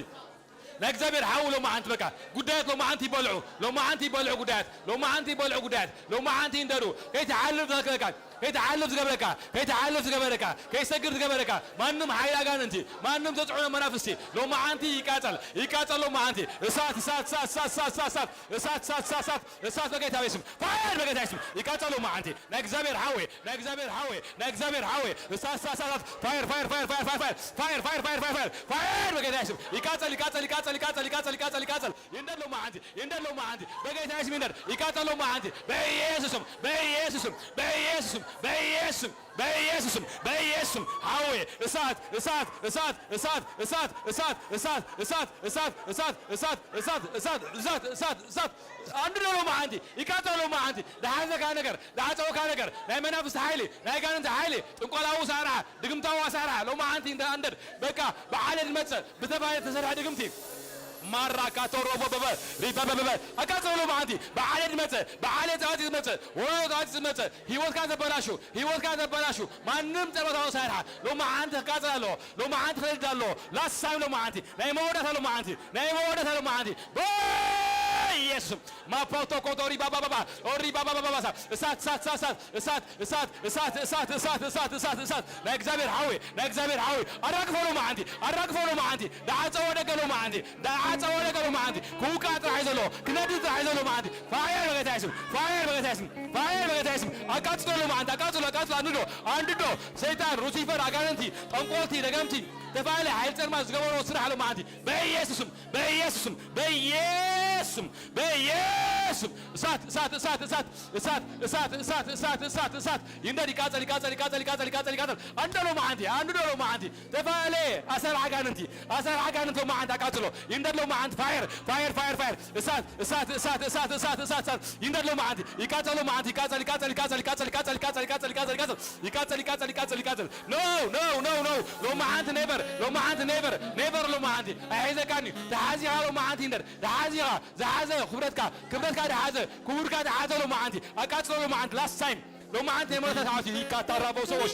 ናይ እግዚኣብሔር ሓዊ ሎማዓንቲ በቃ ጉዳያት ሎማዓንቲ ይበልዑ ሎማዓንቲ ይበልዑ ጉዳያት ሎማዓንቲ ይበልዑ ጉዳያት ሎማዓንቲ ይንደዱ ከይትሓልፍ ዝኸልከለካ ከይትሓልፍ ዝገበረካ ከይትሓልፍ ዝገበረካ ከይሰግር ዝገበረካ ማንም ሓይል ኣጋንንቲ ማንም ዘጽዕኖ መናፍስቲ ሎማዓንቲ ይቃጸል ይቃጸል ሎማዓንቲ እሳት እሳት እሳት እሳት እሳት እሳት እሳት እሳት እሳት እሳት እሳት እሳት በጌታ በስም ፋየር በጌታ በስም ይቃጸል ሎማዓንቲ ናይ እግዚኣብሔር ሓዌ ናይ እግዚኣብሔር ሓዌ ናይ እግዚኣብሔር ሓዌ እሳት እሳት እሳት ፋየር ፋየር ፋየር ፋየር ፋየር ፋየር ፋየር ፋየር ፋየር ፋየር ፋየር ፋየር በጌታ በስም ይቃጸል ይቃጸል ይቃጸል ይቃጸል ይቃጸል ይቃጸል ይቃጸል ይንደድ ሎማዓንቲ ይንደድ ሎማዓንቲ በጌታ በስም ይንደድ ይቃጸል ሎማዓንቲ በኢየሱስም በኢየሱስም በኢየሱስም በኢየሱስም በኢየሱስም በኢየሱስም ሓዌ እሳት እሳት እሳት እሳት እሳት እሳት እሳት እሳት እሳት እሳት እሳት እሳት እሳት እሳት እሳት እሳት ኣንድዶ ሎማዓንቲ ይቃጸል ሎማዓንቲ ዝሓዘካ ነገር ዝዓጸወካ ነገር ናይ መናፍስቲ ሓይሊ ናይ ጋንንቲ ሓይሊ ጥንቆላዊ ኣሳርሓ ድግምታዊ ኣሳርሓ ሎማዓንቲ እንተ ኣንደድ በቃ ብዓለ ዝመጸ ብተፋየ ተሰርሐ ድግምቲ ማራ ካቶሮ በበበ ሪበበበበ ኣቃጸሎ መዓንቲ ብዓለ ዝመጸ ብዓለ ጻጽ ዝመጸ ወዮ ጻጽ ዝመጸ ህይወትካ ዘበላሹ ህይወትካ ዘበላሹ ማንም ጸሎታዊ ሳይርሓ ሎማዓንቲ ክቃጸል ኣለዎ ሎማዓንቲ ክነድድ ኣለዎ ላሳይ ሎማዓንቲ ናይ መወዳታ ሎማዓንቲ ናይ መወዳታ ሎማዓንቲ በኢየሱስ ማፖቶ ኮቶሪ ባባባባ ኦሪ ባባባባሳ እሳት እሳት እሳት እሳት እሳት እሳት እሳት እሳት እሳት እሳት እሳት እሳት እሳት ናይ እግዚኣብሔር ሓዊ ናይ እግዚኣብሔር ሓዊ ኣራግፎ ሎማዓንቲ ኣራግፎ ሎማዓንቲ ዳዓጸወ ደገ ሎማዓንቲ ዳዓጸወ ደገ ሎማዓንቲ ክውቃ ጥራሕ ዘሎ ክነዲ ጥራሕ ዘሎ ማዓንቲ ፋየር በጌታ ይስም ፋየር በጌታ ይስም ፋየር በጌታ ይስም ኣቃጽሎ ሎማዓንቲ ኣቃጽሎ ኣቃጽሎ ኣንድዶ ኣንድዶ ሰይጣን ሉሲፈር ኣጋንንቲ ጠንቆልቲ ደገምቲ ተፋለ ሓይል ጸልማ ዝገበሮ ስራሕ ሎማዓንቲ በኢየሱስም በኢየሱስም በኢየሱስም በኢየሱስም እሳት እሳት እሳት እሳት እሳት እሳት እሳት እሳት እሳት እሳት ይንደድ ይቃጸል ይቃጸል ይቃጸል ይቃጸል ይቃጸል ይቃጸል ኣንደሎ መዓንቲ ኣንደሎ መዓንቲ ተፋለ ኣሰር ዓጋንንቲ ኣሰር ዓጋንንቲ መዓንቲ ኣቃጽሎ ይንደድ ሎ መዓንቲ ፋየር ፋየር ፋየር ፋየር እሳት እሳት እሳት እሳት እሳት እሳት እሳት ይንደድ ሎ መዓንቲ ይቃጸል ሎ መዓንቲ ይቃጸል ይቃጸል ይቃጸል ይቃጸል ይቃጸል ይቃጸል ይቃጸል ይቃጸል ይቃጸል ይቃጸል ይቃጸል ይቃጸል no no no no ሎማዓንቲ never ሎማዓንቲ never never ሎማዓንቲ ኣይሕዘካን እዩ ተሓዚኻ ሎማዓንቲ ይንደድ ተሓዚኻ ዝሓዘ ክብረትካ ክብረትካ ዝሓዘ ክቡርካ ዝሓዘ ሎማዓንቲ ኣቃጽሎ ሎማዓንቲ last time ሎማዓንቲ ናይ መረታት ዓወት እዩ ይካታራበው ሰዎች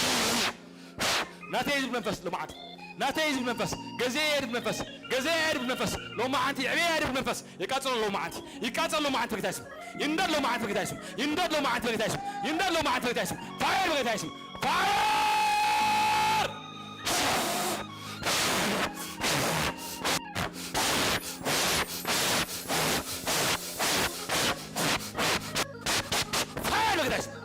ናተይ ዝብል መንፈስ ሎማዓንቲ፣ ናተይ ዝብል መንፈስ፣ ገዜ ዝብል መንፈስ፣ ገዜ ዝብል መንፈስ፣ ሎማዓንቲ ዕብየ ዝብል መንፈስ ይቃጸሎ፣ ሎማዓንቲ ይቃጸሎ፣ ሎማዓንቲ በጌታ ይስም ይንደድ፣ ሎማዓንቲ በጌታ ይስም ይንደድ፣ ሎማዓንቲ በጌታ ይስም ይንደድ፣ ሎማዓንቲ በጌታ ይስም ፋየር፣ በጌታ ይስም ፋየር። ፋየር በጌታ ይስም።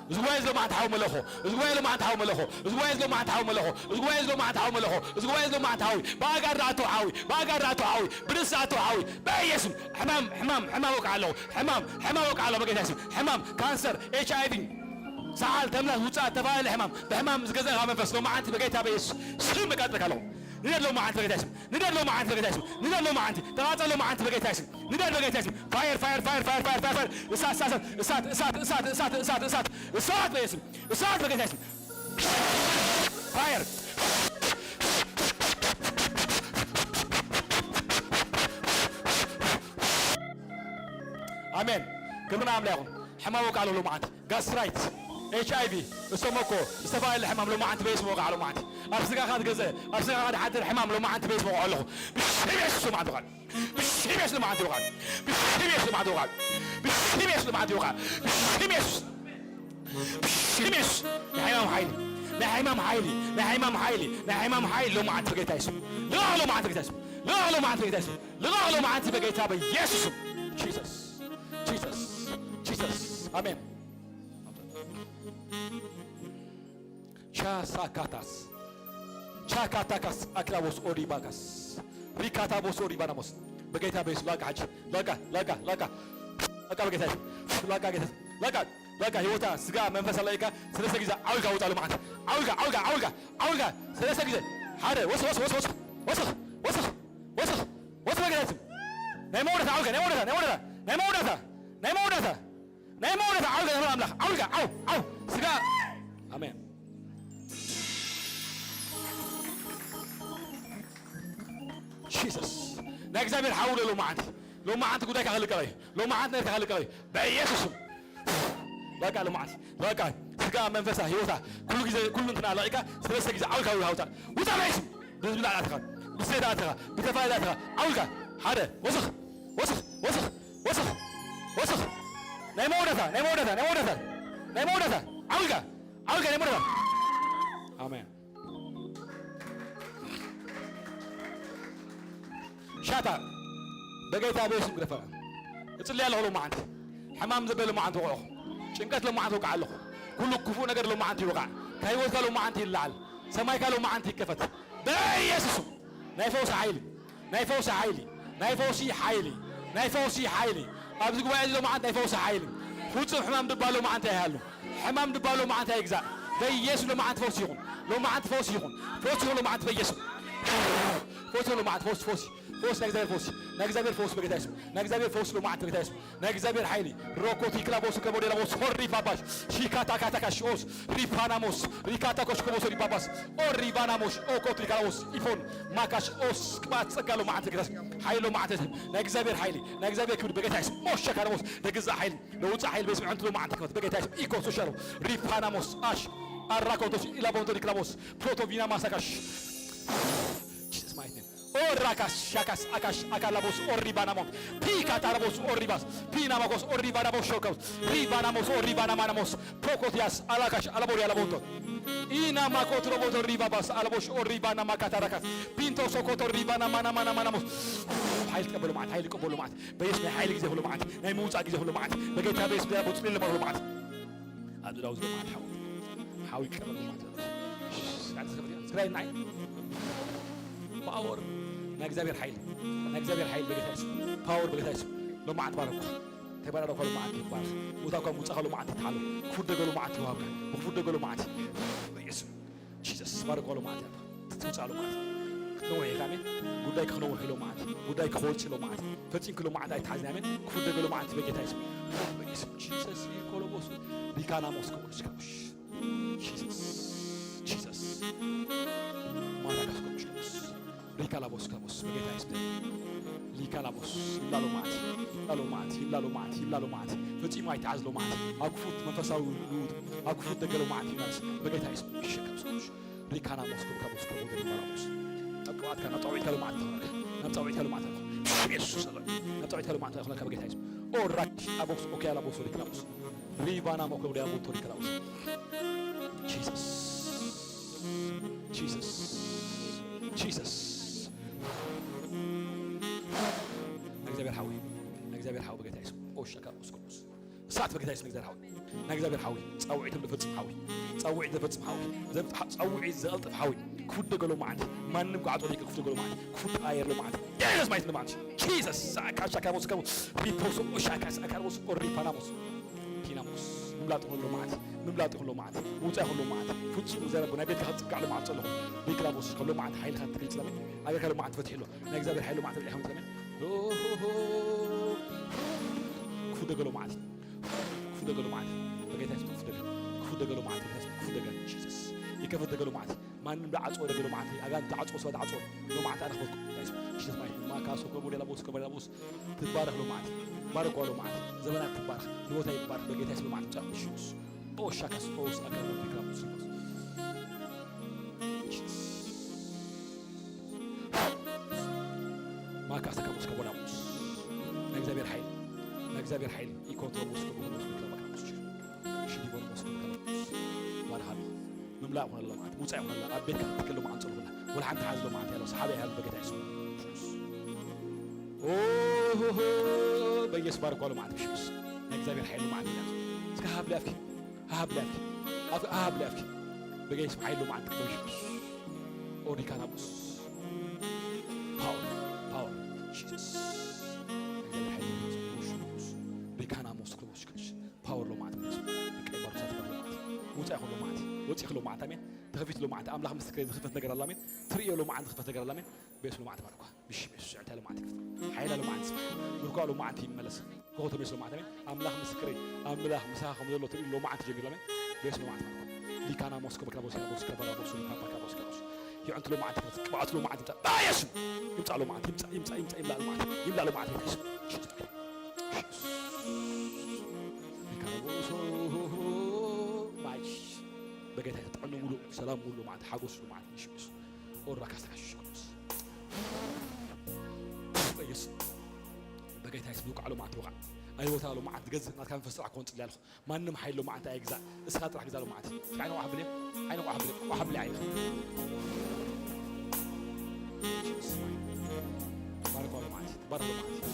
እዚ ጉባኤ እዚ ሎማዓንቲ ሓዊ መለኾ፣ እዚ ጉባኤ እዚ ሎማዓንቲ ሓዊ መለኾ፣ እዚ ጉባኤ እዚ ሎማዓንቲ ሓዊ መለኾ፣ እዚ ጉባኤ እዚ ሎማዓንቲ ሓዊ መለኾ፣ እዚ ጉባኤ እዚ ሎማዓንቲ ሓዊ፣ ብኣጋር ኣቶ ሓዊ፣ ብኣጋር ኣቶ ሓዊ፣ ብኣጋር ኣቶ ሓዊ፣ በኢየሱስ ሕማም፣ ሕማም፣ ሕማም ወቃ ኣለኹ፣ ሕማም፣ ሕማም ወቃ ኣለኹ፣ በጌታ ይስም ሕማም፣ ካንሰር፣ ኤች ኣይ ቪ፣ ሰዓል፣ ተምላስ፣ ውጻእ፣ ተፈላለየ ሕማም፣ ብሕማም ዝገዛእካ መንፈስ ሎማዓንቲ በጌታ በኢየሱስ ስም እቃጥለካ ኣለኹ። ንደድ ሎማዓንቲ በጌታ ይስም ንደድ ሎማዓንቲ በጌታ ይስም ንደድ ሎማዓንቲ ተቓጸል ሎማዓንቲ በጌታ ይስም ንደድ በጌታ ይስም ፋየር ፋየር ፋየር ፋየር ፋየር ፋየር ፋየር እሳት እሳት እሳት እሳት እሳት እሳት እሳት እሳት እሳት እሳት እሳት በኢየሱስ እሳት በጌታ ይስም ፋየር ኣሜን። ክብሪ ንኣምላኽ ይኹን። ሕማም ወቃሎ ሎማዓንቲ ጋስትራይት፣ ኤች ኣይ ቪ፣ እስተሞኮ፣ ዝተፈላለዩ ሕማም ሎማዓንቲ በየስ መወቃዕ ሎማዓንቲ ኣብ ስጋኻ ትገዘ ኣብ ስጋኻ ትሓድር ሕማም ሎማዓንቲ በየስ መወቃዕ ኣለኹ። ብሽም የሱስ ሎማዓንቲ ወቃዕ። ብሽም የሱስ ሎማዓንቲ ወቃዕ። ብሽም የሱስ ሎማዓንቲ ወቃዕ። ብሽም የሱስ ሎማዓንቲ ወቃዕ። ብሽም የሱስ። ብሽም የሱስ። ናይ ሕማም ሓይሊ። ናይ ሕማም ሓይሊ። ናይ ሕማም ሓይሊ። ናይ ሕማም ሓይሊ ሎማዓንቲ በጌታ የሱስ። ልቓቕ ሎማዓንቲ በጌታ የሱስ። ልቓቕ ሎማዓንቲ በጌታ የሱስ። ልቓቕ ሎማዓንቲ በጌታ በየሱስ ስም። ጂሰስ። ጂሰስ። ጂሰስ። ኣሜን። ቻሳካታስ ቻካታካስ ኣክላቦስ ኦሪባካስ ሪካታቦስ ኦሪባናሞስ በጌታ በየሱስ ላካ ሓጂ ላካ ላካ ላካ ላካ በጌታ የሱስ ላካ ጌታ ላካ ላካ ህይወታ ስጋ መንፈሳ ለኢካ ሰለስተ ግዜ ዓውልካ ውፃ ሎማዓንቲ ዓውልካ ዓውልካ ዓውልካ ዓውልካ ሰለስተ ግዜ ሓደ ወስኽ ወስኽ ወስኽ ወስኽ ወስኽ ወስኽ ወስኽ ወስኽ በጌታ የሱስ ናይ መወዳእታ ዓውልካ ናይ መወዳእታ ናይ መወዳእታ ናይ መወዳእታ ናይ መወዳእታ ናይ መወዳእታ ዓውልካ ተፈላ ኣምላኽ ዓውልካ ዓው ዓው ስጋ ኣሜን ጂሰስ ናይ እግዚኣብሔር ሓውለ ሎማዓንቲ ሎማዓንቲ ጉዳይካ ክልቀቕ እዩ ሎማዓንቲ ነርካ ክልቀቕ እዩ በኢየሱስም በቃ ሎማዓንቲ በቃ ስጋ መንፈሳ ህይወታ ኩሉ ግዜ ኩሉ እንትና ለቂካ ሰለስተ ግዜ ዓውልካ ዓውልካ ውፃ ውፃ በኢየሱስም ብዝብላዕ ኣትኻ ብዝሰይዳ ኣትኻ ብተፋይዳ ኣትኻ ዓውልካ ሓደ ወስኽ ወስኽ ወስኽ ወስኽ ወስኽ ናይ መወዳእታ ናይ መወዳእታ ናይ መወዳእታ ናይ መወዳእታ ዓውልካ ዓውልካ ናይ መወዳእታ ኣሜን ሻታ በጌታ በየሱስ ግደፈ እጽልያ ኣለኹ ሎማዓንቲ ሕማም ዘበለ ሎማዓንቲ ወቕዖ ጭንቀት ሎማዓንቲ ወቃዕ ኣለኹ ኩሉ ክፉእ ነገር ሎማዓንቲ ይወቃዕ ካብ ህይወትካ ሎማዓንቲ ይለዓል ሰማይካ ሎማዓንቲ ይከፈት በኢየሱስ ናይ ፈውሲ ሓይሊ ናይ ፈውሲ ሓይሊ ናይ ፈውሲ ሓይሊ ናይ ፈውሲ ሓይሊ ኣብዚ ጉባኤ እዚ ሎማዓንቲ ናይ ፈውሲ ሓይሊ ፍጹም ሕማም ድባ ሎማዓንቲ ኣይሃሉ ሕማም ድባ ሎማዓንቲ ኣይግዛእ በኢየሱስ ሎማዓንቲ ፈውሲ ይኹን ሎማዓንቲ ፈውሲ ይኹን ፈውሲ ይኹን ሎማዓንቲ በኢየሱስ ፈውሲ ይኹን ሎማዓንቲ ፈውሲ ፈውሲ ፈውሲ ናይ እግዚኣብሔር ፈውሲ ናይ እግዚኣብሔር ፈውሲ በጌታ የሱስ ናይ እግዚኣብሔር ፈውሲ ሎማዓንቲ በጌታ የሱስ ናይ እግዚኣብሔር ሓይሊ ሮኮቲ ክላቦስ ከቦዴላቦስ ሆሪ ባባሽ ሺካታ ካታካ ሽኦስ ሪፋናሞስ ሪካታ ኮሽኮቦስ ሪባባስ ኦሪባናሞሽ ኦኮትሪካላቦስ ኢፎን ማካሽ ኦስ ቅባት ጸጋ ሎማዓንቲ በጌታ የሱስ ሓይሊ ሎማዓንቲ ናይ እግዚኣብሔር ሓይሊ ናይ እግዚኣብሔር ክብሪ በጌታ የሱስ ሞሸካላቦስ ደግዛ ሓይሊ ለውፃ ሓይል በስምዐንት ሎማዓንቲ ክመት በጌታ የሱስ ኢኮ ሶሻሎ ሪፋናሞስ ኣሽ ኣራኮቶስ ኢላቦንቶ ዲክላቦስ ፕሮቶቪና ማሳካሽ ጂሰስ ማይት ኔም ኦራካስ ሻካስ ኣካሽ ኣካላቦስ ኦሪባናሞስ ፒካታራቦስ ኦሪባስ ፒናማኮስ ኦሪባናቦስ ሾካስ ሪባናሞስ ኦሪባናማናሞስ ፕሮኮቲያስ ኣላካሽ ኣላቦሪ ኣላቦንቶ ኢናማኮት ሮቦቶ ሪባባስ ኣላቦሽ ኦሪባናማካታራካስ ፒንቶ ሶኮቶ ሪባናማናማናማናሞስ ሓይል ትቀበሉ ማለት ሓይል ትቀበሉ ማለት በየሱስ ናይ ሓይሊ ግዜ ኩሉ መዓልቲ ናይ ምውፃእ ግዜ ኩሉ መዓልቲ በጌታ በየሱስ ብያ ቦፅሊ ለመሩ መዓልቲ ኣብዚ ዳውዝ መዓልቲ ሓዊ ሓዊ ቀበል መዓልቲ ትግራይ ናይ ፓወር ናይ እግዚኣብሔር ሓይል፣ ናይ እግዚኣብሔር ሓይል በጌታ የሱስ፣ ፓወር በጌታ የሱስ። ሎማዓንቲ ባረኩ። ተባረከ ሎማዓንቲ ይባረክ። ሙታኳ ሙጻኻ ሎማዓንቲ ይተሓሎ። ክፉት ደገ ሎማዓንቲ ይወሃብካ። ብክፉት ደገ ሎማዓንቲ በኢየሱስ። ጂሰስ ባረከ ሎማዓንቲ ትውጻ ሎማዓንቲ። ክትነውሕ ኢኻ ኣሜን። ጉዳይ ክነውሕ ሎማዓንቲ። ጉዳይ ክወጽእ ሎማዓንቲ። ፈጺምክ ሎማዓንቲ ኣይትሓዝን ኣሜን። ክፉት ደገ ሎማዓንቲ በጌታ የሱስ። በኢየሱስ ጂሰስ ይኮሎቦስ ሪካና ሞስኮ ሞስኮ ጂሰስ ጂሰስ ማራጋስ ሞስኮ ሪካ ላቦስ ከቦስ በጌታ ይስተ ሊካ ላቦስ ይብላ ሎማዓት ይብላ ሎማዓት ይብላ ሎማዓት ይብላ ሎማዓት ፈጺሙ ኣይትሓዝ ሎማዓት ኣብ ክፉት መንፈሳዊ ልውጥ ኣብ ክፉት ደገ ሎማዓት ይመለስ በጌታ ይስተ ይሸከም ሰዎች ሪካና ሞስኮ ከቦስ ከቦ ገሪባ ላቦስ ኣብ ቅባትካ ናብ ጻውዒትካ ሎማዓት ተኸለካ ናብ ጻውዒትካ ሎማዓት ተኸለካ ኢየሱስ ኣሎ ናብ ጻውዒትካ ሎማዓት ተኸለካ በጌታ ይስተ ኦ ራኪ ላቦስ ኦኬ ላቦስ ሪካ ላቦስ ሪባና ሞኮ ዲያ ሞቶ ሪካ ላቦስ ጂሰስ ጂሰስ ጂሰስ እግዚኣብሔር ሓዊ እግዚኣብሔር ሓዊ በጌታ የሱስ ኦሻካ ኡስኩስ እሳት በጌታ የሱስ እግዚኣብሔር ሓዊ ናይ እግዚኣብሔር ሓዊ ጻውዒት ዝፈጽም ሓዊ ጻውዒት ዝፈጽም ሓዊ ጻውዒት ዘቐልጥፍ ሓዊ ክፉት ደገ ሎማዓንቲ ማንም ክዓጾ ደቂ ክፉት ደገ ሎማዓንቲ ክፉት ኣየር ሎማዓንቲ የሱስ ማይት ሎማዓንቲ ጂሰስ ሳካ ሻካ ሞስከቡ ሪፖሶ ሻካ ሳካ ሞስ ኦሪፓናሞስ ኪናሞስ ምምላጥ ይኹን ሎማዓንቲ ምምላጥ ይኹን ሎማዓንቲ ምውፃእ ይኹን ሎማዓንቲ ፍፁም እግዚኣብሔር ናይ ቤትካ ክትፅጋዕ ሎማዓንቲ ፀለኹ ቤክላቦስ ካብ ሎማዓንቲ ሓይልካ ትገልፅ ለመ ኣገርካ ሎማዓንቲ ፈትሒ ኣሎ ናይ እግዚኣብሔር ሓይል ሎማዓንቲ ብልዒ ከምፅለመ ክፉ ደገ ሎማዓንቲ ክፉ ደገ ሎማዓንቲ በጌታ የሱስ ክፉ ደገ ክፉ ደገ ሎማዓንቲ በጌታ የሱስ ክፉ ደገ ጂሰስ ይከፈት ደገ ሎማዓንቲ ማንም ዝዓፅዎ ደገ ሎማዓንቲ ኣጋንንቲ ዝዓፅዎ ሰባት ዝዓፅዎ ሎማዓንቲ ኣነ ክፈትኩም ጂሰስ ማይ ማካሶ ከቦ ደላቦስ ከቦ ደላቦስ ትባረኽ ሎማዓንቲ ባርኳ ሎማዓንቲ ዘመናት ትባረኽ ህይወታ ይባረኽ በጌታ የሱስ ሎማዓንቲ ጫፍ ሽስ ኦሻካስ ኦስ ኣካል ቢክራ ሙስሊሞስ ማካስ ከሙስ ከቦዳሙስ ናይ እግዚኣብሔር ሓይል ናይ እግዚኣብሔር ሓይል ኢኮቶ ሙስ ከቦዳሙስ ቢክራ ሙስ ሽዲቦ ሙስ ቢክራ ሙስ ባርሃቢ ምምላእ ይኹነላ ማለት ውፃእ ይኹነላ ኣብ ቤትካ ክትከል ሎማዓንቲ ፀልኹላ ወላ ሓንቲ ሓዝ ሎማዓንቲ ያለው ሰሓበ ያሉ በጌታ የሱስ ኦሆሆ በኢየሱስ ባርኳ ሎማዓንቲ ብሽምስ ናይ እግዚኣብሔር ሓይል ሎማዓንቲ ያለው እስከ ሃብ ሊያፍኪ ሃብ ሊያፍኪ ሃብ ሊያፍኪ በጌታ የሱስ ሓይል ሎማዓንቲ በሽምስ ኦሪካናቡስ ፓወር ፓወር ጂሰስ ሪካናሞስ ክሎስ ፓወር ሎማዓት መለሱ ቀይ ባርሳት በር ሎማዓት ውፃ ይኹን ሎማዓት ወፂ ይኹን ሎማዓት ኣሜን ተኸፊት ሎማዓት ኣምላኽ ምስክር ዝኽፈት ነገር ኣላሜን ትርእዮ ሎማዓት ዝኽፈት ነገር ኣላሜን ቤስ ሎማዓት ባርኳ ብሽም የሱስ ዕንታ ሎማዓት ይክፈት ሓይላ ሎማዓት ይስፋሕ ምልኳ ሎማዓት ይመለስ ኮኸቶ ቤስ ሎማዓት ኣሜን ኣምላኽ ምስክር ኣምላኽ ምሳኻ ከም ዘሎ ትርኢ ሎማዓት ጀሚሩ ኣሜን ቤስ ሎማዓት ባርኳ ሊካና ሞስኮ በክራ ቦስ ያቦስ ከበራ ቦስ ሊካ በክራ ቦስ ከቦስ ይዕንት ሎማዓት ይክፈት ቅብኣት ሎማዓት ይምፃ ባየሱ ይምፃ ሎማዓት ይምፃ ይምፃ ይምፃ ይምላ ሎማዓት ይምላ ሎማዓት ይምፃ በጌታ የተጠዕኑ ሙሉ ሰላም ሙሉ ማለት ሓጎስ ማለት ይሽምስ ኦራ ካስተካሽሽ ቅዱስ በኢየሱስ በጌታ የሱስ ዝውቃዕ ሎማዓት ይውቃዕ ኣይወታ ሎማዓት ዝገዝእ ናትካ መንፈስ ጥራሕ ክኾን ፅሊ ኣለኹ ማንም ሓይል ሎማዓት ኣይግዛእ እስኻ ጥራሕ ግዛ ሎማዓት ዓይነ ቋሕ ብለ ዓይነ ቋሕ ብለ ቋሕ ብለ ዓይነ ባርኳ ሎማዓት ባርኳ ሎማዓት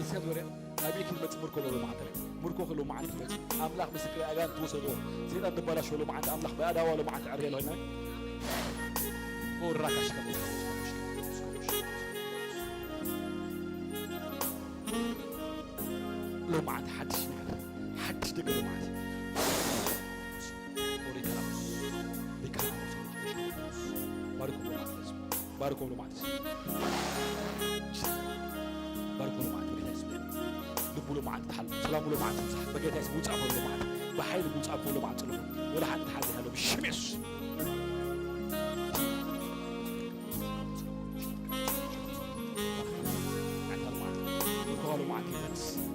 ኢሰብ ዞርያ ኣበይ ክትመጽእ ምርኮ ሎ ሎማዓት ረ ምርኮ ሎ መዓት ትመጽእ ኣምላኽ ምስክር ኣጋን ትወሰዶ ሰይጣን ትባላሽ ሎ መዓት ኣምላኽ ብኣዳዋ ሎ መዓት ዕርየ ሎ ና ኦራካሽ ከ ሎ መዓት ሓድሽ ነገር ሓድሽ ነገር ሎ መዓት ኦሪካ ሎ ሪካ ሎ ባርኮ ሎ መዓት ባርኮ ሎ መዓት ባርኮ ሎማዓት በጌታ የሱስ ልቡ ሎማዓት ተሓሉ ሰላሙ ሎማዓት ይብዛሕ በጌታ የሱስ ውፃእ ኮሎ ሎማዓት ብሓይሊ ውፃእ ኮሎ ሎማዓት ፅሎ ወላ ሓንቲ ሓዚ ሃሎ ብሽም የሱስ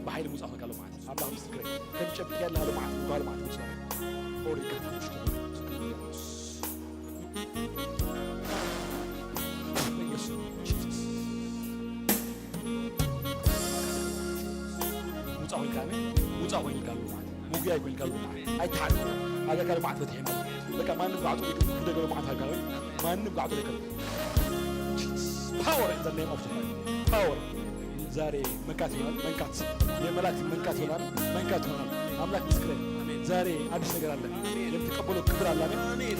ብሓይሊ ውፃእ ኮሎ ሎማዓት ኣምላኽ ምስክረይ ከም ጨብጥ ያለ ሃሎ ማዓት ጓል ማዓት ውፃእ ኦሪካ ተምሽኮ ውፃ ኮይንካ ውፃ ኮይንካ ማለት ውግያ ኮይንካ ማለት ኣይትሓል ኣጋካ ልማዓት በትሕ ማለት በቃ ማንም ጋዕጡ ይክል ኩደገ ልማዓት ኣጋር ማንም ጋዕጡ ይክል power in the name of Jesus power ዛሬ መንካት ይሆናል መንካት የመላእክት መንካት ይሆናል መንካት ይሆናል አምላክ ምስክሬ ዛሬ አዲስ ነገር አለ የምትቀበለው ክብር አለ አሜን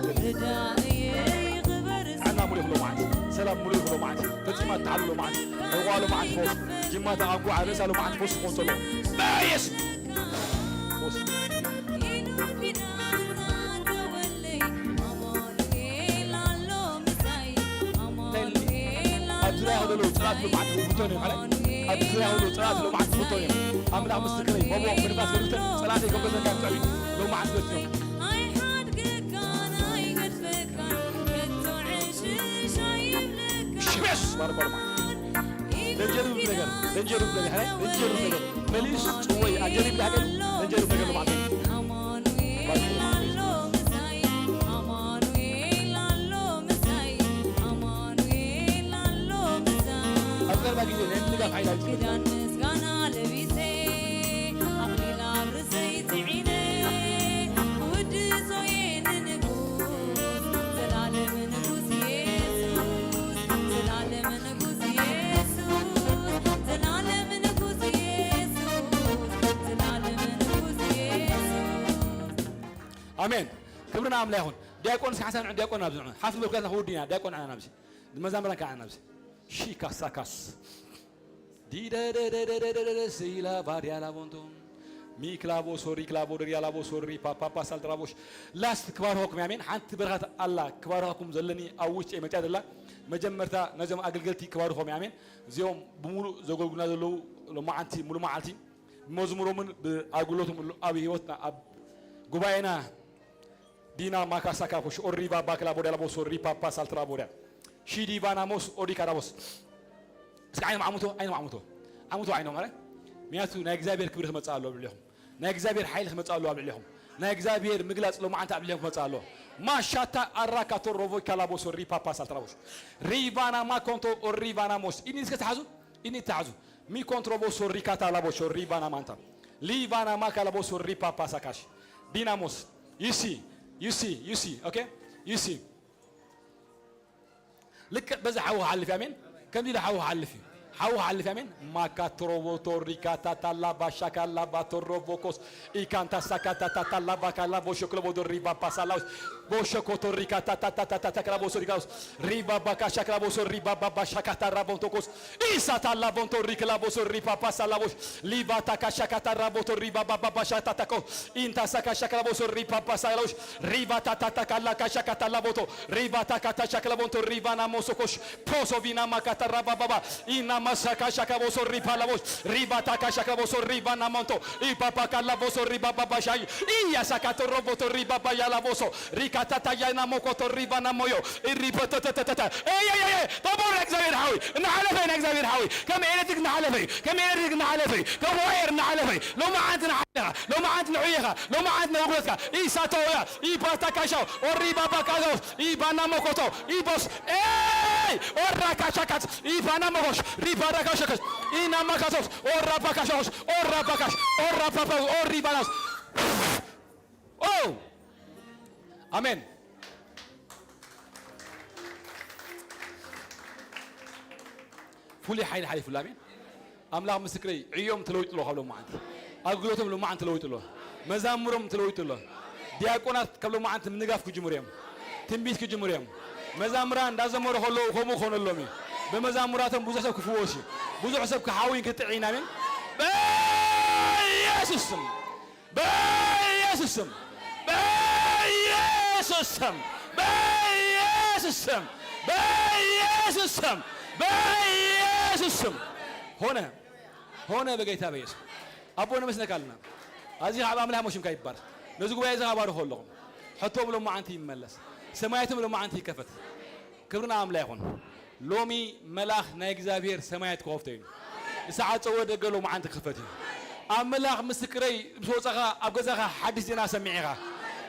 ይግበር። ጥዕና ሙሉ ይኹን ሎማዓንቲ፣ ሰላም ሙሉ ይኹን ሎማዓንቲ፣ ፈጺማ ትሓሉ ሎማዓንቲ፣ ሕቖኣ ሎማዓንቲ ፈውሲ፣ ጅማታ ኣንጓዓ ርእሳ ሎማዓንቲ ፈውሲ ክኾን ጸልኦ። በየሱስ ፈውሲ። ኣብ ዙርያ ዘለዉ ጸላእቲ ሎማዓንቲ ክብተኑ እዮም። ሓራይ ኣብ ዙርያ ዘለዉ ጸላእቲ ሎማዓንቲ ክብተኑ እዮም። ኣምላኽ ምስክረይ፣ መቦቕ ብንፋስ ገልብጠን ጸላእተይ ከም በዘንካ ጥዕሚ ሎማዓንቲ በትዮም። ሽበሽ ባርባር ማለት ደንጀሩ ነገር ደንጀሩ ነገር ሓራይ ደንጀሩ ነገር መሊሱ ጽወይ ኣጀሪ ብዳገል ደንጀሩ ነገር ማለት ኣብ ቀረባ ግዜ ናይ ምድጋፍ ሓይል ኣይትብል። ክዳን ምስጋና ለቢሰ ኣኽሊል ኣብ ርእሰይ ጽዒነ ክውድሶ እየ ንንጉስ ዘላለም ንጉስ የሱስ ዘላለም ንጉስ የሱስ ዘላለም ንጉስ የሱስ ዘላለም ኣሜን። ክብሪ ንኣምላኽ ይኹን። ዲያቆን እስኪ ሓንሳብ ንዑ፣ ዲያቆን ናብዚ ንዑ። ሓፍ ዝበልኩ ያትና ክውዲ ኢና፣ ዲያቆን ንዓና ናብዚ። ንመዛምራን ከዓ ንዓና ናብዚ። ሺካሳካስ። ዲደደደደደደደደስ ኢላ ባርያ ላቦንቶ። ሚክላቦ ሶሪ ክላቦ ደርያ ላቦ ሶሪ ፓፓፓ ሳልትራቦሽ። ላስት ክባርኸኩም ያሜን። ሓንቲ በረኻት ኣላ ክባርኸኩም ዘለኒ ኣብ ውሽጢ መፅያ ዘላ። መጀመርታ ነዞም ኣገልገልቲ ክባርኾም ያሜን። እዚኦም ብምሉእ ዘገልግሉና ዘለዉ ሎማዓንቲ ሙሉ መዓልቲ ብመዝሙሮምን ብኣገልግሎቶም ኣብ ህይወትና ኣብ ጉባኤና ዲና ማካሳካ ኮሽ ኦሪቫ ባክላ ቦዳ ላቦስ ኦሪ ፓፓ ሳልትራ ቦዳ ሺዲ ቫናሞስ ኦዲ ካራቦስ። እስኪ ዓይኖም ዓሙቶ፣ ዓይኖም ዓሙቶ፣ ዓሙቶ ዓይኖም፣ ኣረ። ምክንያቱ ናይ እግዚኣብሔር ክብሪ ክመጽእ ኣለዎ ኣብ ልዕሌኹም። ናይ እግዚኣብሔር ሓይሊ ክመጽእ ኣለዎ ኣብ ልዕሌኹም። ናይ እግዚኣብሔር ምግላጽ ሎማዓንቲ ኣብ ልዕሌኹም ክመጽእ ኣለዎ። ማሻታ ኣራካቶ ሮቮ ካላቦስ ኦሪ ፓፓ ሳልትራቦስ። ሪቫና ማኮንቶ ኦሪ ቫናሞስ። ኢኒ እስከ ተሓዙ፣ ኢኒ ተሓዙ። ሚኮንትሮቦ ሶሪ ካታላቦ ሾሪ ቫና ማንታ። ሊቫና ማካላቦ ሶሪ ፓፓ ሳካሽ። ዲናሞስ። You see, you see, you see, okay? You see. ልክዕ በዚ ሓዊ ክሓልፍ እዩ፣ ኣሜን። ከምዚ ኢሉ ሓዊ ክሓልፍ እዩ። ሓዊ ክሓልፍ እዩ፣ ኣሜን። ማካትሮቦ ቶሪካ ታታላ ባሻካላ ባቶሮቦኮስ ኢካንታ ሳካታ ታታላ ባካላ ቦሾክሎ ቦዶ ሪባ ፓሳላውስ ቦሾኮ ቶሪካ ታታታታታ ክላቦ ሶሪካውስ ሪባ ባካሻ ክላቦ ሶሪ ባባ ባሻካታ ራቦንቶኮስ ኢሳታ ላቦንቶ ሪክላቦ ሶሪ ፓፓ ሳላቦሽ ሊቫ ታካሻካታ ራቦቶ ሪባ ባባ ባሻታ ታኮ ኢንታ ሳካሻ ክላቦ ሶሪ ፓፓ ሳላቦሽ ሪቫ ታታታ ካላ ካሻካታ ላቦቶ ሪቫ ታካታ ሻክላቦንቶ ሪቫ ናሞሶኮሽ ፖሶ ቪና ማካታ ራባ ባባ ኢና ማሳካ ሻካቦ ሶሪ ፓላቦሽ ሪቫ ታካ ሻክላቦ ሶሪ ቫ ናሞንቶ ኢፓፓ ካላቦ ሶሪ ባባ ባሻይ ኢያ ሳካቶ ሮቦቶ ሪባ ባያላቦሶ ሪካታታ ያና ሞኮቶ ሪቫ ናሞዮ ኢሪፖቶቶቶቶቶ ኤየየየ ጠቦር ናይ እግዚኣብሔር ሓዊ እናሓለፈ ናይ እግዚኣብሔር ሓዊ ከም ኤሌክትሪክ እናሓለፈ ከም ኤሌክትሪክ እናሓለፈ ከም ዋየር እናሓለፈ ሎማዓንቲ ንዓኻ ሎማዓንቲ ንዕየኻ ሎማዓንቲ ነውግበትካ ኢሳቶያ ኢፓታካሻው ኦሪባባካዞስ ኢባናሞኮቶ ኢቦስ ኤይ ኦራካሻካት ኢባናሞኮሽ ሪባዳካሻካት ኢናማካሶስ ኦራባካሻኮስ ኦራባካሽ ኦራባባ ኦሪባናስ ኦ ኣሜን። ፍሉይ ሓይሊ ሓሊፉላ ኣሜን። ኣምላኽ ምስክረይ ዕዮም ተለዊጡ ኣሎ ካብ ሎማዓንቲ ኣገልግሎቶም ሎማዓንቲ ተለዊጡ ኣሎ። መዛሙሮም ተለዊጡ ኣሎ። ዲያቆናት ካብ ሎማዓንቲ ምንጋፍ ክጅምሩ እዮም። ትንቢት ክጅምሩ እዮም። መዛምራን እንዳዘመሩ ከለዉ ከምኡ ክኾነሎም እዩ። ብመዛሙራቶም ብዙሕ ሰብ ክፍወስ እዩ። ብዙሕ ሰብ ክሓዊን ክጥዒን ኣሜን። በኢየሱስ ስም በኢየሱስ ስም በኢየሱስ ስም በኢየሱስ ስም በኢየሱስ ስም በኢየሱስ ስም ሆነ ሆነ በጌታ በኢየሱስ ኣቦ ነመስነካ ኣለና። ኣዚ ኣብ ኣምላኽ ሞሽምካ ይባር ነዚ ጉባኤ እዚ ኣባርኾ ኣለኹም። ሕቶም ሎማዓንቲ ይመለስ። ሰማያትም ሎማዓንቲ ይከፈት። ክብርና ኣምላ ይኹን። ሎሚ መልኣኽ ናይ እግዚኣብሔር ሰማያት ክኸፍቶ እዩ። ዝሰዓጸወ ደገ ሎማዓንቲ ክኸፈት እዩ። ኣብ መልኣኽ ምስክረይ ምስ ወጻኻ ኣብ ገዛኻ ሓድሽ ዜና ሰሚዕ ኢኻ።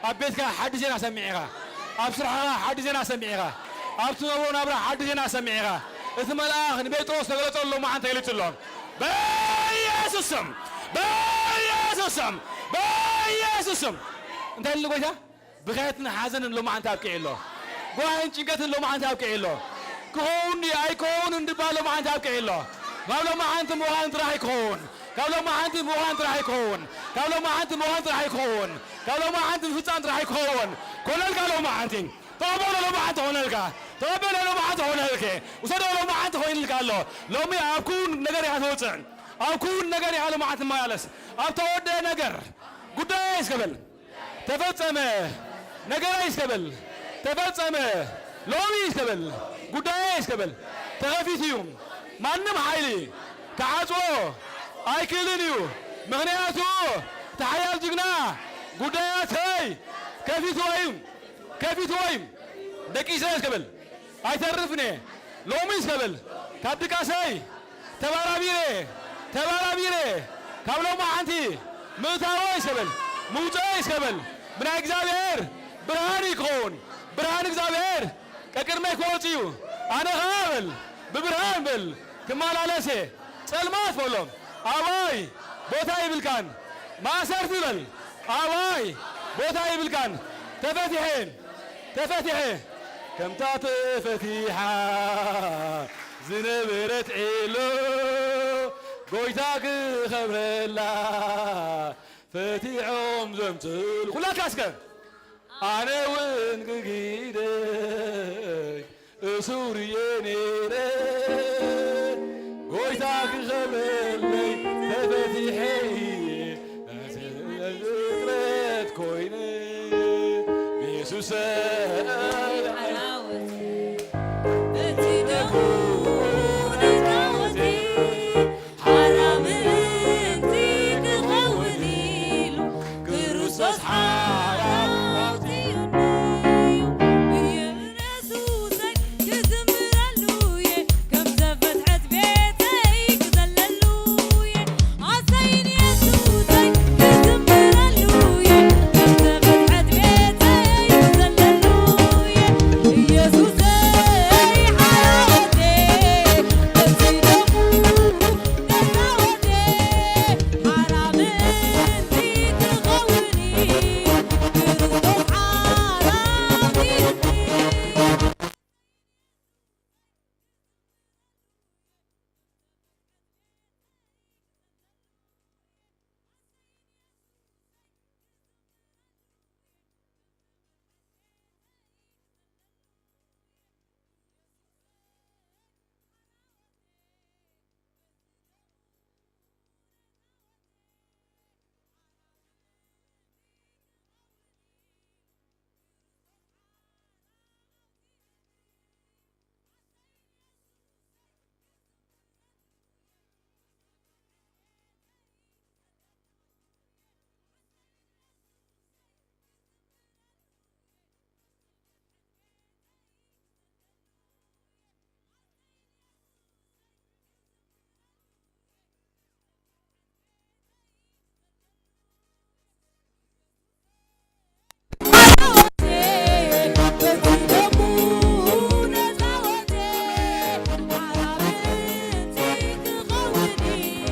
ኣብ ቤትካ ሓድሽ ዜና ሰሚዕ ኢኻ። ኣብ ስራሕኻ ሓድሽ ዜና ሰሚዕ ኢኻ። ኣብ ትነብሮ ናብራ ሓድሽ ዜና ሰሚዕ ኢኻ። እቲ መልኣኽ ንጴጥሮስ ተገለጸሉ ሎማዓንቲ ተገሊጹ ኣሎ። በኢየሱስ ስም! በኢየሱስ ስም! በኢየሱስ ስም! እንታይ ኢሉ ጎይታ? ብኽያትን ሓዘንን ሎማዓንቲ ኣብቂዑ ኣሎ። ጓሂን ጭንቀትን ሎማዓንቲ ኣብቂዑ ኣሎ። ክኸውን ድዩ ኣይክኸውን እንድባ ሎማዓንቲ ኣብቂዑ ኣሎ። ካብ ሎማዓንቲ ምዃን ጥራሕ ኣይክኸውን። ካብ ሎማዓንቲ ምዃን ጥራሕ ኣይክኸውን። ካብ ሎማዓንቲ ምዃን ጥራሕ ኣይክኸውን። ካብ ሎማዓንቲ ምፍጻም ጥራሕ ኣይክኸውን። ኮነልካ ሎማዓንቲ። ተቐበሎ ሎማዓንቲ ኾነልካ። ተቐበሎ ሎማዓንቲ ኾነልኪ። ውሰዶ ሎማዓንቲ ኾይንልካ ኣሎ። ሎሚ ኣብ ክውን ነገር ኢኻ ትወፅዕ። ኣብ ክውን ነገር ኢኻ ሎማዓንቲ ትመላለስ። ኣብ ተወደአ ነገር ጉዳይ እስከ በል። ተፈጸመ ነገረይ እስከ በል። ተፈጸመ ሎሚ እስከ በል። ጉዳየይ እስከ በል። ተኸፊቱ እዩ። ማንም ሓይሊ ክዓጽዎ ኣይክእልን እዩ። ምኽንያቱ እቲ ሓያል ጅግና ጉዳያተይ ከፊትዎ እዩ። ከፊትዎ እዩ። ደቂ እስራኤል እስከ በል። ኣይተርፍን እየ ሎሚ እስከ በል። ካብ ድቃሰይ ተባራቢረ ተባራቢረ ካብ ሎማዓንቲ ምእታወይ እስከ በል። ምውፀይ እስከ በል። ብናይ እግዚኣብሔር ብርሃን እዩ ክኸውን። ብርሃን እግዚኣብሔር ቀቅድመይ ክወፅ እዩ። ኣነ ኸዓ በል ብብርሃን በል ክመላለስ እየ። ጸልማት በሎም ኣባይ ቦታ ይብልካን። ማእሰርቲ በል ኣባይ ቦታ ይብልካን። ተፈቲሐ ተፈቲሐ ከምታ ተፈቲሓ ዝነበረት ዒሎ ጎይታ ክኸብረላ ፈቲሖም ዘምፅሉ ኩላካ እስከ ኣነ እውን ክጊደይ እሱር እየ ነይረ፣ ጎይታ ክኸብረለይ ተፈቲሐ እየ፣ ፍጥረት ኮይነ ብየሱሰይ። ሓላወት እቲ ደሙ ነፃወቴ ሓራ ምእንቲ ክኸውን ኢሉ ክርስቶስ ሓራ ኣውጺኡኒ እዩ። ብየሱሰይ ክዝምረሉ እየ፣ ከም ዘፈትሐት ቤተይ ክዘለሉ እየ። ኣሰይ ንየሱሰይ ክዝምረሉ እየ፣ ከም ዘፈትሐት ቤተይ ክዘለሉ እየ። ኢየሱሰይ ሓላወቴ፣ በቲ ደሙ ነፃወቴ፣ ሓራ ምእንቲ ክኸውን እዩ፣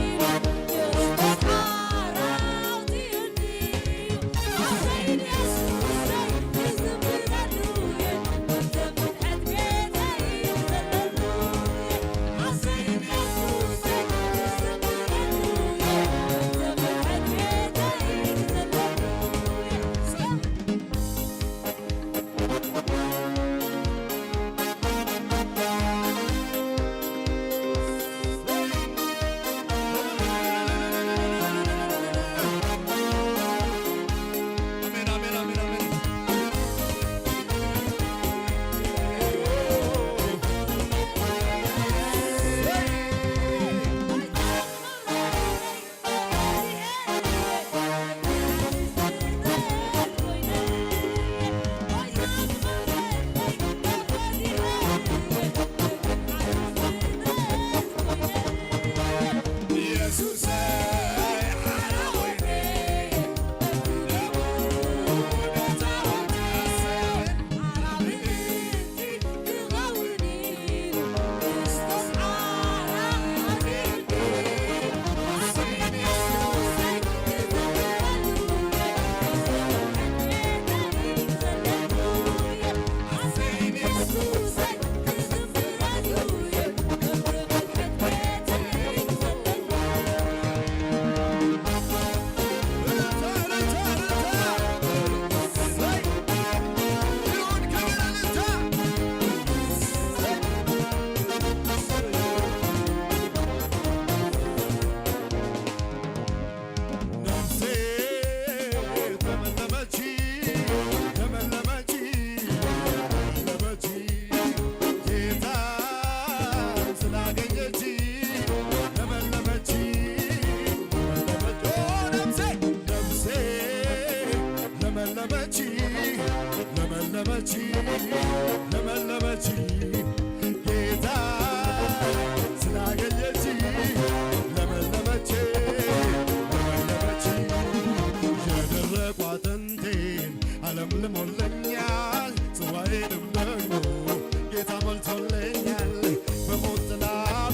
ክርስቶስ ሓራ ኣውጺኡኒ። ነፍሴ ተመለመች፣ ተመለመች፣ ተመለመች፣ ጌታ ስላገኘች ለመለመች፣ ለመለመች። ኦ ነፍሴ፣ ነፍሴ ለመለመች፣ ለመለመች፣ ለመለመች፣ ጌታ ስላገኘች ለመለመች፣ ለመለመች። የደረቁ አጥንቴን አለምልሞልኛል፣ ጽዋዬንም ደግሞ ጌታ ሞልቶልኛል። በሞት ጥላ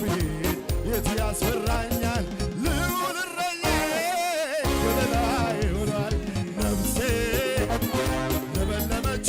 ብሄድ የቱ ያስፈራኛል? ልዑል እረኛዬ ወደ ላይ ሆኗል። ነፍሴ ለመለመች፣